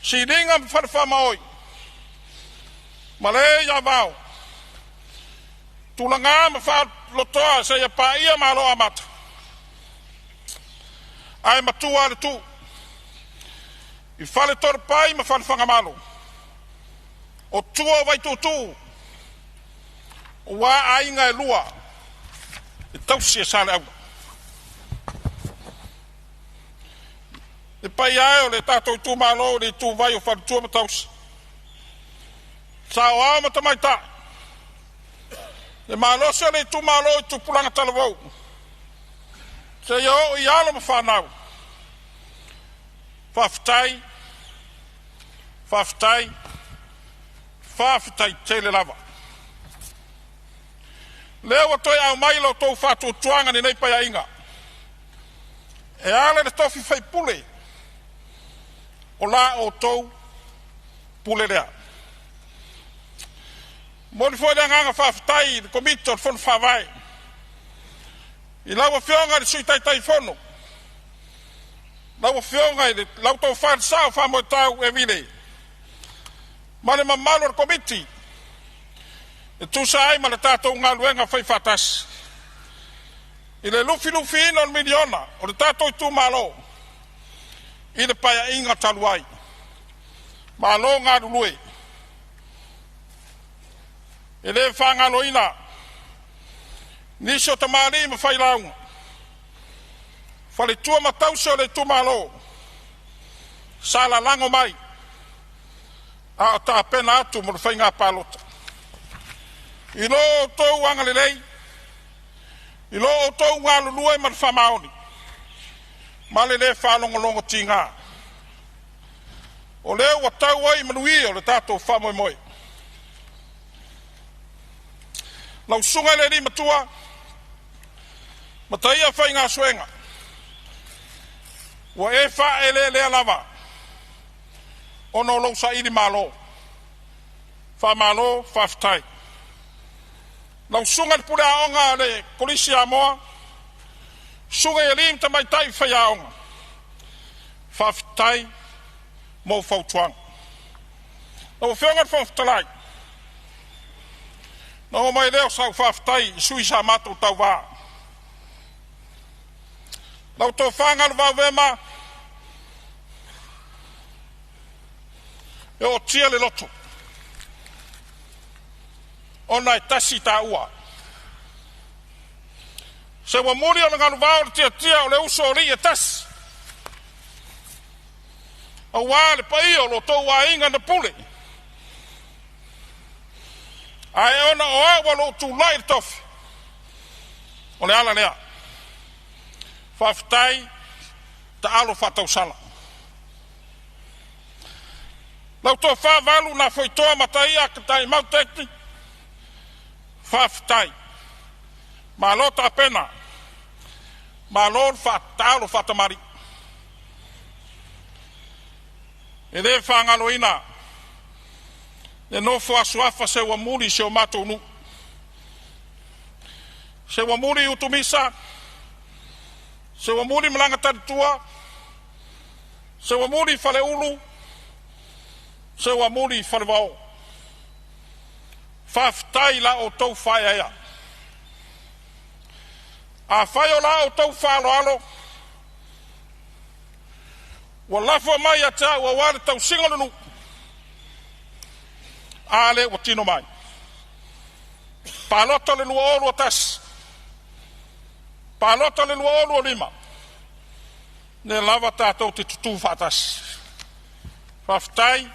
Siliga ma Falefaamaoi, ma le ia vao, Tulaga ma Faalotoa seia paia Malo amata, ae matua le tuu, i fale tolepai ma fale fagamalo, o tua o Vaituutuu, ua aiga e lua, e tausi e Saleaula. Le paia e o le tatou itumalo i le ituvai o faletua ma tausi, saoao ma tamaitai, le malosi o le itumalo i tupulaga talavou, seia oo i alo ma fanau. Faafetai, faafetai, faafetai tele lava. Lea ua toe aumai lo outou faatuatuaga i lenei Paeaiga e ala i le tofi faipule o la outou pule lea. Momoli foi le agaga faafetai i le Komiti o le Fono Faavae, i lau Afioga i le Sui Taitaifono, lau Afioga i le lau Tofa i le Sao Famoetau Evile, ma le mamalu o le Komiti e tusa ai ma le tatou galuega faifaatasi i le lufilufiina o le miliona o le tatou itumalo i le Paeaiga talu ai. Malo galulue. E le faagaloina nisi o tamalii ma failauga, faletua ma tausi o le itumalo sa lalago mai a o tapena atu mo le faiga palota. I lo outou agalelei, i lo outou galulue ma le faamaoni, ma le le faalogologo tiga, o lea ua tau ai manuia o le tatou faamoemoe. Lau susuga i le alii matua, Mataia Faigasuega, ua e faaeleelea lava ona o lou saili malo. Faamalo faafetai. Lau susuga i le pule aoga a le Kolisi Amoa, susuga i alii ma tamaitai faiaoga, faafetai mo fautuaga. Lau Afioga i le Fofoga Fetalai, na oo mai lea o sau faafetai i sui sa matou tauva. Lau tofa Galuvao Vema, e ootia le loto ona e tasi taua. Se ua muli ona galuvao le tiatia o le uso o alii e tasi, aua le paia o lo outou aiga na pule, ae ona o au ua lou tulai i le tofi, o le ala lea. Faafetai taalo faatausala. Lau tofa Valu na foitoa Mataia Taimau Teti, faafetai. Malo tapena, malo le faataalo faatamali. E le faagaloina le nofo aso afa Seuamuli si o matou nuu. Seuamuli Utumisa, Seuamuli Malaga Talitua, Seuamuli Faleulu, Seuamuli Falevao. Faafetai la outou faaeaea. Afai o la outou faaaloalo, Ua lafo mai ia te au auā le tausiga o le nuu, a lea ua tino mai. Palota le 2021, palota le 2025, lea lava tatou te tutū faatasi. Faafetai,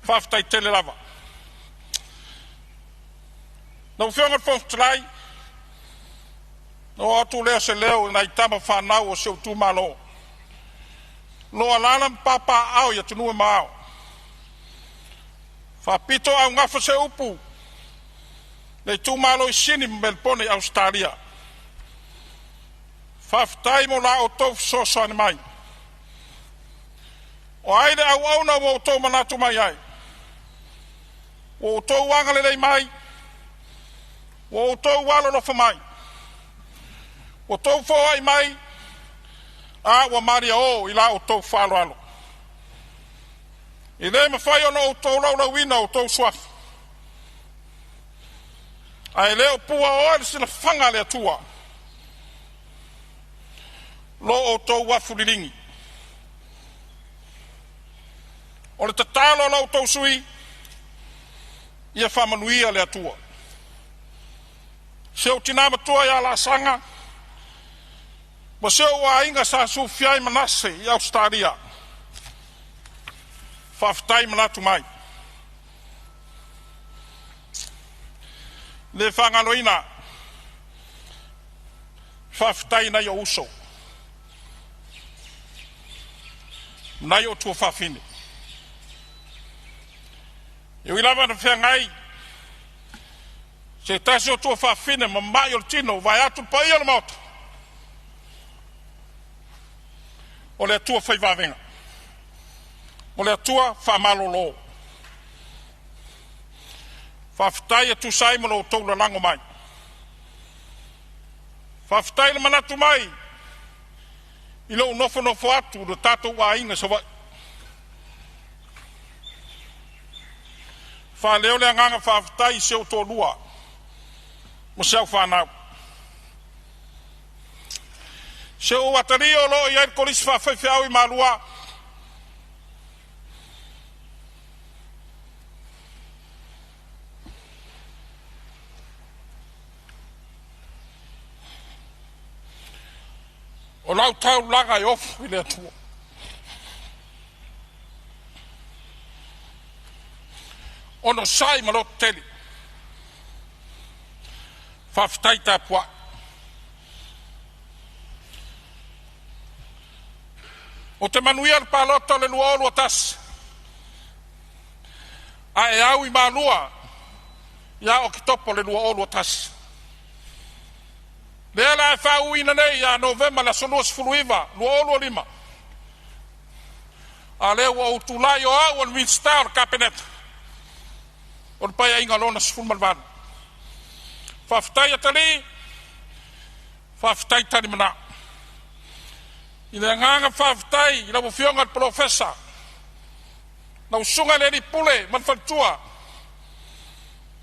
faafetai tele lava. Lau Afioga i le Fofoga Fetalai, na oo atu lea o se leo i nai tama fanau o si ou itumalo, o lo o alaala ma papaaao i atunuu e mamao. Faapito augafa se upu le itumalo i Sini ma Melepone i Ausetalia. Faafetai mo la outou fesoasoani mai. O ai le auauna ua outou manatu mai ai? Ua outou agalelei mai, ua outou alolofa mai, ua outou foai mai, a ua maliao i la outou faaaloalo. E le mafai ona ou tolaulauina outou suafa, ae le o puaaoa i le silafaga a le Atua lo outou afu liligi. O le tatalo a la outou sui usufono, ia faamanuia le Atua. Si ou tina matua ia Laasaga ma si ou aiga sa sufia ai Manase i Ausetalia, faafetai manatu mai. Le faagaloina faafetai i nai ou uso, nai ou tuafafine. E ui lava ina feagai se tasi o tuafafine ma mai o le tino vaeatu le paia o le Maota, o le Atua fai vavega, o le Atua faamalolo. Faafetai e tusa ai ma lo outou lalago mai. Faafetai le manatu mai i lou nofonofo atu i le tatou aiga i Savaii. Faaleo le agaga faafetai i si ou toalua ma si au fanau. Si ou atalii o lo o i ai le kolisi faafaifeau i Malua, o lau taulaga e ofo i le Atua. Onosai ma lototele. Faafetai tapuai. Ou te manuia le palota o le 2021, ae au i Malua ia Oketopa le 2021. Lea la e faauuina nei ia Novema le aso 29, 2025, a lea ua ou tulai o au o le Minisita o le Kapeneta o le Paeaiga lona XVIII. Faafetai atalii, faafetai talimanao. I le agaga faafetai i lau Afioga i le Polofesa, lau Susuga i le Alii Pule ma le Faletua,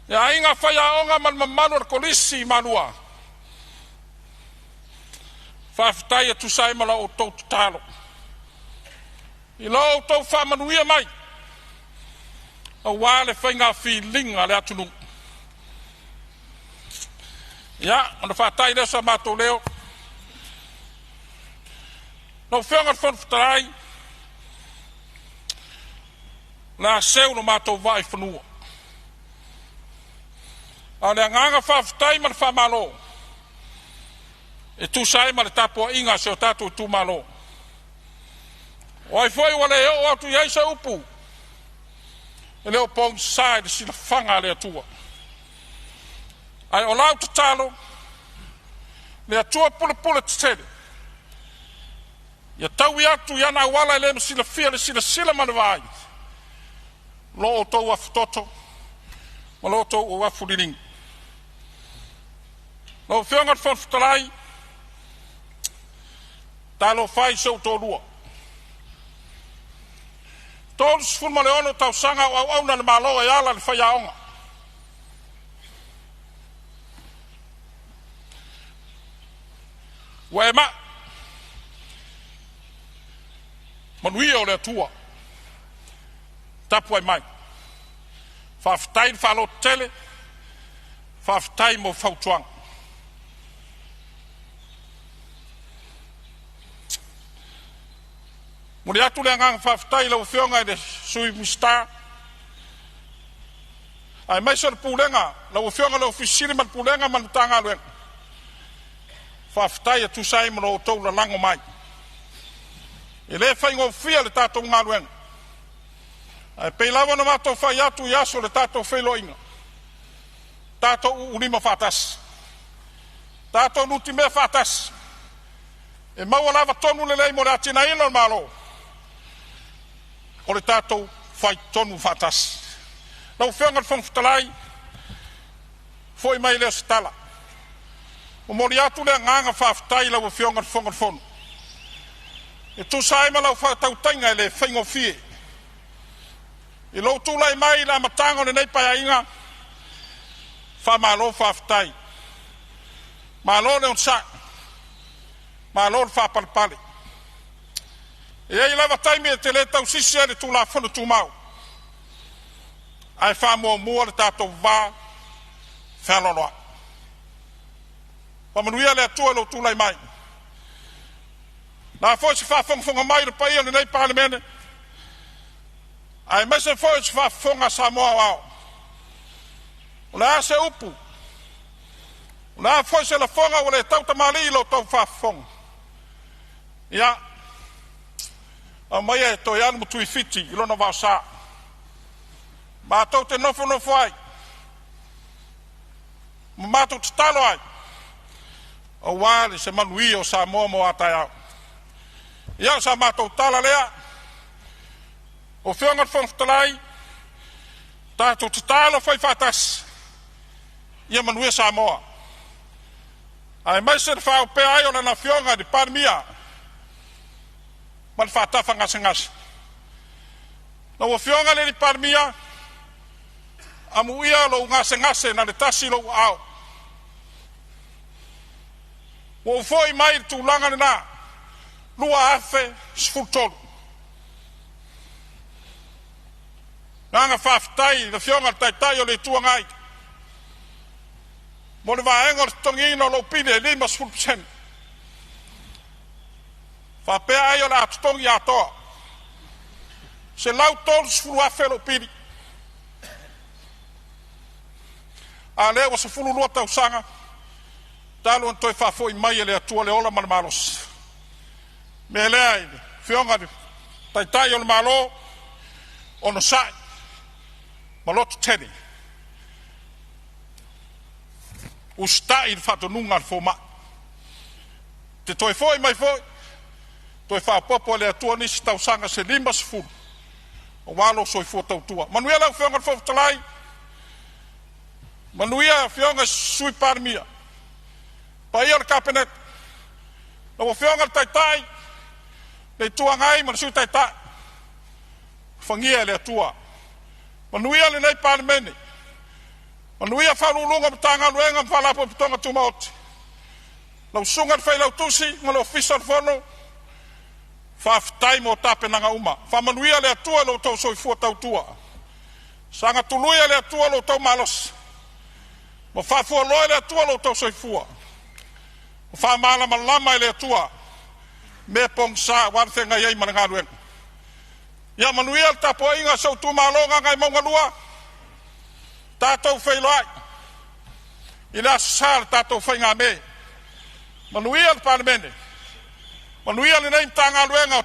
le aiga faiaoga ma le mamalu o le Kolisi i Malua, faafetai e tusa ai ma la outou tatalo. I lo outou faamanuia mai aua le faiga filiga a le atunuu. Ia, ona faatai lea o sa matou leo. Lau Afioga i le Fofoga Fetalai, o le a seu lo matou vaa i fanua, a o le agaga faafetai ma le faamalo e tusa ai ma le tapuaiga a si o tatou itumalo. O ai foi ua le oo atu i ai se upu, e le o pogisa i le silafaga a le Atua. Ae o lau tatalo, le Atua pulepule tetele, ia taui atu i ana auala e le masilafia le silasila ma le vaai, lo outou afutoto ma lo outou afu liligi. Lau Afioga i le Fofoga Fetalai, talofa e i si ou toalua, 36 tausaga o auauna le Malo e ala i le faiaoga. Ua e mai. Manuia o le Atua. Tapuai mai. Faafetai le faalototele, faafetai mo fautuaga. Momoli atu le agaga faafetai i lau Afioga i le Sui Minisita aemaise o le Pulega, lau Afioga i le Ofisa Sili ma le Pulega ma le Matagaluega, faafetai e tusa ai ma lo outou lalago mai. E le faigofie le tatou galuega, ae pei lava ona matou fai atu i aso o le tatou feiloaiga, tatou uulima faatasi, tatou nutimea faatasi, e maua lava tonu lelei mo le atinaeina o le Malo, o le tatou faitonu faatasi. Lau Afioga i le Fofoga Fetalai, foi mai lea o se tala, momoli atu le agaga faafetai i lau Afioga i le Fofoga o le Fono, e tusa ai ma lau faatautaiga e le faigofie. I lou tulai mai i le amataga o lenei Paeaiga, faamalo faafetai, malo le onosai, malo le faapalepale. E i ai lava taimi e te le tausisi ai i le Tulafono Tumau, ae faamuamua le tatou va fealoaloai. Faamanuia le Atua i lou tulai mai. O le a foi se faafogafoga mai i le paia o lenei Palemene, aemaise foi o se faafofoga a Samoa aoao, o le a se upu, o le a foi se lafoga ua le tautamalii i lo outou faafofoga, ia, aumaia e toe alu ma Tuifiti i lona vaosa. Matou te nofonofo ai ma matou tatalo ai aua se manuia o Samoa mo a taeao. Ia, o sa matou tala lea. Lau Afioga i le Fofoga Fetalai, tatou tatalo fai faatasi ia manuia Samoa, aemaise le faaopea ai o Lana Afioga i le Palemia ma le faatafa gasegase. Lau Afioga i le Palemia, amuia lou gasegase na o le tasi lou aao. Ua ou foi mai i le tulaga lena 2013. Agaga faafetai i le Afioga i le Taitai o le Itu Agai mo le vaega o le totogiina o lou pili e 50%. Faapea ai o le a totogi atoa $130,000 lou pili, a lea ua 12 tausaga talu ona toe faafoi mai e le Atua le ola ma le malosi. O le mea lea i le Afioga i le Taitai o le Malo, onosai ma lototele, usitai i le faatonuga a le fomai. Te toe foi mai foi, toe faaopoopo e le Atua nisi tausaga se 50 aua lou soifua tautua. Manuia lau Afioga i le Fofoga Fetalai, manuia Afioga i Sui Palemia, paia o le Kapeneta, lau Afioga i le Taitai le Itu Agai ma le Sui Taitai, alofagia e le Atua. Manuia lenei Palemene, manuia Ofisa Sili o Pulega o Matagaluega ma Faalapotopotoga Tumaoti, lau Susuga i le Failautusi ma le Ofisa o le Fono, faafetai mo tapenaga uma. Faamanuia le Atua i lo outou soifua tautua. Saga tului e le Atua lo outou malosi ma faafualoa e le Atua lo outou soifua ma faamalamalama e le Atua mea pogisa aua le feagai ai ma le galuega. Ia manuia le tapuaiga a si ou itumalo Gagaemauga 2, tatou feiloai i le aso Sa le tatou faigamē. Manuia le Palemene, manuia lenei Matagaluega o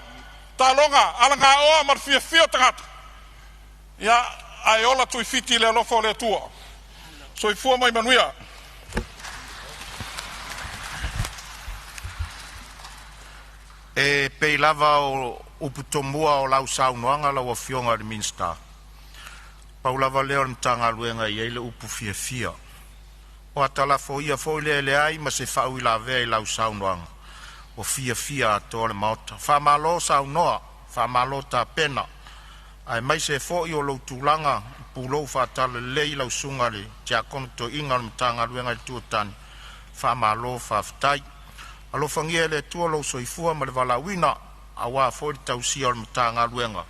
Taaloga Alagaoa ma le Fiafia o Tagata. Ia ae ola Tuifiti i le alofa o le Atua. Soifua ma ia manuia.
E pei lava o upu tomua o lau saunoaga lau Afioga i le Minisita, pau lava lea o le Matagaluega e i ai le upu fiafia. O atalafo foi lea e leai ma se faauilavea i lau saunoaga, ua fiafia atoa le Maota. Faamalo saunoa, faamalo tapena, aemaise foi o lou tulaga i pulou faatalalelei lau susuga i le Tiakono Toeaina o le Matagaluega le Tua Tani, faamalo faafetai. Alofagia e le Atua lou soifua ma le valaauina. auā foi le tausia o le Matagaluega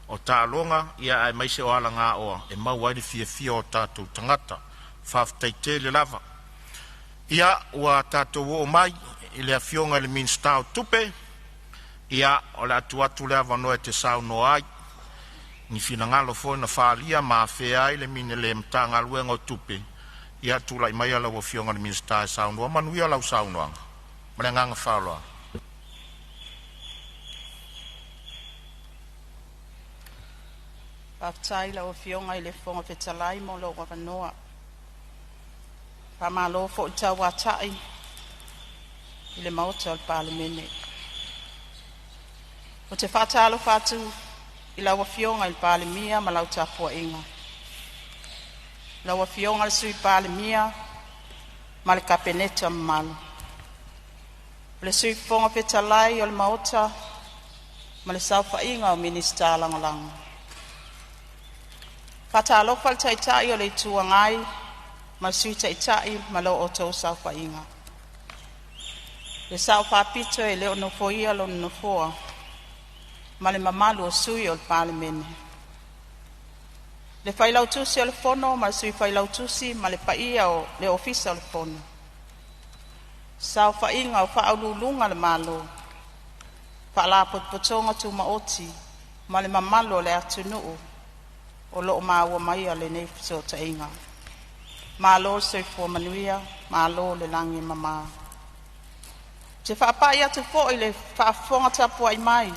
o Taaloga ia aemaise o alagaoa e maua ai le fiafia o tatou tagata. Faafetai tele lava. Ia ua tatou oo mai i le Afioga i le Minisita o Tupe, ia o le a tuu atu le avanoa e te saunoa ai i ni finagalo foi na faaalia ma afea ai le Matagaluega o Tupe. Ia tulai maia lau Afioga i le Minisita e saunoa manuia lau saunoaga. Ma le agaga faaaloalo.
Faafetai i lau Afioga i le Fofoga Fetalai mo lou avanoa. Faamalo foi le tauatai i le Maota o le Palemene. Ou te faatalofa atu i lau Afioga i le Palemia ma lau tapuaiga, lau Afioga i le Sui Palemia ma le Kapeneta mamalu, le Sui Fofoga Fetalai o le Maota ma le saofaiga o Minisita Lagolago. E faatalofa i le Taitai o le Itu Agai ma le Sui Taitai ma lo outou saofaiga. Le Sao Faapito e le o nofoia lona nofoa ma le mamalu o sui o le Palemene. Le Failautusi o le Fono ma le Sui Failautusi ma le paia o le Ofisa o le Fono. Saofaiga o Faauluuluga a le Malo, Faalapotopotoga Tumaoti ma le mamalu o le atunuu o lo o maua maia lenei fesootaiga. Malo le soifua manuia, malo le lagi e mama. Ou te faapai atu foi i le faafofoga tapuai mai a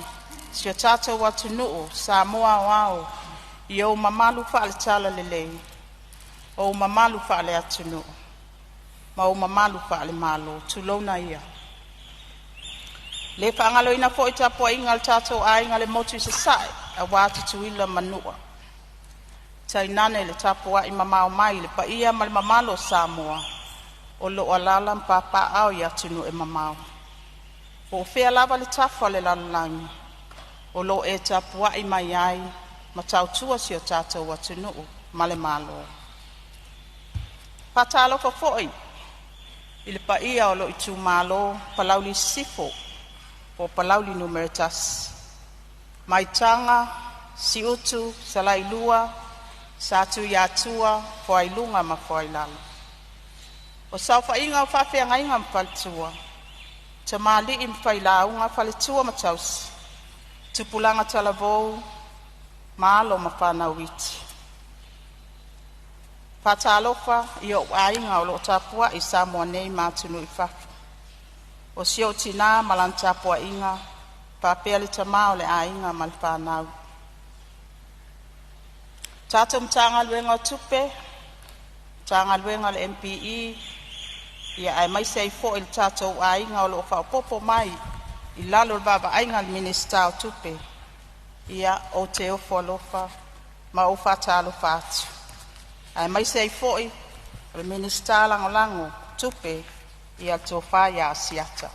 si o tatou atunuu Samoa aoao i ou mamalu faale-Talalelei, ou mamalu faale-atunuu ma ou mamalu faale-Malo, tulouna ia. E le faagaloina foi le tapuaiga a le tatou aiga i le Motu i Sasae aua Tutuila ma Manua, tainane le tapuai mamao mai i le paia ma le mamalu o Samoa o lo o alaala ma papaaao i atunuu e mamao. Po o fea lava le tafa o le lalolagi o lo o e tapuai mai ai ma tautua si o tatou atunuu ma le Malo. E faatalofa foi i le paia o lou itumalo Palauli Sisifo po o Palauli 1, Maitaga, Siutu, Salailua, Satuiatua, Fuailuga ma Fuailalo. O saofaiga a faafeagaiga ma faletua, tamalii ma failauga, faletua ma tausi, tupulaga talavou ma alo ma fanau iti. Faatalofa i ou aiga o lo o tapuai i Samoa nei ma atunuu i fafo. O si ou tina ma lana tapuaiga, faapea le tama o le aiga ma le fanau. Tatou Matagaluega o Tupe, Matagaluega o le MPE, ia aemaise ai foi le tatou aiga o lo o faaopoopo mai i lalo o le vaavaaiga a le Minisita o Tupe, ia ou te ofo alofa ma ou faatalofa atu, aemaise ai foi o le Minisita Lagolago o Tupe, ia le Tofa ia Asiata.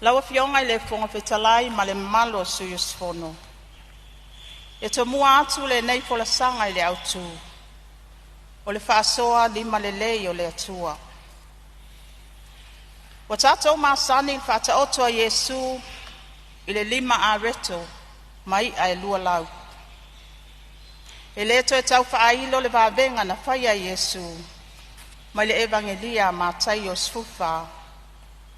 Lau Afioga i le Fofoga Fetalai ma le mamalu o sui usufono, e tomua atu lenei folasaga i le autu, o le faasoa limalelei o le Atua. Ua tatou masani i le faataoto a Iesu i le 5 areto ma i'a e 2 lau. E le toe tau faailo le vavega na faia e Iesu mai le Evagelia a Mataio 14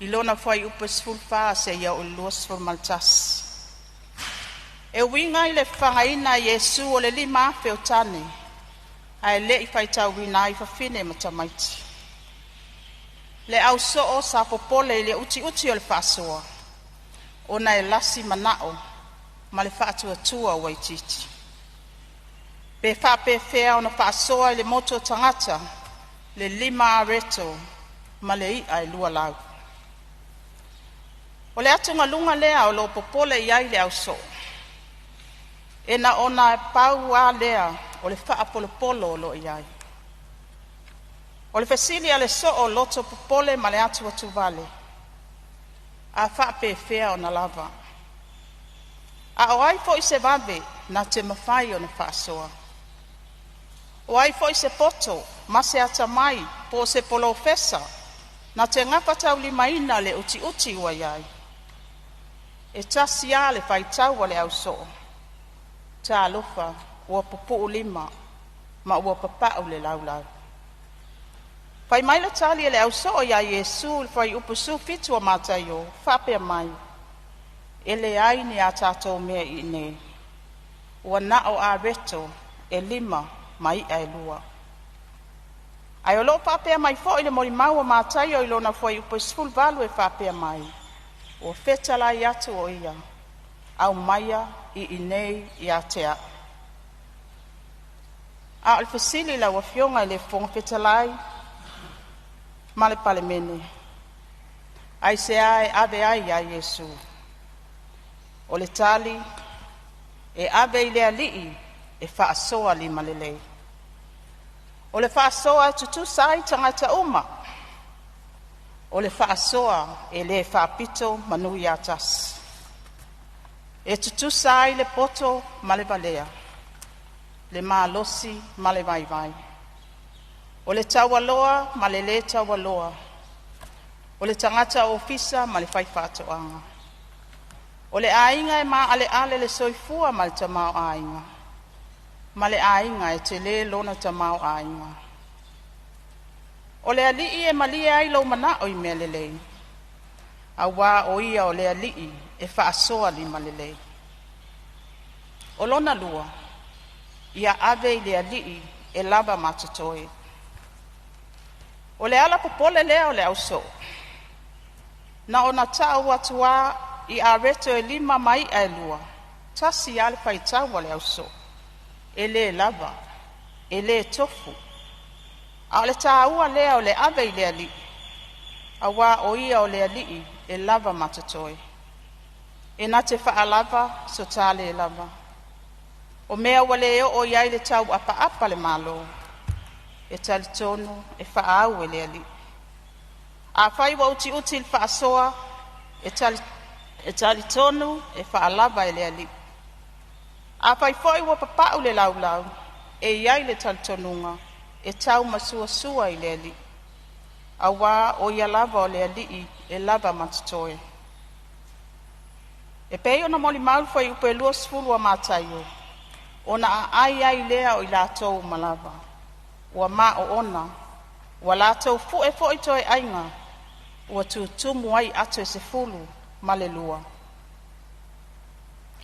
i lona fuaiupu e 14 seia oo i le 21. E uiga i le fafagaina e Iesu o le 5,000 o tane ae le i faitauina ai fafine ma tamaiti. Le au soo sa popole i le utiuti o le faasoa ona e lasi manao ma le faatuatua ua itiiti. Pe faapefea ona faasoa i le motu o tagata le 5 areto ma le i'a e 2 lau. O le atugaluga lea o lo o popole i ai le au soo. E na ona pau lava lea o le faapolopolo o lo o i ai. O le fesili a le soo loto popole ma le atuatuvale, a faapefea ona lava? A o ai foi se vave na te mafai ona faasoa? O ai foi se poto ma se atamai po o se polofesa na te gafataulimaina le utiuti ua i ai? E tasi lava le faitau a le ausoo. Talofa ua pupuu lima ma ua papau le laulau. Fai mai le tali a le ausoo iā Iesu i le fuaiupu 17 o Mataio, faapea mai, “E leai ni a tatou mea i inei, ua na o areto e 5 ma i'a e 2.” Ae o loo faapea mai foi le molimau a Mataio i lona fuaiupu 18 e faapea mai, “Ua fetalai atu o ia, aumaia i inei ia te a'u.” A o le fesili lau Afioga i le Fofoga Fetalai ma le Palemene, aisea e ave ai iā Iesu? O le tali, e ave i le Alii e faasoa limalelei. O le faasoa e tutusa ai tagata uma. O le faasoa e le faapito manu ia tasi. E tutusa ai le poto ma le valea, le malosi ma le vaivai. O le taualoa ma le lē taualoa, o le tagata ofisa ma le faifaatoaga. O le aiga e maaleale le soifua ma le tamaoaiga, ma le aiga e telē lona tamaoaiga. O le Alii e malie ai lou manao i mea lelei, auā o ia o le Alii e faasoa limalelei. O lona lua, ia ave i le Alii e lava ma totoe. O le ala popole lea o le ausoo, na ona tau atu lava i areto e 5 ma i'a e 2, tasi lava le faitau a le ausoo, e lē lava, e lē tofu. A o le taua lea o le ave i le Alii, auā o ia o le Alii e lava ma totoe. E na te faalava so ta lē lava. O mea ua le oo i ai le tauapaapa a le Malo, e talitonu e faaau e le Alii. Afai ua utiuti le faasoa, e talitonu e faalava e le Alii. Afai foi ua papau le laulau, e i ai le talitonuga e taumasuasua i le Alii, auā o ia lava o le Alii e lava ma totoe. E pei ona molimau le fuaiupu e 20 a Mataio, ona aai ai lea o i latou uma lava, ua maoona, ua latou fue foi toe aiga, ua tutumu ai ato e 12.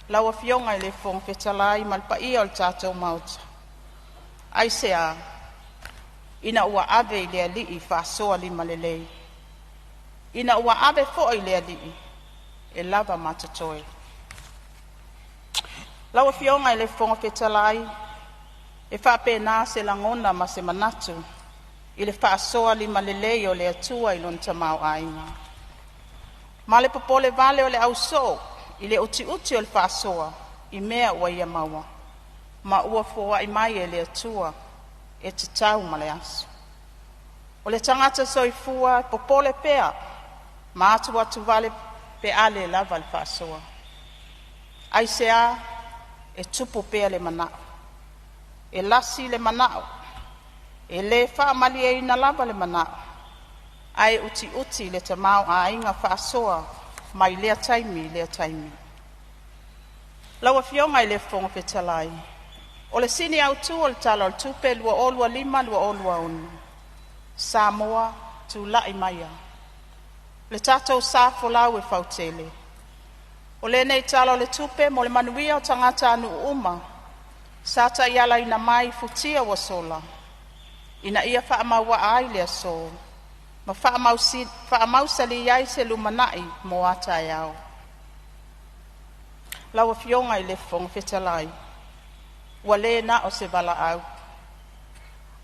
Lau Afioga i le Fofoga Fetalai ma le paia o le tatou Maota, aisea ina ua ave i le Alii faasoa limalelei, ina ua ave foi i le Alii e lava ma totoe. Lau Afioga i le Fofoga Fetalai, e faapena se lagona ma se manatu i le faasoa limalelei o le Atua i lona tamaoaiga. Ma le popole vale o le ausoo i le utiuti o le faasoa i mea ua ia maua, ma ua foai mai e le Atua e tatau ma le aso. O le tagata soifua e popole pea ma atuatuvale pe a le lava le faasoa. Aisea e tupu pea le manao, e lasi le manao, e le faamalieina lava le manao, ae utiuti le tamaoaiga faasoa mai lea taimi i lea taimi. Lau Afioga i le Fofoga Fetalai, o le sini autu o le Tala o le Tupe 2025/2026, Samoa tulai maia, le tatou sa folau e fautele. O lenei Tala o le Tupe mo le manuia o tagatanuu uma sa taialaina mai futia ua sola ina ia faamauaa ai le aso ma faamausali ai se lumanai mo a taeao. Lau Afioga i le Fofoga Fetalai, ua le na o se valaau,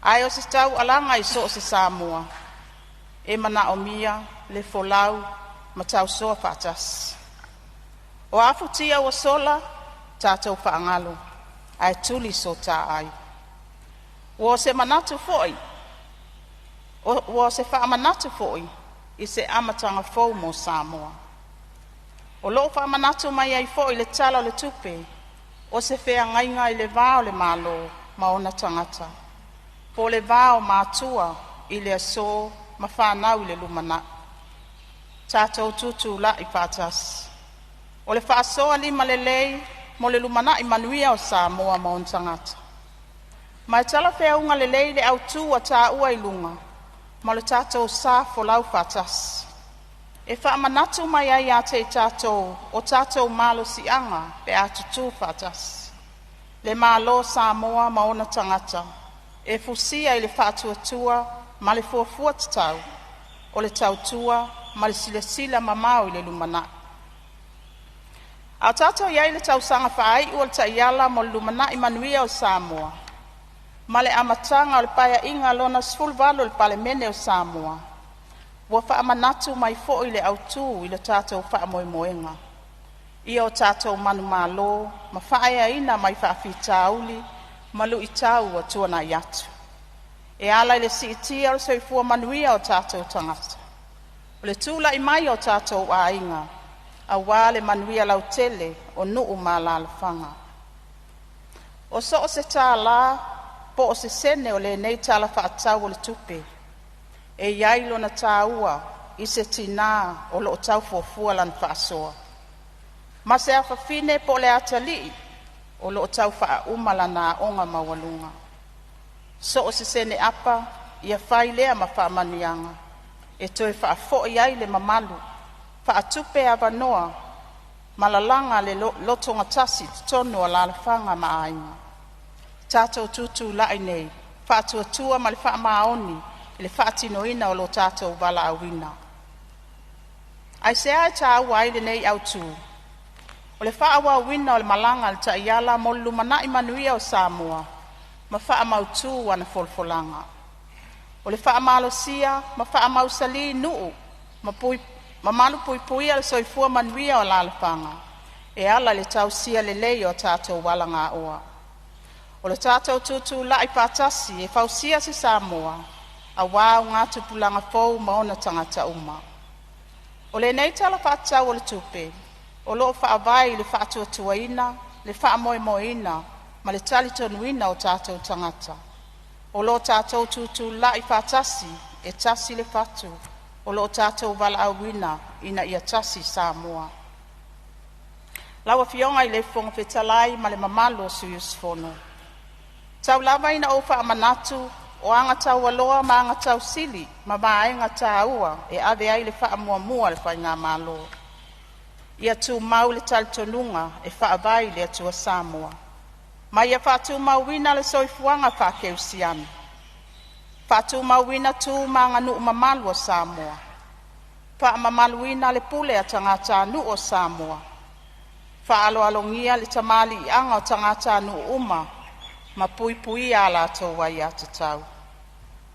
ae o se taualaga i so o se Samoa e manaomia le folau ma tausoa faatasi. O a futia ua sola, tatou faagalo ae tuli so taai. Ua o se manatu foi, ua o se faamanatu foi i se amataga fou mo Samoa. O loo faamanatu mai ai foi le Tala o le Tupe o se feagaiga i le va o le Malo ma ona tagata, po o le va o matua i le aso ma fanau i le lumanai. Tatou tutulai faatasi. O le faasoa limalelei mo le lumanai manuia o Samoa ma ona tagata. Ma e talafeauga lelei le autū ua tāua i luga ma le tatou sa folau faatasi. E faamanatu mai ai ia te i tatou o tatou malosiaga pe a tutū faatasi. Le Malo o Samoa ma ona tagata e fusia i le faatuatua ma le fuafua tatau o le tautua ma le silasila mamao i le lumanai. A o tatou i ai i le tausaga faaiu o le Taiala mo le Lumanai Manuia o Samoa ma le amataga o le Paeaiga Lona 18 o le Palemene o Samoa, ua faamanatu mai foi le autū i le tatou faamoemoega, ia o tatou manumalo ma faaeaina mai faafitauli ma luitau ua tuanai atu, e ala i le siitia o le soifua manuia o tatou tagata, o le tulai mai o tatou aiga, aua le manuia lautele o nuu ma alaalafaga. O so o se tālā po o se sene o lenei Tala Faatatau o le Tupe, e i ai lona tāua i se tinā o lo o tau fuafua lana faasoa, ma se afafine po o le atalii o lo o tau faauma lana aoga maualuga. So o se sene apa ia fai lea ma faamanuiaga e toe faafoi ai le mamalu, faatupe avanoa ma lalaga le lotogatasi i totonu o alaalafaga ma aiga. Tatou tutulai nei, faatuatua ma le faamaoni i le faatinoina o lo tatou valaauina. Aisea e taua ai lenei autū? O le faaauauina o le malaga a le Taiala mo le lumanai manuia o Samoa ma faamautū ana folafolaga. O le faamalosia ma faamausalī nuu ma, pui, ma malupuipuia le soifua manuia o alaalafaga e ala i le tausia lelei o tatou alagaoa. O le tatou tutulai faatasi e fausia se Samoa aua augatupulaga fou ma ona tagata uma. O lenei Tala Faatatau o le Tupe, o loo faavae i le faatuatuaina, le faamoemoeina ma le talitonuina o tatou tagata. O lo tatou tutulai faatasi e tasi le fatu, o lo o tatou valaauina ina ia tasi Samoa. Lau Afioga i le Fofoga Fetalai ma le mamalu o sui usufono, tau lava ina ou faamanatu o agataualoa ma agatausili ma vaega taua e ave ai le faamuamua a le Faigamalo. Ia tumau le talitonuga e faavae i le Atua Samoa, ma ia faatumauina le soifuaga faakerisiano, faatumauina tu ma aganuu mamalu a Samoa, faamamaluina le pule a tagatanuu o Samoa, faaaloalogia le tamaliiaga o tagatanuu uma ma puipuia a latou aiatatau,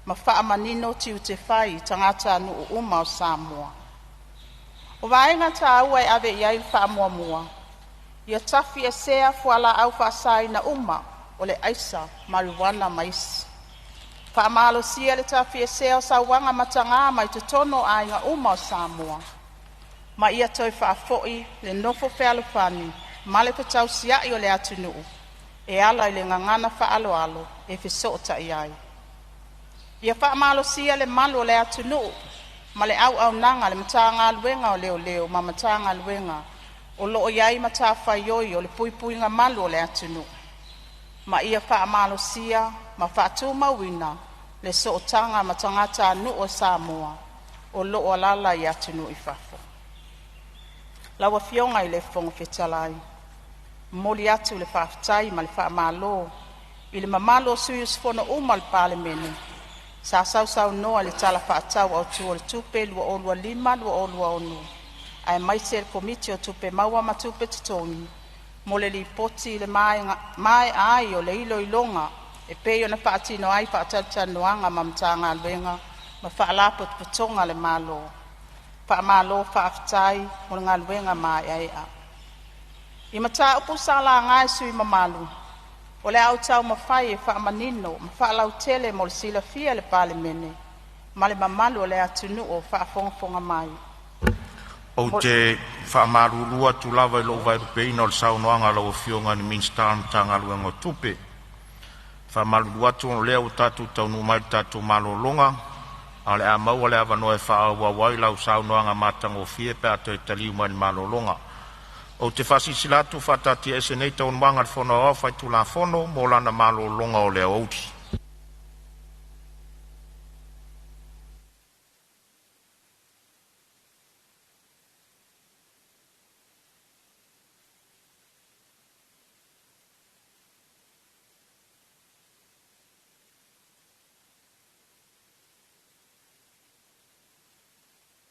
ma faamanino tiute fai i tagatanuu uma o Samoa. O vaega taua e ave i ai le faamuamua, ia tafiesea fualaau faasaina uma o le aisa, marijuana ma isi. Faamalosia le tafiesea o sauaga matagā mai totonu o aiga uma o Samoa, ma ia toe faafoi le nofo fealofani ma le fetausiai o le atunuu e ala i le gagana faaaloalo e fesootai ai. Ia faamalosia le malu o le atunuu ma le auaunaga a le Matagaluega o Leoleo ma Matagaluega o lo o i ai matafaioi o le puipuiga malu o le atunuu, ma ia faamalosia ma faatumauina le sootaga ma tagatanuu o Samoa o lo o alaala i atunuu i fafo. Lau Afioga i le Fofoga Fetalai, momoli atu le faafetai ma le faamalo i le mamalu o sui usufono uma o le Palemene sa sausaunoa i le Tala Faatatau Autu o le Tupe 2025/2026 aemaise le Komiti o Tupe Maua ma Tupe Totogi mo le Lipoti i le maea ai o le iloiloga e pei ona faatino ai faatalatalanoaga ma Matagaluega ma Faalapotopotoga a le Malo. Faamalo faafetai mo le galuega maeaea. I mataupu sa laga e sui usufono mamalu, o le a ou taumafai e faamanino ma faalautele mo le silafia e le Palemene ma le mamalu o le atunuu o faafogafoga mai.
Ou te faamalulu atu lava i lou vaelupeina o le saunoaga a lau Afioga i le Minisita o le Matagaluega o Tupe. Faamalulu atu o lea ua tatou taunuu mai i le tatou malologa, a o le a maua le avanoa e faaauau ai lau saunoaga matagofie pe a toe taliu mai le malologa. Ou te faasilasila atu ua faataatiaese nei Taualumaga a le Fono Aoao Faitulafono mo lana malologa o le aoauli.